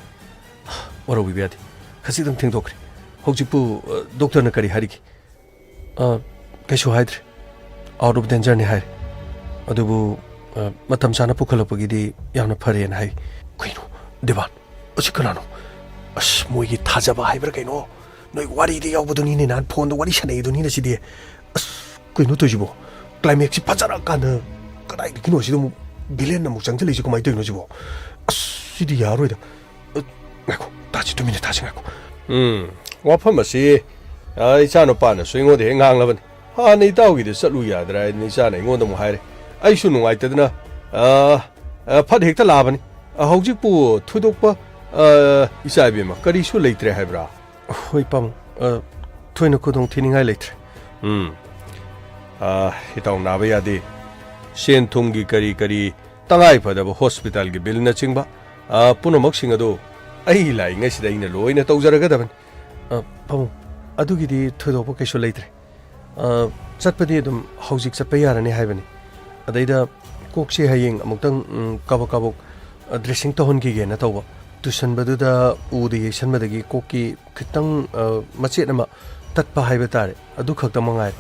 ꯋꯥꯔꯧꯕꯤꯕ ꯌꯥꯗꯦ꯫ ꯈꯖꯤꯛꯇꯪ ꯊꯦꯡꯗꯣꯛꯈ꯭ꯔꯦ꯫ ꯍꯧꯖꯤꯛꯄꯨ, ꯑ, ꯗꯣꯛꯇꯔꯅ ꯀꯔꯤ ꯍꯥꯏꯔꯤꯒꯦ? ꯑ, ꯀꯩꯁꯨ ꯍꯥꯏꯗ꯭ꯔꯦ꯫ Out of dangerꯅꯤ ꯍꯥꯏꯔꯦ꯫ ꯑꯗꯨꯕꯨ, ꯑ, ꯃꯇꯝ ꯆꯥꯅ ꯄꯨꯈꯠꯂꯛꯄꯒꯤꯗꯤ ꯌꯥꯝꯅ ꯐꯔꯦꯅ ꯍꯥꯏ꯫ ꯀꯩꯅꯣ? ꯗꯦꯕꯥꯟ? ꯑꯁꯤ ꯀꯅꯥꯅꯣ? ꯑꯁ, ꯃꯣꯏꯒꯤ ꯊꯥꯖꯕ ꯍꯥꯏꯕ꯭ꯔꯥ ꯀꯩꯅꯣ? ꯅꯣꯏ ꯋꯥꯔꯤꯗ ꯌꯥꯎꯕꯗꯨꯅꯤꯅꯦ, ꯅꯍꯥꯟ ꯐꯣꯟꯗ ꯋꯥꯔꯤ ꯁꯥꯟꯅꯩꯗꯨꯅꯤꯅꯦ ꯁꯤꯗꯤ꯫ ꯑꯁ, ꯀꯩꯅꯣ ꯇꯧꯔꯤꯁꯤꯕꯣ? Climaxꯁꯤ ꯐꯖꯔꯀꯥꯟꯗ ꯀꯗꯥꯏꯗꯒꯤꯅꯣ ꯁꯤꯗ ꯑꯃꯨꯛ villain ꯑꯃꯨꯛ ꯆꯪꯁꯤꯜꯂꯛꯏꯁꯤ ꯀꯃꯥꯏꯅ ꯇꯧꯔꯤꯅꯣ ꯁꯤꯕꯣ? ꯑꯁ, ꯁꯤꯗꯤ ꯌꯥꯔꯣꯏꯗ꯫ ꯑ, ꯉꯥꯏꯈꯣ, ꯇꯥꯁꯤ, ꯇꯨꯃꯤꯟꯅ ꯇꯥꯁꯤ, ꯉꯥꯏꯈꯣ꯫ ꯎꯝ, ꯋꯥꯐꯝ ꯑꯁꯤ, ꯑ, ꯏꯆꯥꯅꯨꯄꯥꯅꯁꯨ ꯑꯩꯉꯣꯟꯗ ꯍꯦꯛ ꯉꯥꯡꯂꯕꯅꯤ꯫ "ꯍꯥꯟꯅ ꯏꯇꯥꯎꯒꯤꯗ ꯆꯠꯂꯨ ꯌꯥꯗ꯭ꯔꯥ?" ꯍꯥꯏꯗꯅ ꯏꯆꯥꯅ ꯑꯩꯉꯣꯟꯗ ꯑꯃꯨꯛ ꯍꯥꯏꯔꯦ꯫ ꯑꯩꯁꯨ ꯅꯨꯡꯉꯥꯏꯇꯗꯅ, "ꯑ, ꯑ, ꯐꯠ ꯍꯦꯛꯇ ꯂꯥꯛꯑꯕꯅꯤ꯫ ꯑ, ꯍꯧꯖꯤꯛꯄꯨ ꯊꯣꯏꯗꯣꯛꯄ, ꯑ, ꯏꯆꯥ ꯏꯕꯦꯝꯃ, ꯀꯔꯤꯁꯨ ꯂꯩꯇ꯭ꯔꯦ ꯍꯥꯏꯕ꯭ꯔꯥ?" ꯍꯣꯏ, ꯄꯥꯕꯨꯡ꯫ ꯑ, ꯊꯣꯏꯅ ꯈꯨꯗꯣꯡ ꯊꯤꯅꯤꯡꯉꯥꯏ ꯂꯩꯇ꯭ꯔꯦ꯫ ꯎꯝ꯫ ꯑ, ꯏꯇꯥꯎ ꯅꯥꯕ ꯌꯥꯗꯦ꯫ ꯁꯦꯟ ꯊꯨꯝꯒꯤ ꯀꯔꯤ ꯀꯔꯤ ꯇꯉꯥꯏ ꯐꯗꯕ ꯍꯣꯁꯄꯤꯇꯥꯜꯒꯤ ꯕꯤꯜꯅꯆꯤꯡꯕ, ꯑ, ꯄꯨꯝꯅꯃꯛꯁꯤꯡ ꯑꯗꯨ ꯑꯩ ꯂꯥꯛꯏꯉꯩꯁꯤꯗ ꯑꯩꯅ ꯂꯣꯏꯅ ꯇꯧꯖꯔꯒꯗꯕꯅꯤ꯫ ꯑ, ꯄꯥꯕꯨꯡ, ꯑꯗꯨꯒꯤꯗꯤ ꯊꯣꯏꯗꯣꯛꯄ ꯀꯩꯁꯨ ꯂꯩꯇ꯭ꯔꯦ꯫ ꯑ, ꯆꯠꯄꯗꯤ ꯑꯗꯨꯝ ꯍꯧꯖꯤꯛ ꯆꯠꯄ ꯌꯥꯔꯅꯤ ꯍꯥꯏꯕꯅꯤ꯫ ꯑꯗꯩꯗ ꯀꯣꯛꯁꯦ ꯍꯌꯦꯡ ꯑꯃꯨꯛꯇꯪ, ꯎꯝ, ꯀꯥꯕꯛ ꯀꯥꯕꯛ, ꯑ, ꯗ꯭ꯔꯦꯁꯤꯡ ꯇꯧꯍꯟꯈꯤꯒꯦꯅ ꯇꯧꯕ꯫ ꯇꯨꯁꯟꯕꯗꯨꯗ ꯎꯗ ꯌꯩꯁꯟꯕꯗꯒꯤ ꯀꯣꯛꯀꯤ ꯈꯤꯇꯪ, ꯑ, ꯃꯆꯦꯠ ꯑꯃ ꯇꯠꯄ ꯍꯥꯏꯕ ꯇꯥꯔꯦ, ꯑꯗꯨ ꯈꯛꯇ ꯃꯉꯥꯏꯔꯦ꯫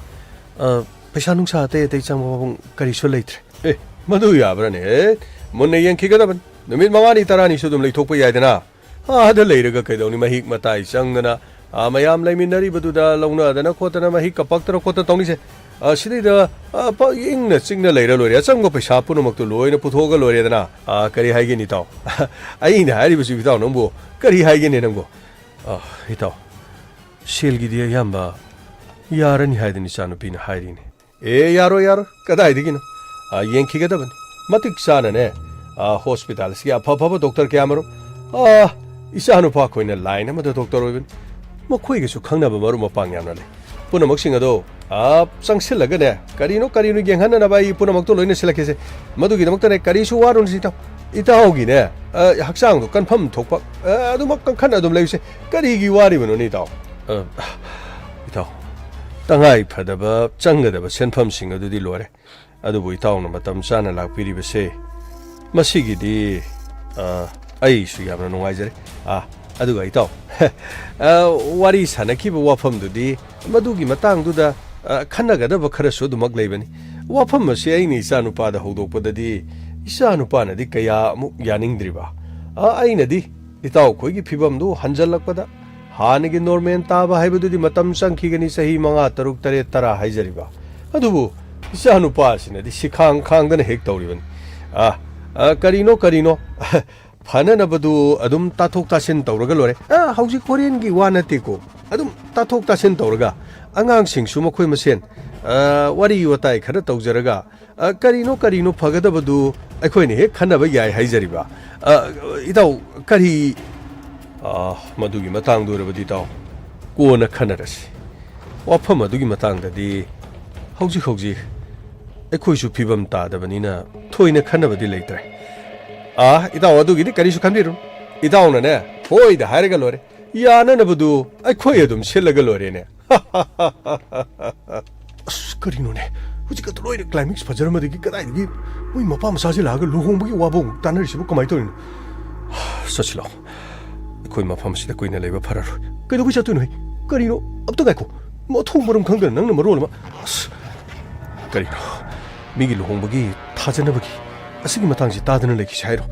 ꯑ, ꯄꯩꯁꯥ ꯅꯨꯡꯁꯥ ꯑꯇꯩ ꯑꯇꯩ ꯆꯪꯕ ꯃꯑꯣꯡ ꯀꯔꯤꯁꯨ ꯂꯩꯇ꯭ꯔꯦ꯫ ꯑꯦ, ꯃꯗꯨ ꯌꯥꯕ꯭ꯔꯥꯅꯦ? ꯑꯦ, ꯃꯨꯟꯅ ꯌꯦꯡꯈꯤꯒꯗꯕꯅꯤ꯫ ꯅꯨꯃꯤꯠ ꯃꯉꯥꯅꯤ ꯇꯔꯥꯅꯤꯁꯨ ꯑꯗꯨꯝ ꯂꯩꯊꯣꯛꯄ ꯌꯥꯏꯗꯅ꯫ ꯑꯥꯗ ꯂꯩꯔꯒ ꯀꯩꯗꯧꯅꯤ? ꯃꯍꯤꯛ ꯃꯇꯥꯏ ꯆꯪꯗꯅ, ꯑꯥ, ꯃꯌꯥꯝ ꯂꯩꯃꯤꯟꯅꯔꯤꯕꯗꯨꯗ ꯂꯧꯅꯗꯅ ꯈꯣꯠꯇꯅ ꯃꯍꯤꯛꯀ ꯄꯛꯇꯅ ꯈꯣꯠꯇꯅ ꯇꯧꯅꯤꯁꯦ꯫ ꯑꯥ, ꯁꯤꯗꯩꯗ, ꯑꯥ, ꯄ-, ꯏꯪꯅ ꯆꯤꯛꯅ ꯂꯩꯔ ꯂꯣꯏꯔꯦ꯫ ꯑꯆꯪꯕ ꯄꯩꯁꯥ ꯄꯨꯝꯅꯃꯛꯇꯨ ꯂꯣꯏꯅ ꯄꯨꯊꯣꯛꯑꯒ ꯂꯣꯏꯔꯦꯗꯅ꯫ ꯑꯥ, ꯀꯔꯤ ꯍꯥꯏꯒꯅꯤ, ꯏꯇꯥꯎ? ꯑꯩꯅ ꯍꯥꯏꯔꯤꯕꯁꯤ, ꯏꯇꯥꯎ, ꯅꯪꯕꯨ ꯀꯔꯤ ꯍꯥꯏꯒꯅꯤ ꯅꯪꯕꯨ? ꯑꯥ, ꯏꯇꯥꯎ, ꯁꯦꯜꯒꯤꯗꯤ ꯑꯌꯥꯝꯕ ꯌꯥꯔꯅꯤ ꯍꯥꯏꯗꯅ ꯏꯆꯥꯅꯨꯄꯤꯅ ꯍꯥꯏꯔꯤꯅꯦ꯫ ꯑꯦ, ꯌꯥꯔꯣꯏ, ꯌꯥꯔꯣꯏ꯫ ꯀꯗꯥꯏꯗꯒꯤꯅꯣ? ꯑꯥ, ꯌꯦꯡꯈꯤꯒꯗꯕꯅꯤ꯫ ꯃꯇꯤꯛ ꯆꯥꯅꯅꯦ, ꯑꯥ, ꯍꯣꯁꯄꯤꯇꯥꯜ ꯑꯁꯤꯒꯤ ꯑꯐ ꯑꯐꯕ ꯗꯣꯛꯇꯔ ꯀꯌꯥꯃꯔꯨꯝ, ꯑꯥ, ꯏꯆꯥꯅꯨꯄꯥ ꯑꯩꯈꯣꯏꯅ ꯂꯥꯏꯟ ꯑꯃꯗ ꯗꯣꯛꯇꯔ ꯑꯣꯏꯕꯅꯤ꯫ ꯃꯈꯣꯏꯒꯁꯨ ꯈꯪꯅꯕ ꯃꯔꯨꯞ ꯃꯄꯥꯡ ꯌꯥꯝꯅ ꯂꯩ꯫ ꯄꯨꯝꯅꯃꯛꯁꯤꯡ ꯑꯗꯣ, ꯑꯥ, ꯆꯪꯁꯤꯜꯂꯒꯅꯦ, ꯀꯔꯤꯅꯣ ꯀꯔꯤꯅꯣ ꯌꯦꯡꯍꯟꯅꯅꯕ ꯑꯩ ꯄꯨꯝꯅꯃꯛꯇꯣ ꯂꯣꯏꯅ ꯁꯤꯜꯂꯛꯀꯦꯁꯦ꯫ ꯃꯗꯨꯒꯤꯗꯃꯛꯇꯅꯦ, ꯀꯔꯤꯁꯨ ꯋꯥꯔꯨꯅꯨꯁꯤ, ꯏꯇꯥꯎ꯫ ꯏꯇꯥꯎꯒꯤꯅꯦ, ꯑꯥ, ꯍꯛꯆꯥꯡꯗꯣ ꯀꯟꯐꯝ ꯊꯣꯛꯄ, ꯑꯥ, ꯑꯗꯨꯃꯛ ꯀꯟꯈꯠꯅ ꯑꯗꯨꯝ ꯂꯩꯌꯨꯁꯦ꯫ ꯀꯔꯤꯒꯤ ꯋꯥꯔꯤꯕꯅꯣꯅꯦ, ꯏꯇꯥꯎ? ꯑ, ꯏꯇꯥꯎ, ꯇꯉꯥꯏ ꯐꯗꯕ ꯆꯪꯒꯗꯕ ꯁꯦꯟꯐꯝꯁꯤꯡ ꯑꯗꯨꯗꯤ ꯂꯣꯏꯔꯦ꯫ ꯑꯗꯨꯕꯨ ꯏꯇꯥꯎꯅ ꯃꯇꯝ ꯆꯥꯅ ꯂꯥꯛꯄꯤꯔꯤꯕꯁꯦ, ꯃꯁꯤꯒꯤꯗꯤ, ꯑ, ꯑꯩꯁꯨ ꯌꯥꯝꯅ ꯅꯨꯡꯉꯥꯏꯖꯔꯦ꯫ ꯑ, ꯑꯗꯨꯒ ꯏꯇꯥꯎ, ꯑ, ꯋꯥꯔꯤ ꯁꯥꯟꯅꯈꯤꯕ ꯋꯥꯐꯝꯗꯨꯗꯤ ꯃꯗꯨꯒꯤ ꯃꯇꯥꯡꯗꯨꯗ, ꯑ, ꯈꯟꯅꯒꯗꯕ ꯈꯔꯁꯨ ꯑꯗꯨꯃꯛ ꯂꯩꯕꯅꯤ꯫ ꯋꯥꯐꯝ ꯑꯁꯤ ꯑꯩꯅ ꯏꯆꯥꯅꯨꯄꯥꯗ ꯍꯧꯗꯣꯛꯄꯗꯗꯤ ꯏꯆꯥꯅꯨꯄꯥꯅꯗꯤ ꯀꯌꯥ ꯑꯃꯨꯛ ꯌꯥꯅꯤꯡꯗ꯭ꯔꯤꯕ꯫ ꯑ, ꯑꯩꯅꯗꯤ ꯏꯇꯥꯎꯈꯣꯏꯒꯤ ꯐꯤꯕꯝꯗꯨ ꯍꯟꯖꯜꯂꯛꯄꯗ ꯍꯥꯟꯅꯒꯤ ꯅꯣꯔꯃꯦꯜ ꯇꯥꯕ ꯍꯥꯏꯕꯗꯨꯗꯤ ꯃꯇꯝ ꯆꯪꯈꯤꯒꯅꯤ, ꯆꯍꯤ ꯃꯉꯥ, ꯇꯔꯨꯛ, ꯇꯔꯦꯠ, ꯇꯔꯥ ꯍꯥꯏꯖꯔꯤꯕ꯫ ꯑꯗꯨꯕꯨ ꯏꯆꯥꯅꯨꯄꯥꯁꯤꯅꯗꯤ ꯁꯤꯈꯥꯡ ꯈꯥꯡꯗꯅ ꯍꯦꯛ ꯇꯧꯔꯤꯕꯅꯤ꯫ ꯑ, ꯑ, ꯀꯔꯤꯅꯣ, ꯀꯔꯤꯅꯣ? ꯐꯅꯅꯕꯗꯨ ꯑꯗꯨꯝ ꯇꯥꯊꯣꯛ ꯇꯥꯁꯤꯟ ꯇꯧꯔꯒ ꯂꯣꯏꯔꯦ꯫ ꯑ, ꯍꯧꯖꯤꯛ ꯍꯣꯔꯦꯟꯒꯤ ꯋꯥ ꯅꯠꯇꯦꯀꯣ꯫ ꯑꯗꯨꯝ ꯇꯥꯊꯣꯛ ꯇꯥꯁꯤꯟ ꯇꯧꯔꯒ ꯑꯉꯥꯡꯁꯤꯡꯁꯨ ꯃꯈꯣꯏ ꯃꯁꯦꯟ, ꯑ, ꯋꯥꯔꯤ ꯋꯥꯇꯥꯏ ꯈꯔ ꯇꯧꯖꯔꯒ, ꯑ, ꯀꯔꯤꯅꯣ, ꯀꯔꯤꯅꯣ ꯐꯒꯗꯕꯗꯨ ꯑꯩꯈꯣꯏꯅ ꯍꯦꯛ ꯈꯟꯅꯕ ꯌꯥꯏ ꯍꯥꯏꯖꯔꯤꯕ꯫ ꯑ, ꯏꯇꯥꯎ, ꯀꯔꯤ, ꯑꯥ, ꯃꯗꯨꯒꯤ ꯃꯇꯥꯡꯗ ꯑꯣꯏꯔꯕꯗꯤ, ꯏꯇꯥꯎ, ꯀꯣꯟꯅ ꯈꯟꯅꯔꯁꯤ꯫ ꯋꯥꯐꯝ ꯑꯗꯨꯒꯤ ꯃꯇꯥꯡꯗꯗꯤ ꯍꯧꯖꯤꯛ ꯍꯧꯖꯤꯛ ꯑꯩꯈꯣꯏꯁꯨ ꯐꯤꯕꯝ ꯇꯥꯗꯕꯅꯤꯅ ꯊꯣꯏꯅ ꯈꯟꯅꯕꯗꯤ ꯂꯩꯇ꯭ꯔꯦ꯫ ꯑꯥ, ꯏꯇꯥꯎ, ꯑꯗꯨꯒꯤꯗꯤ ꯀꯔꯤꯁꯨ ꯈꯟꯕꯤꯔꯨꯅꯨ꯫ ꯏꯇꯥꯎꯅꯅꯦ, ꯍꯣꯏꯗ ꯍꯥꯏꯔꯒ ꯂꯣꯏꯔꯦ꯫ ꯌꯥꯅꯅꯕꯗꯨ ꯑꯩꯈꯣꯏ ꯑꯗꯨꯝ ꯁꯤꯜꯂꯒ ꯂꯣꯏꯔꯦꯅꯦ꯫ ꯑꯁ, ꯀꯔꯤꯅꯣꯅꯦ? ꯍꯧꯖꯤꯛ ꯈꯛꯇ ꯂꯣꯏꯅ climax ꯐꯖꯔꯝꯕꯗꯒꯤ ꯀꯗꯥꯏꯗꯒꯤ ꯃꯣꯏ ꯃꯄꯥ ꯃꯆꯥꯁꯦ ꯂꯥꯛꯑꯒ ꯂꯨꯍꯣꯡꯕꯒꯤ ꯋꯥꯕ ꯑꯃꯨꯛ ꯇꯥꯟꯅꯔꯤꯁꯤꯕꯨ ꯀꯃꯥꯏꯅ ꯇꯧꯔꯤꯅꯣ? ꯆꯠꯁꯤ ꯂꯥꯛꯑꯣ꯫ ꯑꯩꯈꯣꯏ ꯃꯐꯝꯁꯤꯗ ꯀꯨꯏꯅ ꯂꯩꯕ ꯐꯔꯔꯣꯏ꯫ ꯀꯩꯗꯧꯕꯩ ꯆꯠꯇꯣꯏꯅꯣꯍꯦ? ꯀꯔꯤꯅꯣ? ꯑꯝꯇ ꯉꯥꯏꯈꯣ꯫ ꯃꯊꯣꯡ ꯃꯔꯝ ꯈꯪꯗꯅ ꯅꯪꯅ ꯃꯔꯣꯜ ꯑꯃ꯫ ꯑꯁ, ꯀꯔꯤꯅꯣ? ꯃꯤꯒꯤ ꯂꯨꯍꯣꯡꯕꯒꯤ ꯊꯥꯖꯅꯕꯒꯤ ꯑꯁꯤꯒꯤ ꯃꯇꯥꯡꯁꯤ ꯇꯥꯗꯅ ꯂꯩꯈꯤꯁꯤ ꯍꯥꯏꯔꯣ?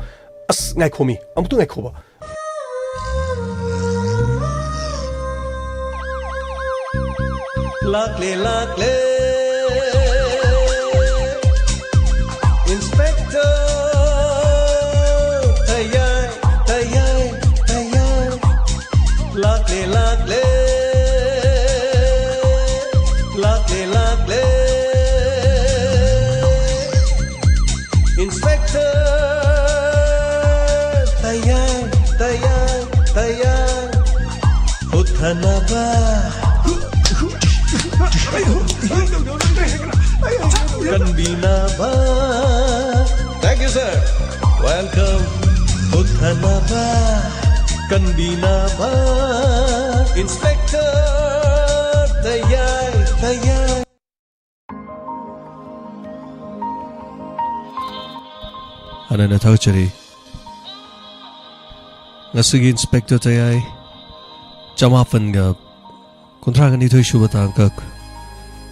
ꯑꯁ, ꯉꯥꯏꯈꯣꯃꯤ, ꯑꯃꯨꯛꯇ ꯉꯥꯏꯈꯣꯕ꯫ ꯂꯥꯛꯂꯦ, ꯂꯥꯛꯂꯦ꯫ Inspector ꯇꯌꯥꯏ, ꯇꯌꯥꯏ, ꯇꯌꯥꯏ꯫ ꯂꯥꯛꯂꯦ, ꯂꯥꯛꯂꯦ꯫ ꯂꯥꯛꯂꯦ, ꯂꯥꯛꯂꯦ꯫ Inspector ꯇꯌꯥꯏ, ꯇꯌꯥꯏ, ꯇꯌꯥꯏ꯫ ꯍꯨꯠꯊꯅꯕ, ꯀꯟꯕꯤꯅꯕ꯫ Thank you, sir. Welcome. ꯍꯨꯠꯊꯅꯕ, ꯀꯟꯕꯤꯅꯕ꯫ Inspector ꯇꯌꯥꯏ, ꯇꯌꯥꯏ꯫ ꯍꯥꯟꯅꯅ ꯊꯥꯒꯠꯆꯔꯤ꯫ ꯉꯁꯤꯒꯤ Inspector ꯇꯌꯥꯏ ꯆꯃꯥꯄꯟꯒ ꯀꯨꯟꯊ꯭ꯔꯥꯒ ꯅꯤꯊꯣꯏ ꯁꯨꯕ ꯇꯥꯡꯀꯛ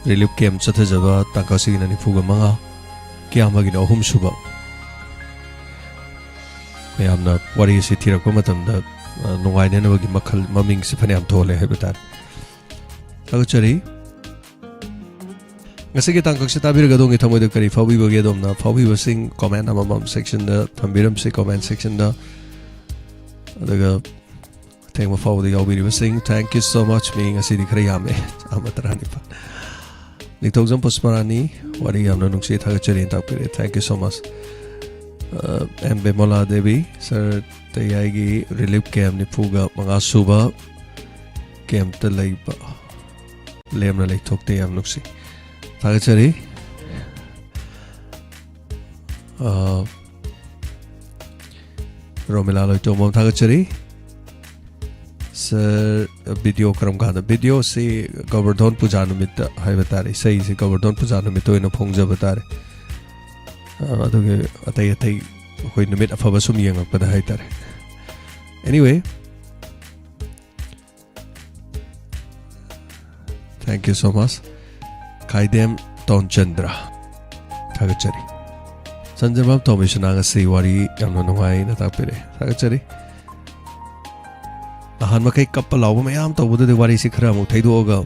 relief camp ꯆꯠꯊꯖꯕ ꯇꯥꯡꯀꯛ ꯑꯁꯤꯒꯤꯅ ꯅꯤꯐꯨꯒ ꯃꯉꯥ, ꯀꯤꯌꯥꯝꯕꯒꯤꯅ ꯑꯍꯨꯝ ꯁꯨꯕ꯫ ꯃꯌꯥꯝꯅ ꯋꯥꯔꯤ ꯑꯁꯤ ꯊꯤꯔꯛꯄ ꯃꯇꯝꯗ, ꯑ, ꯅꯨꯡꯉꯥꯏꯅꯅꯕꯒꯤ ꯃꯈꯜ, ꯃꯃꯤꯡꯁꯤ ꯐꯅꯌꯥꯝ ꯊꯣꯜꯂꯦ ꯍꯥꯏꯕ ꯇꯥꯔꯦ꯫ ꯊꯥꯒꯠꯆꯔꯤ꯫ ꯉꯁꯤꯒꯤ ꯇꯥꯡꯀꯛꯁꯤ ꯇꯥꯕꯤꯔꯒ ꯑꯗꯣꯝꯒꯤ ꯊꯃꯣꯏꯗ ꯀꯔꯤ ꯐꯥꯎꯕꯤꯕꯒꯦ? ꯑꯗꯣꯝꯅ ꯐꯥꯎꯕꯤꯕꯁꯤꯡ comment ꯑꯃꯃꯝ section ꯗ ꯊꯝꯕꯤꯔꯝꯁꯤ, comment section ꯗ꯫ ꯑꯗꯨꯒ ꯑꯊꯦꯡꯕ ꯐꯥꯎꯕꯗ ꯌꯥꯎꯕꯤꯔꯤꯕꯁꯤꯡ, thank you so much꯫ ꯃꯤ ꯉꯁꯤꯗꯤ ꯈꯔ ꯌꯥꯝꯃꯦ, ꯆꯥꯝꯃ ꯇꯔꯥꯅꯤꯄꯥꯜ꯫ ꯅꯤꯡꯊꯧꯖꯝ ꯄꯨꯁꯄꯔꯥꯅꯤ, ꯋꯥꯔꯤ ꯌꯥꯝꯅ ꯅꯨꯡꯁꯤ, ꯊꯥꯒꯠꯆꯔꯤꯅ ꯇꯥꯛꯄꯤꯔꯦ, thank you so much꯫ M Bemola Devi, ꯁꯥꯔ ꯇꯌꯥꯏꯒꯤ ꯔꯤꯂꯤꯐ ꯀꯦꯝꯞ ꯅꯤꯐꯨꯒ ꯃꯉꯥ ꯁꯨꯕ ꯀꯦꯝꯞꯇ ꯂꯩꯕ ꯂꯦꯝꯅ ꯂꯩꯊꯣꯛꯇꯦ, ꯌꯥꯝ ꯅꯨꯡꯁꯤ꯫ ꯊꯥꯒꯠꯆꯔꯤ꯫ ꯑ, ꯔꯣꯃꯤꯂꯥ ꯂꯣꯏꯇꯣꯡꯕꯝ, ꯊꯥꯒꯠꯆꯔꯤ꯫ ꯁꯥꯔ, ꯚꯤꯗꯤꯑꯣ ꯀꯔꯝ ꯀꯥꯟꯗ? ꯚꯤꯗꯤꯑꯣꯁꯤ ꯒꯣꯕꯔꯙꯣꯟ ꯄꯨꯖꯥ ꯅꯨꯃꯤꯠꯇ ꯍꯥꯏꯕ ꯇꯥꯔꯦ, ꯏꯁꯩꯁꯤ ꯒꯣꯕꯔꯙꯣꯟ ꯄꯨꯖꯥ ꯅꯨꯃꯤꯠꯇ ꯑꯣꯏꯅ ꯐꯣꯡꯖꯕ ꯇꯥꯔꯦ꯫ ꯑ, ꯑꯗꯨꯒꯤ ꯑꯇꯩ ꯑꯇꯩ ꯑꯩꯈꯣꯏ ꯅꯨꯃꯤꯠ ꯑꯐꯕ ꯁꯨꯝ ꯌꯦꯡꯉꯛꯄꯗ ꯍꯥꯏꯇꯥꯔꯦ꯫ Anyway, thank you so much. ꯈꯥꯏꯗꯦꯝ ꯇꯣꯟꯆꯟꯗ꯭ꯔ, ꯊꯥꯒꯠꯆꯔꯤ꯫ ꯆꯟꯗ꯭ꯔꯃꯥ ꯇꯣꯝꯕꯤꯁꯅꯥ, ꯉꯁꯤ ꯋꯥꯔꯤ ꯌꯥꯝꯅ ꯅꯨꯡꯉꯥꯏꯅ ꯇꯥꯛꯄꯤꯔꯛꯑꯦ, ꯊꯥꯒꯠꯆꯔꯤ꯫ ꯅꯍꯥꯟ ꯃꯈꯩ ꯀꯞꯄ ꯂꯥꯎꯕ ꯃꯌꯥꯝ ꯇꯧꯕꯗꯨꯗꯤ ꯋꯥꯔꯤꯁꯤ ꯈꯔ ꯑꯃꯨꯛ ꯊꯩꯗꯣꯛꯑꯒ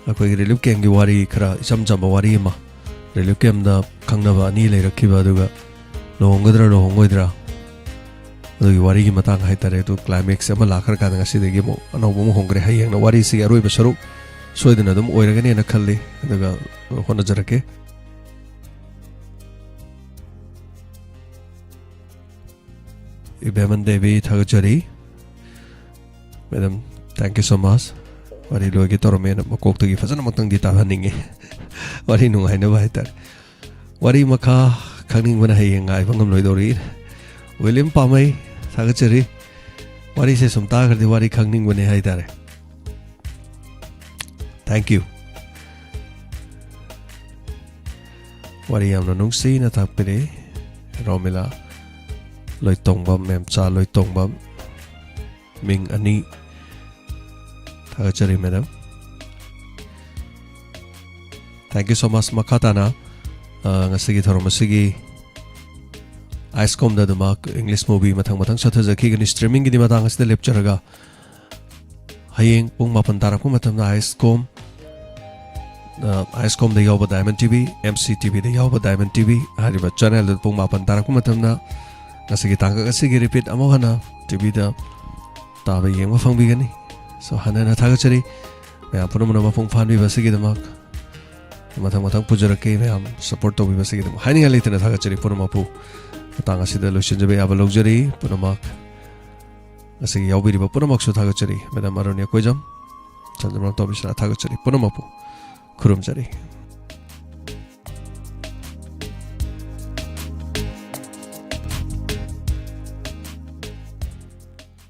ꯑꯩꯈꯣꯏꯒꯤ ꯔꯤꯂꯤꯐ ꯀꯦꯝꯞꯀꯤ ꯋꯥꯔꯤ, ꯈꯔ ꯏꯆꯝ ꯆꯝꯕ ꯋꯥꯔꯤ ꯑꯃ, ꯔꯤꯂꯤꯐ ꯀꯦꯝꯞꯇ ꯈꯪꯅꯕ ꯑꯅꯤ ꯂꯩꯔꯛꯈꯤꯕ, ꯑꯗꯨꯒ ꯂꯨꯍꯣꯡꯒꯗ꯭ꯔꯥ ꯂꯨꯍꯣꯡꯉꯣꯏꯗ꯭ꯔꯥ, ꯑꯗꯨꯒꯤ ꯋꯥꯔꯤꯒꯤ ꯃꯇꯥꯡ ꯍꯥꯏꯇꯥꯔꯦ꯫ ꯑꯗꯨ ꯀ꯭ꯂꯥꯏꯃꯦꯛꯁ ꯑꯃ ꯂꯥꯛꯈ꯭ꯔꯀꯥꯟꯗ ꯉꯁꯤꯗꯒꯤ ꯑꯃꯨꯛ ꯑꯅꯧꯕ ꯑꯃꯨꯛ ꯍꯣꯡꯈ꯭ꯔꯦ꯫ ꯍꯌꯦꯡꯅ ꯋꯥꯔꯤꯁꯤꯒꯤ ꯑꯔꯣꯏꯕ ꯁꯔꯨꯛ ꯁꯣꯏꯗꯅ ꯑꯗꯨꯝ ꯑꯣꯏꯔꯒꯅꯤꯅ ꯈꯜꯂꯤ, ꯑꯗꯨꯒ ꯍꯣꯠꯅꯖꯔꯛꯀꯦ꯫ ꯏꯕꯦꯃꯟ ꯗꯦꯕꯤ, ꯊꯥꯒꯠꯆꯔꯤ꯫ Madam, thank you so much. ꯋꯥꯔꯤ ꯂꯣꯏꯒꯦ ꯇꯧꯔꯝꯃꯦꯅ ꯃꯀꯣꯛꯇꯒꯤ ꯐꯖꯅꯃꯛꯇꯪꯗꯤ ꯇꯥꯍꯟꯅꯤꯡꯉꯤ꯫ ꯋꯥꯔꯤ ꯅꯨꯡꯉꯥꯏꯅꯕ ꯍꯥꯏꯇꯥꯔꯦ꯫ ꯋꯥꯔꯤ ꯃꯈꯥ ꯈꯪꯅꯤꯡꯕꯅ ꯍꯌꯦꯡ ꯉꯥꯏꯕ ꯉꯝꯂꯣꯏꯗꯧꯔꯤ꯫ ꯋꯤꯂꯤꯌꯝ ꯄꯥꯃꯩ, ꯊꯥꯒꯠꯆꯔꯤ꯫ ꯋꯥꯔꯤꯁꯦ ꯁꯨꯝ ꯇꯥꯈ꯭ꯔꯗꯤ ꯋꯥꯔꯤ ꯈꯪꯅꯤꯡꯕꯅꯦ ꯍꯥꯏꯇꯥꯔꯦ꯫ Thank you. ꯋꯥꯔꯤ ꯌꯥꯝꯅ ꯅꯨꯡꯁꯤꯅ ꯇꯥꯛꯄꯤꯔꯤ ꯔꯣꯃꯤꯂꯥ ꯂꯣꯏꯇꯣꯡꯕꯝ, ꯃꯦꯝꯆꯥ ꯂꯣꯏꯇꯣꯡꯕꯝ, ꯃꯤꯡ ꯑꯅꯤ꯫ ꯊꯥꯒꯠꯆꯔꯤ, madam. Thank you so much. ꯃꯈꯥ ꯇꯥꯅ, ꯑ, ꯉꯁꯤꯒꯤ ꯊꯧꯔꯝ ꯑꯁꯤꯒꯤ ꯑꯥꯏꯁꯀꯣꯝꯗ ꯑꯗꯨꯃꯛ English movie ꯃꯊꯪ ꯃꯊꯪ ꯆꯠꯊꯖꯈꯤꯒꯅꯤ꯫ Streamingꯒꯤꯗꯤ ꯃꯇꯥꯡ ꯑꯁꯤꯗ ꯂꯦꯞꯆꯔꯒ, ꯍꯌꯦꯡ ꯄꯨꯡ ꯃꯥꯄꯟ ꯇꯥꯔꯛꯄ ꯃꯇꯝꯗ ꯑꯥꯏꯁꯀꯣꯝ, ꯑ, ꯑꯥꯏꯁꯀꯣꯝꯗ ꯌꯥꯎꯕ Diamond TV, MCTVꯗ ꯌꯥꯎꯕ Diamond TV ꯍꯥꯏꯔꯤꯕ channelꯗꯨ ꯄꯨꯡ ꯃꯥꯄꯟ ꯇꯥꯔꯛꯄ ꯃꯇꯝꯗ ꯉꯁꯤꯒꯤ ꯇꯥꯡꯀꯛ ꯑꯁꯤꯒꯤ repeat ꯑꯃꯨꯛ ꯍꯟꯅ TVꯗ ꯇꯥꯕ ꯌꯦꯡꯕ ꯐꯪꯕꯤꯒꯅꯤ꯫ So, ꯍꯟꯅ ꯍꯟꯅ ꯊꯥꯒꯠꯆꯔꯤ ꯃꯌꯥꯝ ꯄꯨꯝꯅꯃꯛꯅ ꯃꯄꯨꯡ ꯐꯥꯍꯟꯕꯤꯕ ꯑꯁꯤꯒꯤꯗꯃꯛ꯫ ꯃꯊꯪ ꯃꯊꯪ ꯄꯨꯖꯔꯛꯀꯦ꯫ ꯃꯌꯥꯝ support ꯇꯧꯕꯤꯕꯁꯤꯒꯤꯗꯃꯛ ꯍꯥꯏꯅꯤꯡꯉꯥꯏ ꯂꯩꯇꯅ ꯊꯥꯒꯠꯆꯔꯤ ꯄꯨꯝꯅꯃꯛꯄꯨ꯫ ꯃꯇꯥꯡ ꯑꯁꯤꯗ ꯂꯣꯏꯁꯤꯟꯖꯕ ꯌꯥꯕ ꯂꯧꯖꯔꯤ꯫ ꯄꯨꯝꯅꯃꯛ ꯉꯁꯤꯒꯤ ꯌꯥꯎꯕꯤꯔꯤꯕ ꯄꯨꯝꯅꯃꯛꯁꯨ ꯊꯥꯒꯠꯆꯔꯤ꯫ ꯃꯦꯗꯥꯝ ꯑꯔꯨꯅ꯭ꯌ ꯀꯣꯏꯖꯝ, ꯆꯟꯗ꯭ꯔꯃꯥ ꯇꯣꯝꯕꯤꯁꯅꯥ ꯊꯥꯒꯠꯆꯔꯤ꯫ ꯄꯨꯝꯅꯃꯛꯄꯨ ꯈꯨꯔꯨꯝꯖꯔꯤ꯫